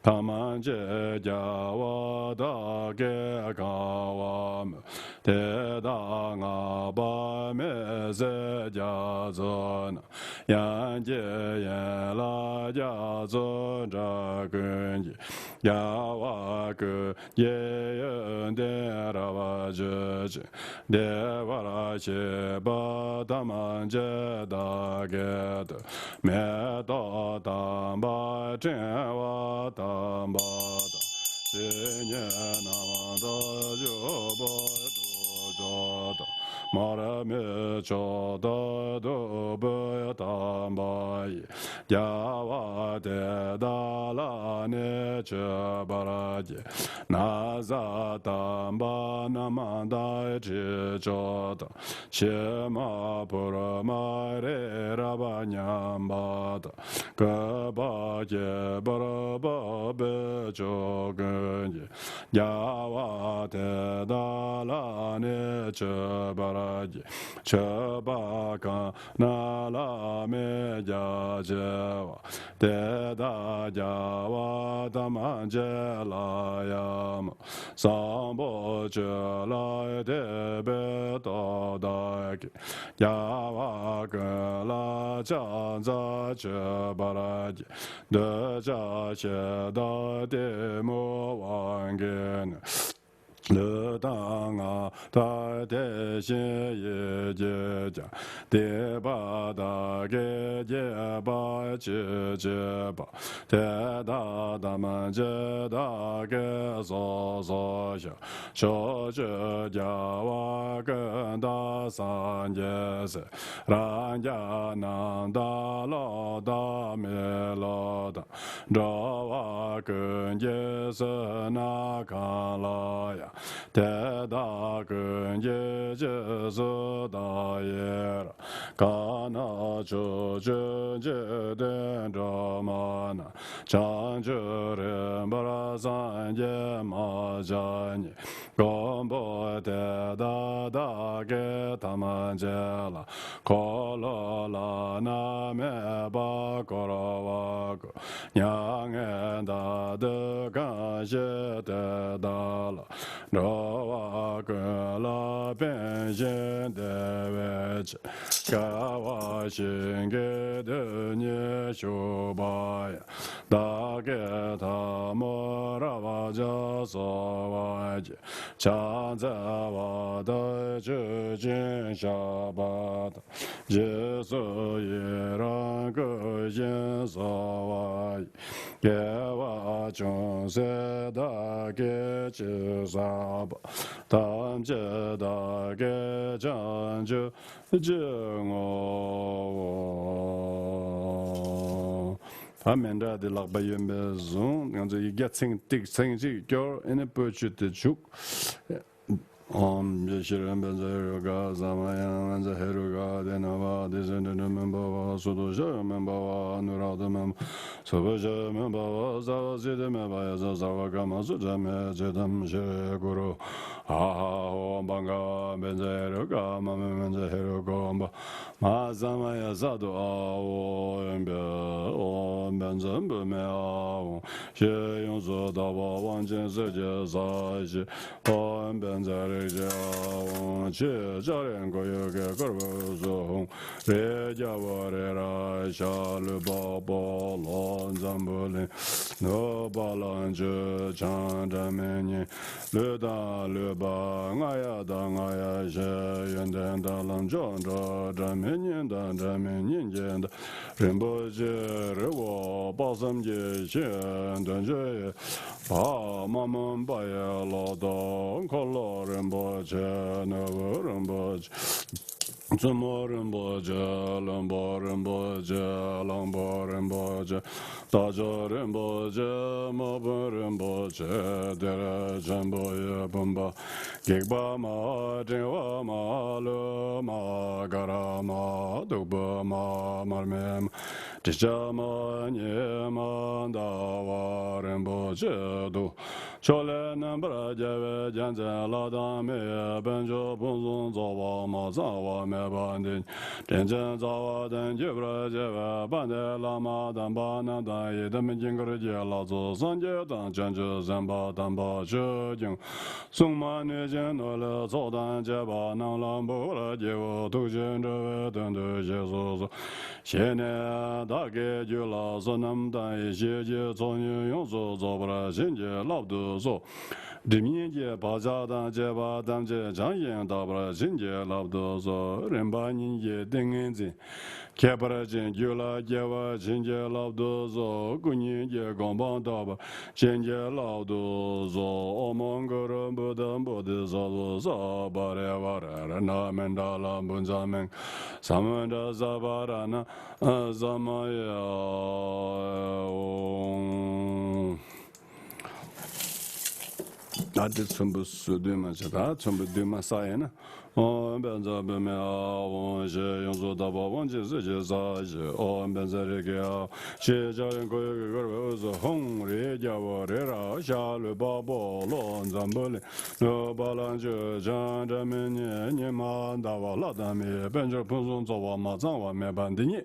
ཐམས་ཅད་རྒྱལ་བ་དག་གིས་གང་བར་མོས། དེ་དག་བསྔགས་པ་མི་ཟད་རྒྱ་མཚོ་རྣམས། དབྱངས་ཀྱིས་ཡན་ལག་རྒྱ་མཚོ་འདྲ་ཀུན་གྱི། རྒྱལ་བ་ཀུན་གྱི་ཡོན་ཏན་རབ་བརྗོད་ཅིང་། བདེ་བར་གཤེགས་པ་ཐམས་ཅད་བདག་གིས་བསྟོད། མེ་ཏོག་དམ་པ་ཕྲེང་བ་དམ་པ་དང་། སིལ་སྙན་རྣམ་དག་བྱུག་པ་དུག་མཆོག་དང་། མར་མེ་མཆོག་དང་བདུག་སྤོས་དམ་པ་ཡིས། རྒྱལ་བ་དེ་དག་ལ་ནི་མཆོད་པར་བགྱི། ན་བཟའ་དམ་པ་རྣམས་དང་དྲི་མཆོག་དང་། ཕྱེ་མ་ཕུར་མ་རི་རབ་མཉམ་པ་དང་། བཀོད་པ་ཁྱད་པར་འཕགས་པའི་མཆོག་ཀུན་གྱིས། རྒྱལ་བ་དེ་དག་ལ་ནི་མཆོད་པར་བགྱི། མཆོད་པ་གང་རྣམས་ལ་མི་རྒྱ་ཆེ་བ། དེ་དག་རྒྱལ་བ་ཐམས་ཅད་ལ་ཡང་མོས། བཟང་པོ་སྤྱོད་ལ་དད་པས་བསྟོད་བདག་གིས། རྒྱལ་བ་ཀུན་ལ་ཕྱག་འཚལ་མཆོད་པར་བགྱི། འདོད་ཆགས་ཞེ་སྡང་གཏི་མུག་དབང་གིས་ནི། ལུས་དང་ངག་དང་དེ་བཞིན་ཡིད་ཀྱིས་ཀྱང་། སྡིག་པ་བདག་གིས་བགྱིས་པ་ཅི་མཆིས་པ། དེ་དག་ཐམས་ཅད་བདག་གིས་སོ་སོར་བཤགས། ཕྱོགས་བཅུའི་རྒྱལ་བ་ཀུན་དང་སངས་རྒྱས་སྲས། རང་རྒྱལ་རྣམས་དང་ལོག་ལྟ་མི་བློ་དང་། འགྲོ་བ་ཀུན་གྱི་བསོད་ནམས་གང་ལ་ཡང་ དེ་དག་ཀུན་གྱི་རྗེས་སུ་བདག་ཡི་རང་། གང་ན་ཕྱོགས་བཅུའི་འཇིག་རྟེན་འགྲོ་མ་རྣམས། བྱང་ཆུབ་རིམ་པར་སངས་རྒྱས་མ་བྱ་ཉིད། མགོན་པོ་དེ་དག་བདག་གིས་ཐམས་ཅད་ལ། འཁོར་ལོ་བླ་ན་མེད་པ་བསྐོར་བ་ཀུན། མྱ་ངན་འདའ་སྟོན་གང་བཞེད་དེ་དག་ལ། འགྲོ་བ་ཀུན་ལ་ཕན་ཞིང་བདེ་བའི་ཕྱིར། དགེ་བ་བཤེས་ཀྱི་དོན་ཉིད་ཞུགས་པ་ཡང་། བདག་གི་ཐལ་མོ་རབ་ཀྱིས་གསོལ་བ་བགྱི། ཕྱག་འཚལ་བ་དང་མཆོད་ཅིང་བཤགས་པ་དང་། རྗེས་སུ་ཡི་རང་བསྐུལ་ཞིང་གསོལ་བ་ཡི། དགེ་བ་ཅུང་ཟད་བདག་གིས་ཅི་བསགས་པ། ཐམས་ཅད་བདག་གིས་བྱང་ཆུབ་ཀྱི་ངོ་བོ། ད་མཎྜལ་དེ་ལག་པ་གཡོན་པས་བཟུང་། ང་ཚོ་ཡིག་བརྒྱ་ཚེག་ཏིག་ཚེག་གཅིག་སྐྱོར། ཨེ་ནས་པོད་བཅུ་དེ་བྱུག། ཨོཾ་ཡེ་ཤེས་རིན་པོ་ཆེ་རུ་ཀ་ས་མ་ཡ་ང་ཚོ་ཧེ་རུ་ཀ་དེ་ན་བ་དེ་སེ་འདྲེ་འདྲེ་མིན་པ་བ་སུ་དུ་ཤ་ཡོ་མིན་པ་བ་ཨ་ནུ་ར་དུ་མིན་པ་སུ་བུ་ཤ་ཡོ་མིན་པ་བ་ས་བ་སི་དེ་མེད་པ་ཡ་ས་ས་བ་ཀ་མ་སུ་ཇ་མེ་ཇེ་དམ་ཤེ་གུ་རུ། ཨ་ཧ་ཧོ་བང་ག་བན་ཛ་ཧེ་རུ་ཀ་མ་མེ་བན་ཛ་ཧེ་རུ་ཀོ་བ། མ་ས་མ་ཡ་ས་དུ་ཨ་འོ་ཨེམ་བེ་ཨོ་བན་ཛ་བུ་མེ་ཨ་འོ་ཞེས་ཡོངས་སུ་དག་པ་དབང་ཆེན་གསེར་གྱི་ས་གཞི་ཨོ་བན་ཛ་རིགས་ཀྱི་ཨ་འོ་ཆེ་ལྕགས་རི་འཁོར་ཡུག་གི་དཀར་པོ་སུ་ཧོང་རི་རྒྱལ་པོ་རི་ར་ཤ་ལུས་འཕགས་པོ་ལྷོ་འཛམ་བུ་གླིང་ནུབ་བ་ལང་སྤྱོད་བྱང་སྒྲ་མི་སྙན། ལུས་དང་ལུས་པ་རྔ་ཡབ་དང་རྔ་ཡབ་ཞེས། ཡོན་ཏན་དང་ལམ་མཆོག་འགྲོ། སྒྲ་མི་སྙན་དང་སྒྲ་མི་སྙན་གྱི་བདག་རིན་པོ་ཆེ་རི་བོ་དཔག་བསམ་གྱི་ཞིང་དོན་བཅུ་ཡི་བ་མ་མུན་པ་ཡི་ལོ་ཏོག་འཁོར་ལོ་རིན་པོ་ཆེ་ནོར་བུ་རིན་པོ་ཆེ། བཙུན་མོ་རིན་པོ་ཆེ། བློན་པོ་རིན་པོ་ཆེ། གླང་པོ་རིན་པོ་ཆེ། རྟ་མཆོག་རིན་པོ་ཆེ། མ་བུ་རིན་པོ་ཆེ། གཏེར་ཆེན་པོ་ཡི་བུམ་པ། སྒེག་པ་མ། ཕྲེང་བ་མ། ལུས་མ། དཀར་མ། བདུག་སྤོས་མ། མར་མེ་མ། དྲི་ཆབ་མ། ཉི་མ་ཟླ་བ་རིན་པོ་ཆེ་དུ། ཕྱོགས་ལས་རྣམ་པར་རྒྱལ་བའི་རྒྱལ་མཚན་ལྷ་དང་མིའི་དཔལ་འབྱོར་ཕུན་སུམ་ཚོགས་པ་མ་ཚང་བ་མེད་པ་འདི་ཉིད། དྲིན་ཅན་རྩ་བ་དང་བརྒྱུད་པར་བཅས་པའི་དཔལ་ལྡན་བླ་མ་དམ་པ་རྣམས་དང་ཡི་དམ་དཀྱིལ་འཁོར་གྱི་ལྷ་ཚོགས་སངས་རྒྱས་དང་བྱང་ཆུབ་སེམས་དཔའ་དམ་པ་ཆོས་སྐྱོང་སྲུང་མ་གནོད་སྦྱིན་ནོར་ལྷའི་ཚོགས་དང་བཅས་པ་རྣམས་ལ་འབུལ་བར་བགྱིའོ། ཐུགས་རྗེས་འགྲོ་བའི་དོན་དུ་བཞེས་སུ་གསོལ། བཞེས་ནས་བདག་གི་རྒྱུད་ལ་བསོད་ནམས་དང་ཡེ་ཤེས་ཀྱི་ཚོགས་གཉིས་ཡོངས་སུ་རྫོགས་པར་བྱིན་གྱིས་བརླབ་ཏུ་གསོལ། སྒྲིབ་གཉིས་ཀྱི་བག་ཆགས་དང་བཅས་པ་ཐམས་ཅད་བྱང་ཞིང་དག་པར་བྱིན་གྱིས་བརླབ་ཏུ་གསོལ། རིམ་པ་གཉིས་ཀྱི་ཏིང་ངེ་འཛིན་ཁྱད་པར་ཅན་རྒྱུད་ལ་སྐྱེ་བར་བྱིན་གྱིས་བརླབ་ཏུ་གསོལ། སྐུ་གཉིས་ཀྱི་གོ་འཕང་ཐོབ་པར་བྱིན་གྱིས་བརླབ་ཏུ་གསོལ། ཨོཾ་གུ་རུ་བུདྡྷ་བོ་དྷི་ས་ཏྭ་ས་པ་རི་ཝཱ་ར་ཎ་མཎྜལ་བྷུ་ཛ་མུ་ཀ་ས་མུ་ཌ་ས་བ་ར་ཎ་ས་མ་ཡ་ཨོཾ། ཨ་དེ་ཚོམ་བུ་སུ་བདུན་མ་བྱས། ད་ཚོམ་བུ་བདུན་མ་ས་ཡིན་ན། ཨོཾ་བཛྲ་བྷཱུ་མི་ཨཱཿཧཱུྃ་ཞེས་ཡོངས་སུ་དག་པ་དབང་ཆེན་གསེར་གྱི་ས་གཞི། ཨོཾ་བཛྲ་རེ་ཁེ་ཨཱཿཧཱུྃ་ཞེས་ལྕགས་རི་འཁོར་ཡུག་གི་དཀར་པོའི་དབུས་སུ་ཧཱུྃ། རིའི་རྒྱལ་པོ་རི་རབ་ཤ་ལུས་འཕགས་པོ་ལྷོ་འཛམ་བུ་གླིང་ནུབ་བ་ལང་སྤྱོད་བྱང་སྒྲ་མི་སྙན། ཉི་མ་ཟླ་བ་ལྷ་དང་མིའི་དཔལ་འབྱོར་ཕུན་སུམ་ཚོགས་པ་མ་ཚང་བ་མེད་པ་འདི་ཉིད།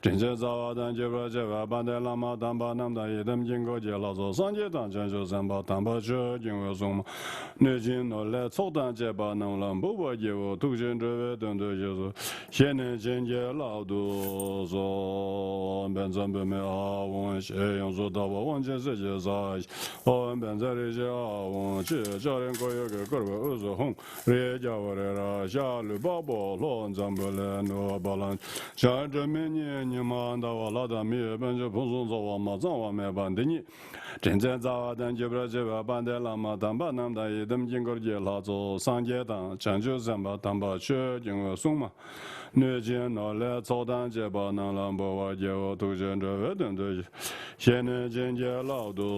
དྲིན་ཅན་རྩ་བ་དང་བརྒྱུད་པར་བཅས་པའི་དཔལ་ལྡན་བླ་མ་དམ་པ་རྣམས་དང་ཡི་དམ་དཀྱིལ་འཁོར་གྱི་ལྷ་ཚོགས་སངས་རྒྱས་དང་བྱང་ཆུབ་སེམས་དཔའ་དམ་པ་ཆོས་སྐྱོང་བའི་སྲུང་མ་གནོད་སྦྱིན་ནོར་ལྷའི་ཚོགས་དང་བཅས་པ་རྣམས་ལ་འབུལ་བར་བགྱིའོ། ཐུགས་རྗེས་འགྲོ་བའི་དོན་དུ་བཞེས་སུ་གསོལ། བཞེས་ནས་བྱིན་གྱིས་བརླབ་ཏུ་གསོལ། ཨོཾ་བཛྲ་བྷཱུ་མི་ཨཱཿཧཱུྃ་ཞེས་ཡོངས་སུ་དག་པ་དབང་ཆེན་གསེར་གྱི་ས་གཞི། ཨོཾ་བཛྲ་རེ་ཁེ་ཨཱཿཧཱུྃ་ཞེས་ལྕགས་རི་འཁོར་ཡུག་གི་དཀར་པོའི་དབུས་སུ་ཧཱུྃ། རིའི་རྒྱལ་པོ་རི་རབ་ཤ་ལུས་འཕགས་པོ་ལྷོ་འཛམ་བུ་གླིང་ནུབ་བ་ལང་སྤྱོད་བྱང་སྒྲ་མི་སྙན། ཉི་མ་ཟླ་བ་ལྷ་དང་མིའི་དཔལ་འབྱོར་ཕུན་སུམ་ཚོགས་པ་མ་ཚང་བ་མེད་པ་འདི་ཉིད། དྲིན་ཅན་རྩ་བ་དང་བརྒྱུད་པར་བཅས་པའི་དཔལ་ལྡན་བླ་མ་དམ་ པ་རྣམས་དང་། ཡི་དམ་དཀྱིལ་འཁོར་གྱི་ལྷ་ཚོགས་སངས་རྒྱས་དང་བྱང་ཆུབ་སེམས་དཔའ་དམ་པ་ཆོས་སྐྱོང་བའི་སྲུང་མ། གནོད་སྦྱིན་ནོར་ལྷའི་ཚོགས་དང་བཅས་པ་རྣམས་ལ་འབུལ་བར་བགྱིའོ། ཐུགས་རྗེས་འགྲོ་བའི་དོན་དུ་གཤེགས་ནས་བྱིན་གྱིས་བརླབ་ཏུ་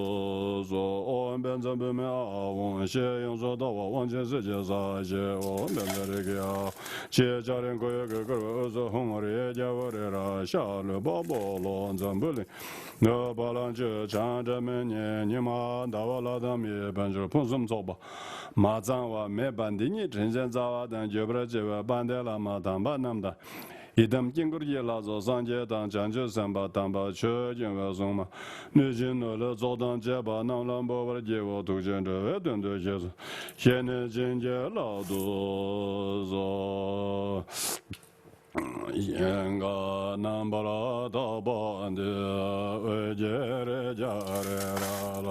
གསོལ། ཨོཾ་བཛྲ་བྷཱུ་མི་ཨཱཿཧཱུྃ། ཞེས་ཡོངས་སུ་དག་པ་དབང་ཆེན་གསེར་གྱི་ས་གཞི། ཨོཾ་བཛྲ་རེ་ཁེ་ཨཱཿཧཱུྃ། ཞེས་ལྕགས་རི་འཁོར་ཡུག་གིས་བསྐོར་བའི་དབུས་སུ་ཧཱུྃ། རེ་རྒྱལ་པོ་རི་རབ་ཤ་ལུས་འཕགས་པོ་ལྷོ་འཛམ་བུ་གླིང་། ནུབ་བ་ལང་སྤྱོད་བྱང་སྒྲ་མི་སྙན། ཉི་མ་ཟླ་བ་ལྷ་དང་མིའི་དཔལ་འབྱོར་ཕུན་སུམ་ཚོགས་པ་མ་ཚང་བ་མེད་པ་འདི་ཉིད་དྲིན་ཅན་རྩ་བ་དང་བརྒྱུད་པར་བཅས་པའི་དཔལ་ལྡན་བླ་མ་དམ་པ་རྣམས་དང་། ཡི་དམ་དཀྱིལ་འཁོར་གྱི་ལྷ་ཚོགས་སངས་རྒྱས་དང་བྱང་ཆུབ་སེམས་དཔའ་དམ་པ་ཆོས་སྐྱོང་བའི་སྲུང་མ། གནོད་སྦྱིན་ནོར་ལྷའི་ཚོགས་དང་བཅས་པ་རྣམས་ལ་འབུལ་བར་བགྱིའོ། ཐུགས་རྗེས་འགྲོ་བའི་དོན་དུ་གཤེགས་སོ། གཤེགས་ནས་བྱིན་གྱིས་བརླབ་ཏུ་གསོལ། ཞིང་ཁམས་རྣམ་པར་དག་པ་འདི། དབུས་ཀྱི་རི་རྒྱལ་རི་རབ་ལ།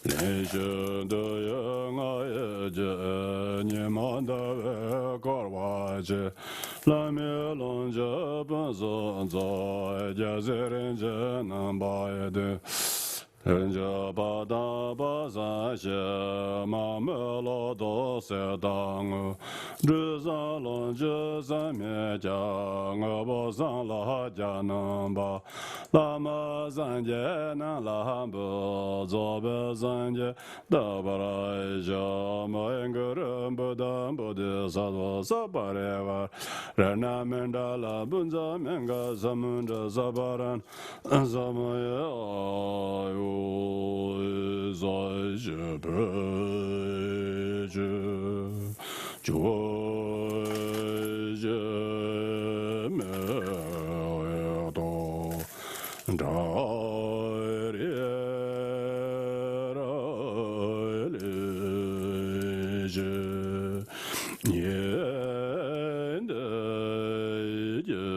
གླིང་བཞི་འདི་ཡི་རྔ་ཡབ་ཀྱི། ཉི་མ་ཟླ་བས་བསྐོར་བ་ཅན། ལྷ་མིའི་ལོངས་སྤྱོད་ཕུན་སུམ་ཚོགས། རྒྱལ་སྲས་རིན་ཆེན་རྣམ་པ་བདུན། ལྷུན་གྱིས་འབབ་དང་འབབ་བཟང་ཞིང་། མ་རྨོས་ལོ་ཏོག་གསེར་དང་དངུལ། སྦྲུལ་བཟང་ལོངས་སྤྱོད་བཟང་མིན་ཀྱང་། དངོས་པོ་བཟང་ལ་བརྒྱ་རྣམས་འབབ། བླ་མ་སངས་རྒྱས་རྣམས་ལ་འབུལ། རྫོགས་པའི་སངས་རྒྱས་རྟག་པར་བཞུགས། མ་ཧེ་གུ་རུ་བུདྡྷ་བོ་དྷི་སཏྭ་སབ་པ་རི་ཝཱ་ར་ཎ་མཎྜ་ལ་བྷུ་ཛ་མི་ག་ས་མུ་དྲ་སབ་པ་ར་ཎ་སམ་ཡ་ཡོ་ས་ཞི་བུ་ཅི་ཇོ་ཇི་མེ་ཏོ་དྲ་རེ་ར་ལེ་ཇི་ཉེ་འདི་ཀྱི་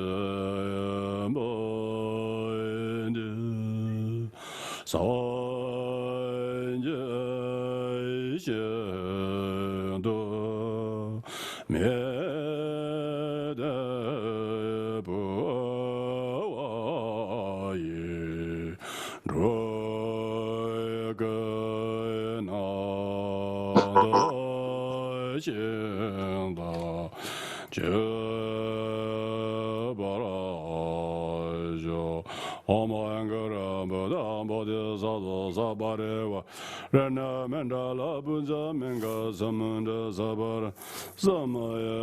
བུ་འདི། སངས་རྒྱས་ཤིན་ཏུ་མེད་དེ། བུ་བ་ཡིས་འགྲོ་ཀུན་སྣང་དུ་ཤིན་ཏུ་གཅིག་པར་ཤོག་ཨོཾ་ཨ་གུ་རུ་བུདྡྷ་བོ་དྷི་སཏྭ་སབ་པ་རི་ཝཱ་ར་ཎ་མཎྜ་ལ་བྷུ་ཛ་མི་ག་ས་མུ་དྲ་སབ་པ་ར་ཎ་སམ་ཡ་ཡོ།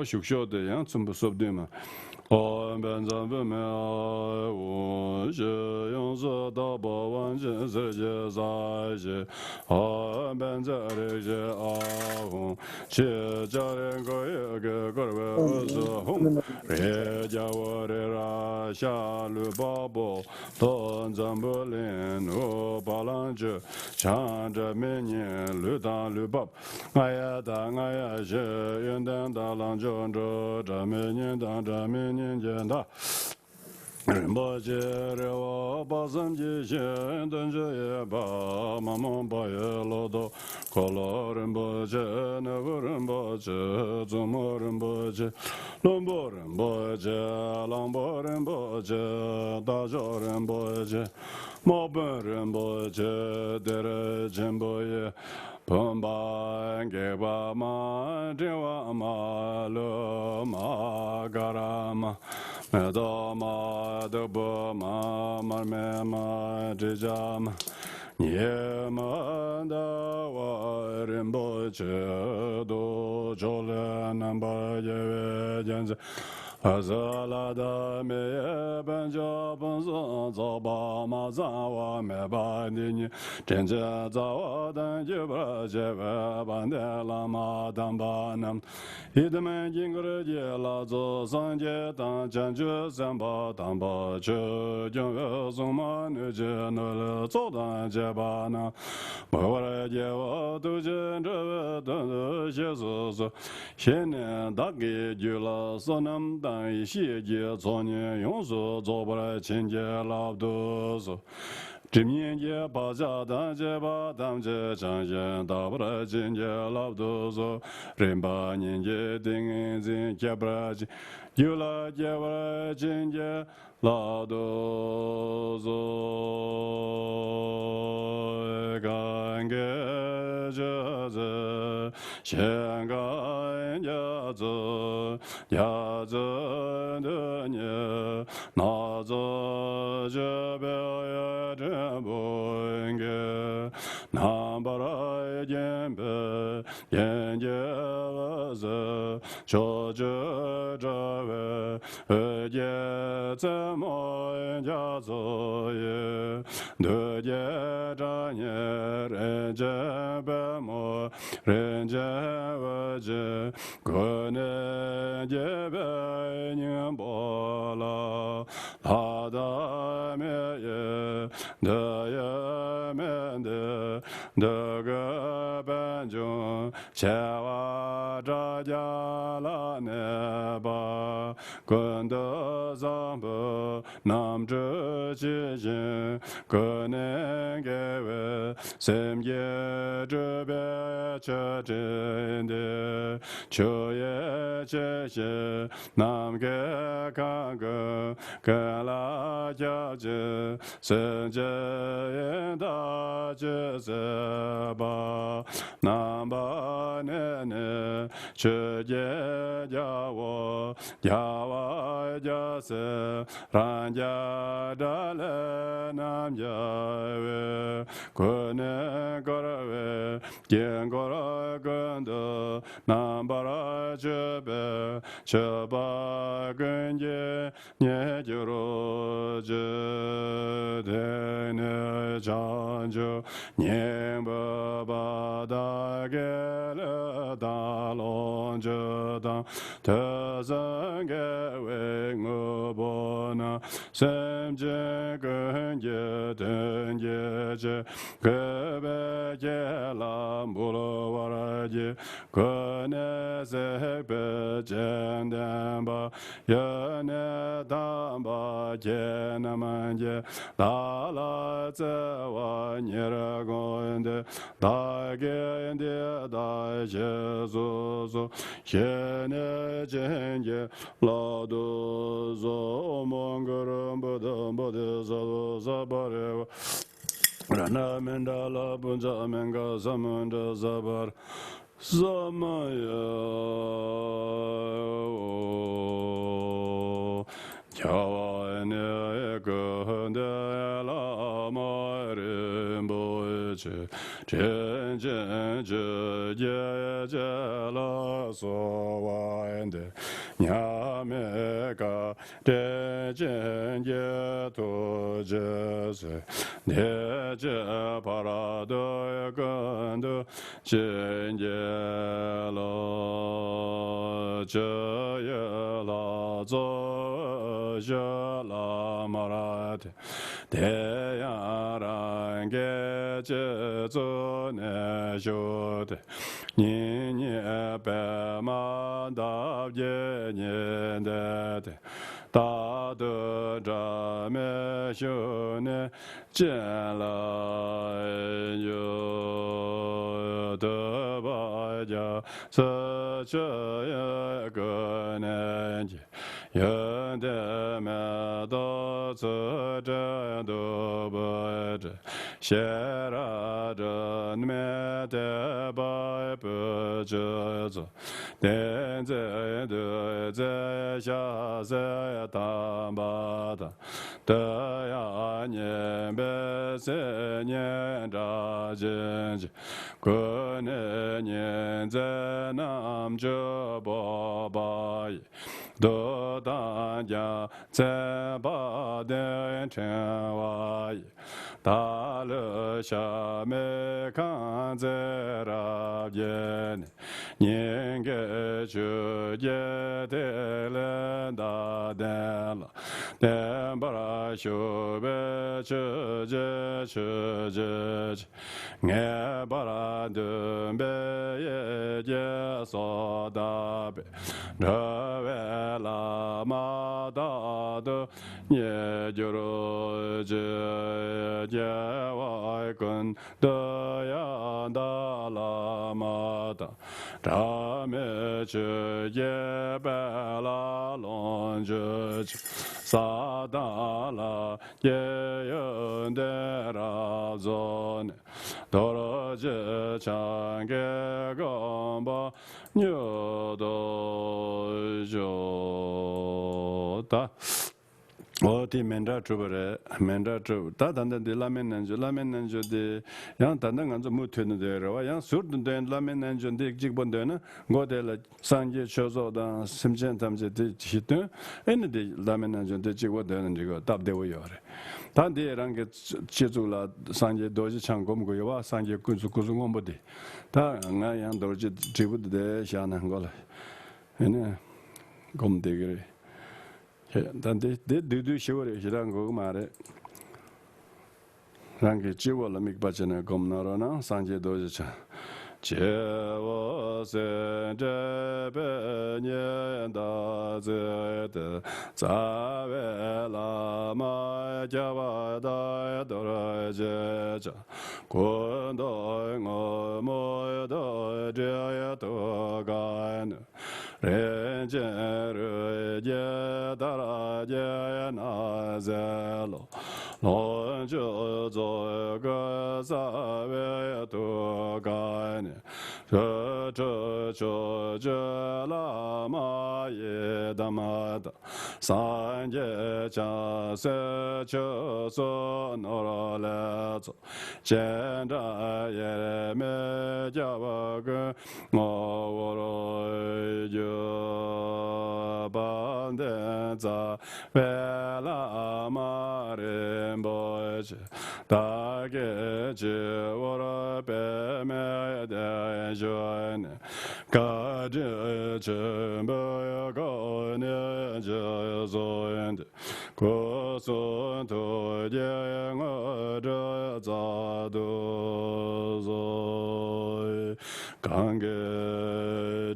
བཞུགས་ཤོག་དེ་ཡང་ཚོམ་བུ་སོ་བདུན་མ། ཨོཾ་བཛྲ་བྷཱུ་མི་ཨཱཿཧཱུྃ། ཞེས་ཡོངས་སུ་དག་པ་དབང་ཆེན་གསེར་གྱི་ས་གཞི། ཨོཾ་བཛྲ་རེ་ཁེ་ཨཱཿཧཱུྃ། ཞེས་ལྕགས་རི་འཁོར་ཡུག་གིས་བསྐོར་བའི་དབུས་སུ་ཧཱུྃ། རེ་རྒྱལ་པོ་རི་རབ་ཤ་ལུས་འཕགས་པོ་ལྷོ་འཛམ་བུ་གླིང་། ནུབ་བ་ལང་སྤྱོད་བྱང་སྒྲ་མི་སྙན། ལུས་དང་ལུས་འཕགས་རྔ་ཡབ་དང་རྔ་ཡབ་བཞི། ཡོན་ཏན་དང་ལམ་མཆོག་འགྲོ་སྒྲ་མི་སྙན་དང་སྒྲ་མི་སྙན་གྱི་མཐའ། རིན་པོ་ཆེ་རི་བོ་དཔག་བསམ་གྱི་ཞིང་བདུན་ཅུ་ཡོད་པ། མ་རྨོས་པ་ཡི་ལོ་ཏོག་འཁོར་ལོ་རིན་པོ་ཆེ། ནོར་བུ་རིན་པོ་ཆེ། བཙུན་མོ་རིན་པོ་ཆེ། བློན་པོ་རིན་པོ་ཆེ། གླང་པོ་རིན་པོ་ཆེ། རྟ་མཆོག་རིན་པོ་ཆེ། དམག་དཔོན་རིན་པོ་ཆེ། གཏེར་ཆེན་པོ་ཡི་བུམ་པ། སྒེག་པ་མ། ཕྲེང་བ་མ། ལུས་མ། དཀར་མ། མེ་ཏོག་མ། བདུག་སྤོས་མ། མར་མེ་མ། དྲི་ཆབ་མ། ཉི་མ་ཟླ་བ་རིན་པོ་ཆེ་དང་། ཕྱོགས་ལས་རྣམ་པར་རྒྱལ་བའི་རྒྱལ་མཚན། ཨ་ཙ་ལ་དྭ་མེ་ཡི་དཔལ་འབྱོར་ཕུན་སུམ་ཚོགས་པ་མ་ཚང་བ་མེད་པ་འདི་ཉིད་དྲིན་ཅན་རྩ་བ་དང་བརྒྱུད་པར་བཅས་པའི་དཔལ་ལྡན་བླ་མ་དམ་པ་རྣམས། ཡི་དམ་དཀྱིལ་འཁོར་གྱི་ལྷ་ཚོགས་སངས་རྒྱས་དང་། བྱང་ཆུབ་སེམས་དཔའ་དམ་པ་ཆོས་སྐྱོང་བའི་སྲུང་མ། གནོད་སྦྱིན་ནོར་ལྷའི་ཚོགས་དང་བཅས་པ་རྣམས། འབུལ་བར་བགྱིའོ། ཐུགས་རྗེས་འགྲོ་བའི་དོན་དུ་གཤེགས་སུ་གསོལ། གཤེགས་ནས་བདག་གི་རྒྱུད་ལ་བསོད་ནམས་དང་ཡེ་ཤེས་ཀྱི་ཚོགས་གཉིས་ཡོངས་སུ་རྫོགས་པར་བྱིན་གྱིས་བརླབ་ཏུ་གསོལ། སྒྲིབ་གཉིས་ཀྱི་བག་ཆགས་དང་བཅས་པ་ཐམས་ཅད་བྱང་ཞིང་དག་པར་བྱིན་གྱིས་བརླབ་ཏུ་གསོལ། རིམ་པ་གཉིས་ཀྱི་ཏིང་ངེ་འཛིན་ཁྱད་པར་ཅན་རྒྱུད་ལ་སྐྱེ་བར་བྱིན་གྱིས་ ལ་དུ་གསོལ། གང་གིས་ཆོས་འཛིན་ཞིང་ཁམས་རྒྱ་མཚོ། རྒྱ་མཚོའི་མཐུ་ནི་སྣ་ཚོགས་སྤྱོད་པའི་ཕྲེང་བ་གིས། རྣམ་པར་བརྒྱན་པའི་ཡེ་ཤེས་འོད་ཟེར་ཕྱོགས་བཅུར་འཕྲོ་བའི་འོད་ཀྱི་མཚན་མོ་རྒྱ་མཚོ་ཡི། བདུད་ཀྱི་གྲགས་སྙན་རིན་ཆེན་པད་མོ། རིན་ཆེན་འོད་ཀྱི་གོ་ནས་འགྱེད་པའི་སྙིང་པོ་ལ། ལྷ་དང་མི་ཡི་འདོད་ཡོན་སྨིན་ཏེ། འདོད་དགུའི་དཔལ་འབྱུང་བྱེ་བ་ཕྲག་བརྒྱ་ལ་གནས་པ། ཀུན་ཏུ་བཟང་པོའི་རྣམ་འཕྲུལ་ཇི་བཞིན་ཀུན་ནས་དགེ་བའི་སེམས་ཀྱིས་སྤྲུལ་པའི་མཆོད་སྤྲིན་འདི། ཆུ་ཡི་ཆུ་ཤིང་ནམ་མཁའི་ཁམས་ཀུན། ཀུན་ལ་ཁྱབ་ཅིང་སེམས་ཅན་ཡི་དྭགས་ཀྱི་སྲིད་པ། རྣམ་པར་གནོན་ནས་ཆོས་ཀྱི་རྒྱལ་པོ། རྒྱལ་བ་རྒྱལ་སྲས་རང་རྒྱལ་དགྲ་ལྷའི་རྣམ་རྒྱལ་བས། ཀུན་ནས་བསྐོར་བའི་དཀྱིལ་འཁོར་ཀུན་ཏུ་རྣམ་པར་མཆོད་པས་མཆོད་པ་ཀུན་གྱི་ཉེར་གྱུར་ཅིག་དེང་ནས་བྱང་ཆུབ་སྙིང་པོའི་བར་དུ་དགེ་ལེགས་དང་ལོངས་སྤྱོད་དང་། དུས་གསུམ་དགེ་བའི་དངོས་པོ་རྣམས། སེམས་ཅན་ཀུན་གྱི་དོན་གྱི་ཕྱིར། གུས་པས་ཁྱེད་ལ་འབུལ་བར་བགྱི། ཀུན་ནས་བསྲེགས་པའི་སྤྱན་ལྡན་པ། ཡོན་གནས་དམ་པ་ཁྱེད་རྣམས་ཀྱིས། བདག་ལ་བརྩེ་བ་ཉེར་བསྒོམས་ཏེ། བདག་གིས་འདི་ལྟར་ཞེས་སུ་གསོལ། ཞལ་ནས་བྱིན་གྱིས་བརླབ་ཏུ་གསོལ། ཨོཾ་མང་གུ་རུ་བུདྡྷ་བོ་དྷི་སཏྭ་སརྦ་རི་བཱ་ར་ཎ་མཎྜ་ལ་པུཉྩ་མཉྫ་ས་མུཎྜ་ཏ་སརྦ་ར་ས་མ་ཡ། རྒྱལ་བ་ནི་ཀུན་འདུས་བླ་མ་རིན་པོ་ཆེ། དྲིན་ཅན་ཆོས་ཀྱི་རྒྱལ་ལ་གསོལ་བ་འདེབས། མཉམ་མེད་བཀའ་དྲིན་ཅན་གྱི་ཐུགས་རྗེས་གཟིགས། འདི་ཕྱི་བར་དུ་ཀུན་ཏུ་བྱིན་གྱིས་རློབས། ཇི་ཡི་ལྷ་ཚོགས་འོད་ཞུ་བླ་མར་བསྟེན། དེ་ཡང་རང་གི་སྤྱི་གཙུག་ནས་ཞུགས་ཏེ། སྙིང་ཉེ་པདྨ་འདབ་བརྒྱད་ཉི་ཟླའི་སྟེང་། རྟག་ཏུ་འབྲལ་མེད་བཞུགས་ནས་སྤྱན་ལ་འཇུག་ཐུབ་པ་རྒྱ་མཚོའི་ཆུ་ཡི་ཀུན་ནས་རྒྱས། ཡོན་ཏན་མེ་ཏོག་ཚལ་སྤྲིན་བདུག་སྤོས་སྤྲས། ཤེས་རབ་སྒྲོན་མེ་ཐེག་པ་པོད་ཆེན་མཚོ། བསྟན་འཛིན་བདུད་རྩི་ཞལ་ཟས་དམ་པ་དང་། དུ་ཡང་སྙན་པའི་སིལ་སྙན་སྒྲ་ཆེན་གྱིས། ཀུན་ནས་ཉི་ཟེར་རྣམ་བཅུ་སྤོབས་པ་ཡི། གདུགས་དང་རྒྱལ་མཚན་དཔལ་ལྡན་ཕྲེང་བ་ཡིས། བདག་བློའི་ཞབས་མའི་ཁང་བརྩེགས་རབ་བརྒྱན་ནས། སྙིང་གའི་ཆུ་སྐྱེས་ཐིག་ལེ་དང་ལྡན་ལ། བརྟན་པར་བཞུགས་པའི་ཆོས་རྗེ་ཆོས་རྗེ་ཆེ། ངེས་པར་འདུན་པའི་ཡིད་ཀྱི་ སོགས་བཏབ་པས། འགྲོ་བའི་ལམ་རྟག་ཏུ་རྙེད་གྱུར་ཅིག་སྐྱེ་བ་ཀུན་ཏུ་ཡང་དག་བླ་མ་དང་། འབྲལ་མེད་ཆོས་ཀྱི་དཔལ་ལ་ལོངས་སྤྱོད་ཅིང་། ས་དང་ལྷ་སྐྱེ་ཡུལ་འདིར་རབ་རྫོགས་ནས། རྡོ་རྗེ་འཆང་གི་དགོངས་པ་མྱུར་དུ་ཤོག་ད། འོ་དེ་མཎྜལ་གྲུབ་པ་རེད། མཎྜལ་གྲུབ། ད་ད་ལྟ་འདི་བླ་མའི་རྣལ་འབྱོར། བླ་མའི་རྣལ་འབྱོར་དེ་ཡང་ད་ལྟ་ང་ཚོ་མུ་མཐུད་ནས་འདོན་རེད་བ། ཡང་ཟུར་དུ་འདོན། བླ་མའི་རྣལ་འབྱོར་འདི་གཅིག་པོ་འདོན་ན་མགོ་དེ་ལ་སངས་རྒྱས་ཆོས་ཚོགས་དང་སེམས་ཅན་ཐམས་ཅད་དེ་བཞི་སྟོན། ཨེ་ནི་དེ་བླ་མའི་རྣལ་འབྱོར་འདི་གཅིག་པོ་འདོན་ན་འགྲིག་གི། སྟབས་བདེ་བོ་ཡོད་རེད། ད་འདི་རང་གི་སྤྱི་གཙུག་ལ་སངས་རྒྱས་རྡོ་རྗེ་འཆང་སྒོམ་དགོས་ཡོད་བ། སངས་རྒྱས་སྐུ་གཟུགས་སྐུ་གཟུགས་སྔོན་པོ་དེ། ད་ང་ཡང་རྡོ་རྗེ་དྲིལ་བུ་དེ་བཞག་ན་མགོ་ལ། ཨེ་ནི་སྒོམ་བསྡད་གི་རེད། ད་འདི་འདི་བསྡུས་བསྡུས་ཞེ་པོ་རེད། ཞེ་དྲག་དགོས་ཀྱི་མ་རེད། རང་གི་སྤྱི་བོ་ལ་དམིགས་པ་བྱས་ནས་སྒོམ་གནང་རོགས་གནང་། སངས་རྒྱས་རྡོ་རྗེ་འཆང་། སྐྱེ་བོ་སེམས་ཁྲལ་པས་ཉེན་བརྡ་བརྩེ་སྟེ། རྩ་བའི་བླ་མ་ཁྱབ་བདག་རྡོ་རྗེ་འཆང་། སྐུ་མདོག་སྔོན་མོ་དང་འདྲེས་ཐུགས་ཀ་ནས། རིན་ཆེན་རིགས་བརྒྱའི་དར་རྒྱས་ན་བཟའི་ལོ། ལོངས་སྤྱོད་རྫོགས་སྐུ་གསལ་བའི་ཐུགས་ཀ་ནས། ཆོ་འཕྲུལ་ཕྱོགས་བཅུའི་བླ་མ་ཡི་དམ་དང་། སངས་རྒྱས་བྱང་སེམས་ཆོས་སྲུང་ནོར་ལྷའི་ཚོགས། སྤྱན་དྲངས་དབྱེར་མེད་སྐྱབས་མགོན་ངོ་བོར་གྱུར། དཔལ་ལྡན་རྩ་བའི་བླ་མ་རིན་པོ་ཆེ། བདག་གི་སྤྱི་བོར་པདྨའི་གདན་བཞུགས་ནས། བཀའ་དྲིན་ཆེན་པོའི་སྒོ་ནས་རྗེས་བཟུང་སྟེ། སྐུ་གསུང་ཐུགས་ཀྱི་དངོས་གྲུབ་སྩལ་དུ་གསོལ། གང་གི་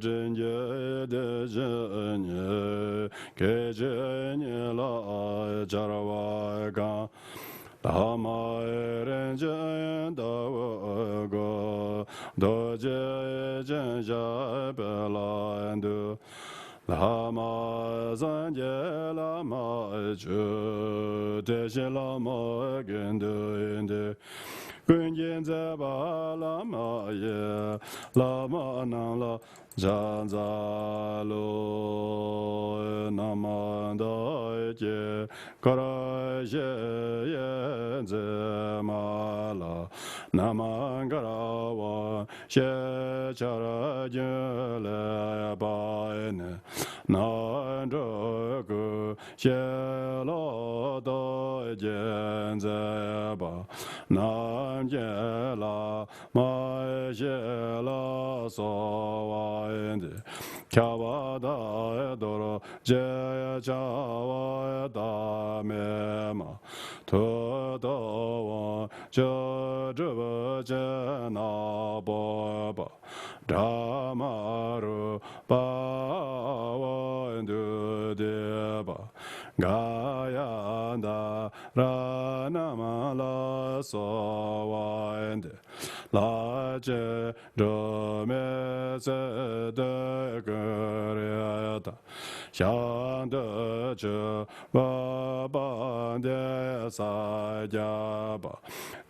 དྲིན་གྱིས་དེ་བཞིན་ཉིད། སྐད་ཅིག་ཉིད་ལ་འཆར་བ་གང་། བླ་མ་རིན་ཆེན་ལྟ་བུའི་སྐུ། རྡོ་རྗེ་ཅན་ཞབས་པད་ལ་འདུད། བླ་མ་སངས་རྒྱས་བླ་མ་མཆོག། དེ་བཞིན་བླ་མ་དགེ་འདུན་ཏེ། ཀུན་གྱི་མཛད་པ་བླ་མ་ཡི། བླ་མ་རྣམས་ལ་ཕྱག་འཚལ་ལོ། ན་མོ་རྡོ་རྗེ་འཁོར་བཅས་ཡི་མཛད་མ་ལ། ན་མོ་མཁར་དབང་ཞེས་བྱར་རྒྱུན་ལས་པ་ནི། ནོར་འཁྲུལ་ཀུན་ཞི་ལོག་རྡོ་རྗེ་མཛད་པ། རྣམ་མཁྱེན་བླ་མ་ཞེས་ལ་གསོལ་བ་འདེབས། ཁྱབ་བདག་རྡོ་རྗེ་འཆང་བ་བདག་མེད་མ། ཐུགས་རྡོ་རྗེ་དབང་ཕྱུག་གྲུབ་ཆེན་ནག་པོ་པ། དྲག་མོ་རུ་པ་དབང་སྡུད་པ། ག་ཡ་ད་ར་རྣམས་ལ་གསོལ་བ་འདེབས། ལྷ་ཆེན་སྒྲོལ་མའི་ཚུལ་དུ་ཀུན་རིག་དང་། ཞབས་རྡུལ་ཆེན་པོ་དཔལ་ལྡན་ས་སྐྱ་པ།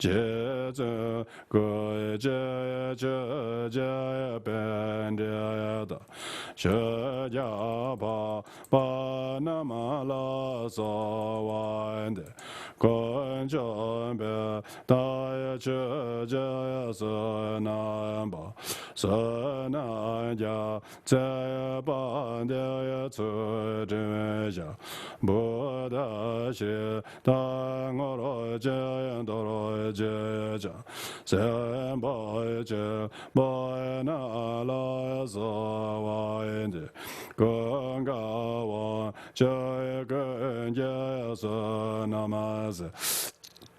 རྗེ་བཙུན་སྐུ་བཞིའི་ཆོས་རྗེ་པཎྜི་ཏ། ཆོས་རྒྱལ་འཕགས་པ་རྣམས་ལ་གསོལ་བ་འདེབས། དཀོན་མཆོག་དཔལ་དང་ཆོས་རྗེ་བསོད་ནམས་དཔལ། བསོད་ནམས་རྒྱལ་མཚན་དཔལ་ལྡན་ཚུལ་ཁྲིམས་ཞབས། བུདྡྷ་ཤྲཱི་ཏ་ངོར་ཆེན་རྡོ་རྗེ་འཆང་། སེམས་དཔའ་ཆེན་པོ་རྣམས་ལ་གསོལ་བ་འདེབས། ཀུན་དགའ་དབང་ཕྱུག་ཀུན་མཁྱེན་བསོད་ནམས་ཟེར།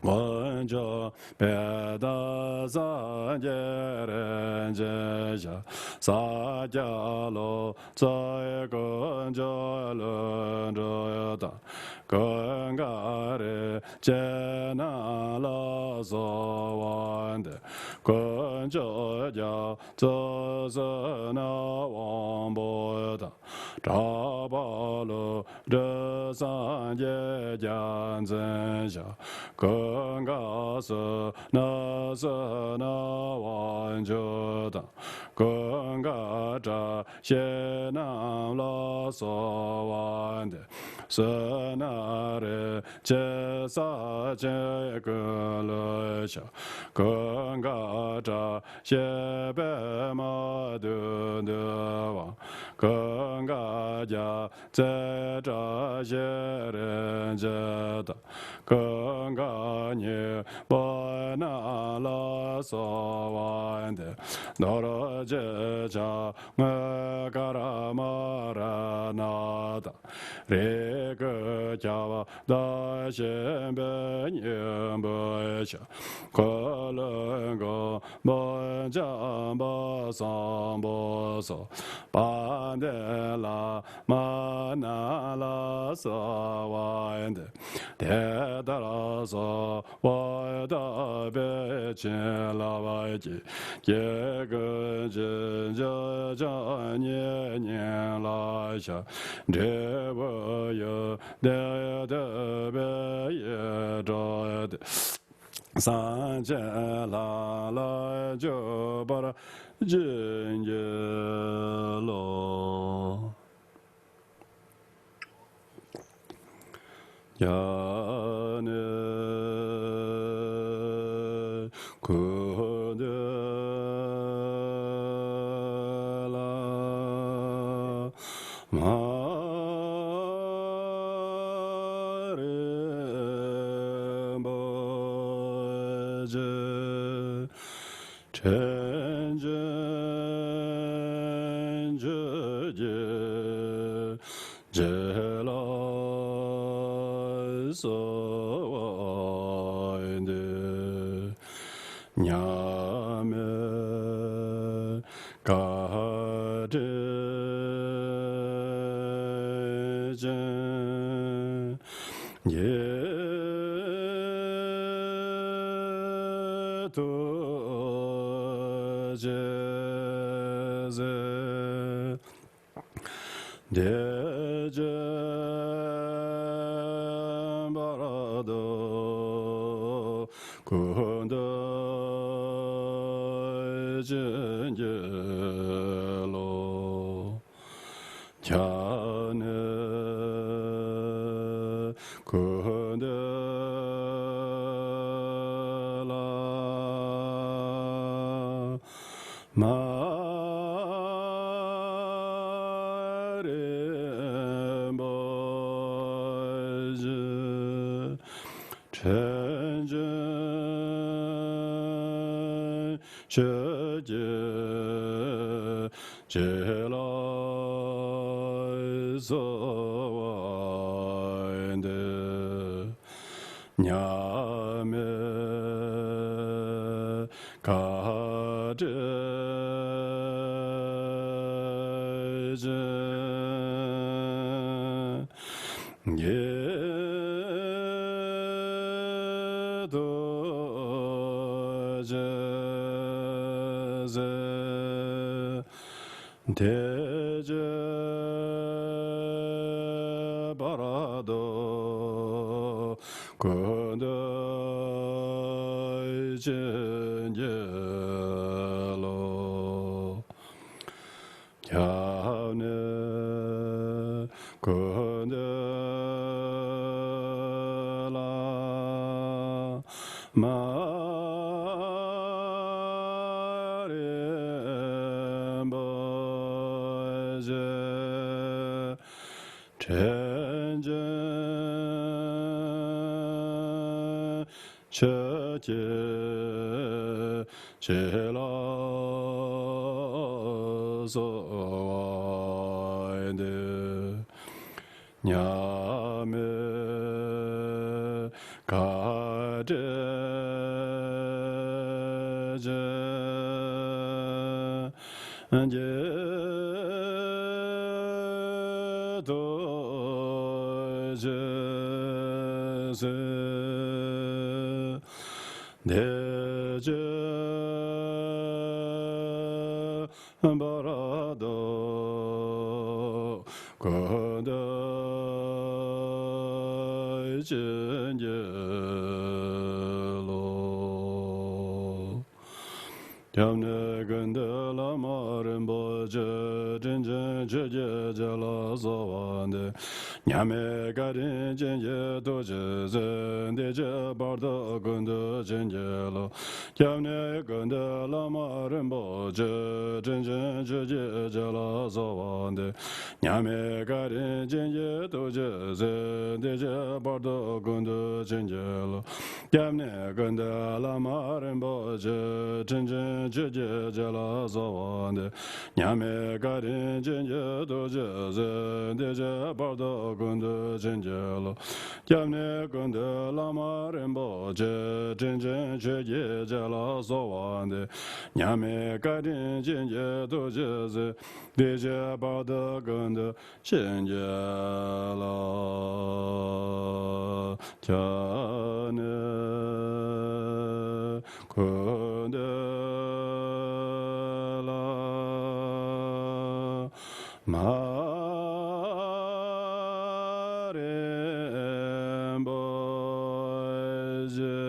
དཀོན་མཆོག་དཔལ་ལྡན་སངས་རྒྱས་རིན་ཆེན་ཞབས། ས་སྐྱ་ལོ་ཙཱ་དཀོན་མཆོག་ལྷུན་གྲུབ་དང་། ཀུན་དགའ་རིན་ཆེན་རྣམས་ལ་གསོལ་བ་འདེབས། དཀོན་མཆོག་རྒྱ་མཚོ་བསོད་ནམས་དབང་པོ་དང་། གྲགས་པ་ཀླུ་སྒྲུབ་སངས་རྒྱས་རྒྱལ་མཚན་ཞབས། ཀུན་དགའ་བསོད་ནམས་བསོད་ནམས་དབང་ཕྱུག་དང་། ཀུན་དགའ་བཀྲ་ཤིས་རྣམས་ལ་གསོལ་བ་འདེབས། བསོད་ནམས་རིན་ཆེན་ས་ཆེན་ཀུན་ལ་ཤར། ཀུན་དགའ་བཀྲ་ཤིས་པདྨ་བདུད་འདུལ་དབང་། ཀུན་དགའ་རྒྱལ་མཚན་བཀྲ་ཤིས་རིན་ཆེན་དང་། ཀུན་དགའ་སྙིང་པོ་རྣམས་ལ་གསོལ་བ་འདེབས། རྡོ་རྗེ་འཆང་དངོས་ཀརྨ་རཏྣ་དང་། རིགས་ཀྱི་ཁྱབ་བདག་ཆེན་པོའི་སྙིང་པོའི་ཞབས། འཁོར་ལོའི་མགོན་པོ་འཇམ་དཔལ་སམ་བྷོ་སོགས། དཔལ་ལྡན་བླ་མ་རྣམས་ལ་གསོལ་བ་འདེབས། དེ་ལྟར་གསོལ་བ་བཏབ་པས་བྱིན་རླབས་ཀྱིས། སྐྱེ་ཀུན་ཅི་འབྱོར་བྱང་ཉེས་ཉིད་ལ་ཤར། འབྲས་བུ་ཡོན་ཏན་ཐོབ་པའི་ཡིད་འཕྲོག་སྟེ། སེམས་ཅན་ལྷ་ལ་འཇུག་པར་བྱིན་གྱིས་རློབས། ཡ་ནི་ཀུན་འདུས་བླ་མ་རིན་པོ་ཆེ། དྲིན་ཅན་ཆོས་ཀྱི་རྗེ་ལ་གསོལ་བ་འདེབས། མཉམ་མེད་བཀའ་དྲིན་ཅན། ཡེ་ཐུགས་རྗེས་གཟིགས། བདེ་ཆེན་བར་དུ་ཀུན་ཏུ་བྱིན་གྱིས་རློབས། ཁྱབ་གནས་ཀུན་འདུས་བླ་མ་རིན་པོ་ཆེ། དྲིན་ཅན་ཆོས་ཀྱི་རྗེ་ལ་གསོལ་བ་འདེབས། མཉམ་མེད་བཀའ་དྲིན་ཅན། ཡེ་ཐུགས་རྗེས་གཟིགས། བདེ་ཆེན་བར་དུ་ཀུན་ཏུ་བྱིན་གྱིས་རློབས། ཁྱབ་གནས་ཀུན་འདུས་བླ་མ་རིན་པོ་ཆེ། དྲིན་ཅན་ཆོས་ཀྱི་རྗེ་ལ་གསོལ་བ་འདེབས། མཉམ་མེད་བཀའ་དྲིན་ ཐུགས་རྗེས་གཟིགས། བདེ་སྤྱོད་བར་དུ་ཀུན་ཏུ་བྱིན་གྱིས་རློབས། སྐྱབས་གནས་ཀུན་འདུས་བླ་མ་རིན་པོ་ཆེ། དྲིན་ཅན་ཆོས་ཀྱི་རྒྱལ་ལ་གསོལ་བ་འདེབས། མཉམ་མེད་བཀའ་དྲིན་ཅན་གྱི་ཐུགས་རྗེས་གཟིགས། བདེ་སྤྱོད་བར་དུ་ཀུན་ཏུ་བྱིན་གྱིས་རློབས། སྐྱབས་གནས་ཀུན་འདུས་བླ་མ་རིན་པོ་ཆེ། དྲིན་ཅན་ཆོས་ཀྱི་རྒྱལ་ལ་གསོལ་བ་འདེབས། མཉམ་མེད་བཀའ་དྲིན་ཅན་གྱི་ཐུགས་རྗེས་གཟིགས། བདེ་སྤྱོད་བར་དུ་ཀུན་ཏུ་བྱིན་གྱིས་རློབས། སྐྱབས་གནས་ཀུན་འདུས་བླ་མ་རིན་པོ་ཆེ། དྲིན་ཅན་ཆོས་ཀྱི་རྒྱལ་ལ་གསོལ་བ་འདེབས། མཉམ་མེད་བཀའ་དྲིན་ཅན་གྱི་ཐུགས་རྗེས་གཟིགས། བདེ་སྤྱོད་བར་དུ་ཀུན་ཏུ་བྱིན་གྱིས་རློབས། སྐྱབས་གནས་ཀུན་འདུས་བླ་མ་རིན་པོ་ཆེ། དྲིན་ཅན་ཆོས་ཀྱི་རྒྱལ་ལ་གསོལ་བ་འདེབས། མཉམ་མེད་བཀའ་དྲིན་ཅན་གྱི་ཐུགས་རྗེས་གཟིགས། བདེ་སྤྱོད་བར་དུ་ཀུན་ཏུ་བྱིན་གྱིས་རློབས། སྐྱབས་གནས་ཀུན་འདུས་བླ་མ་རིན་པོ་ཆེ།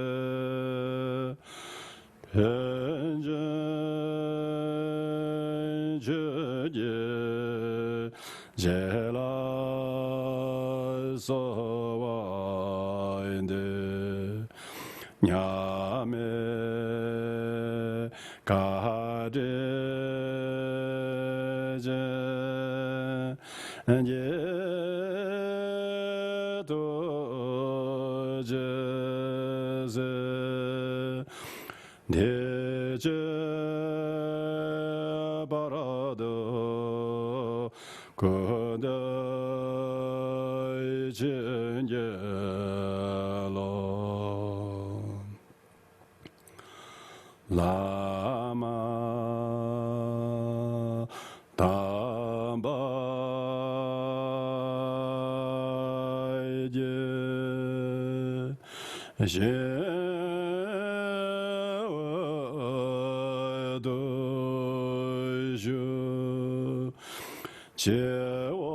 དྲིན་ཅན་ཆོས་ཀྱི་རྒྱལ་ལ་གསོལ་བ་འདེབས། མཉམ་མེད་བཀའ་དྲིན་ཅན་གྱི་ཐུགས་རྗེས་གཟིགས། བདེ་སྤྱོད་བར་དུ་ཀུན་ཏུ་བྱིན་གྱིས་རློབས། བླ་མ་དམ་པ་རྒྱལ་བཞིན་འོད་དུ་ཞུ། སྤྱི་བོ་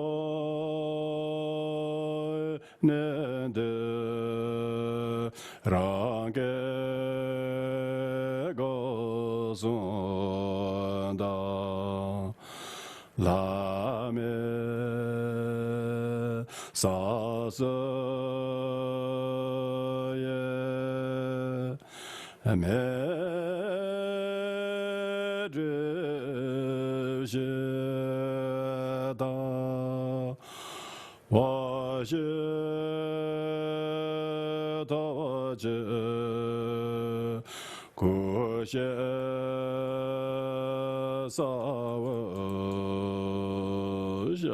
གནས་འདིར་རང་གི་སྒོ་གསུམ་དང་། བླ་མེད་ས་གསུམ་དབྱེར་མེད་སྒྲིབ་བཞི་དག་པ་ཞིག་ཐོབ་ཕྱིར་སྐུ་གཤེགས་ས་འོག་ཤར།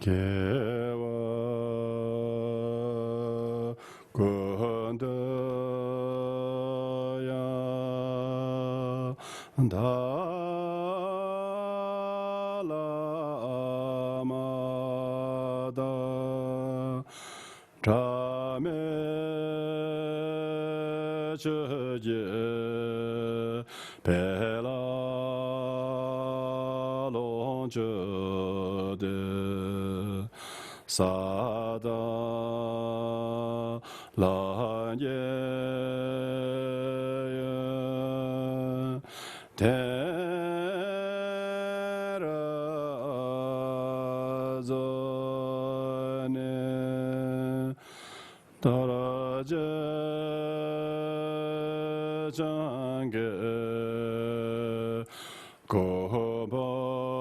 སྐྱེ་བ་ཀུན་ཏུ་ཡང་དག་བླ་མ་དང་། བྲལ་མེད་ཆོས་ཀྱི་དཔལ་ལ་ལོངས་སྤྱོད་དེ། ས་དང་ལྷན་སྐྱེས་ དེར་འཛོམས་ནས། དར་ཅིག་ཅང་གི་གོ་འཕང་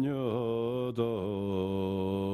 མྱུར་ཐོབ།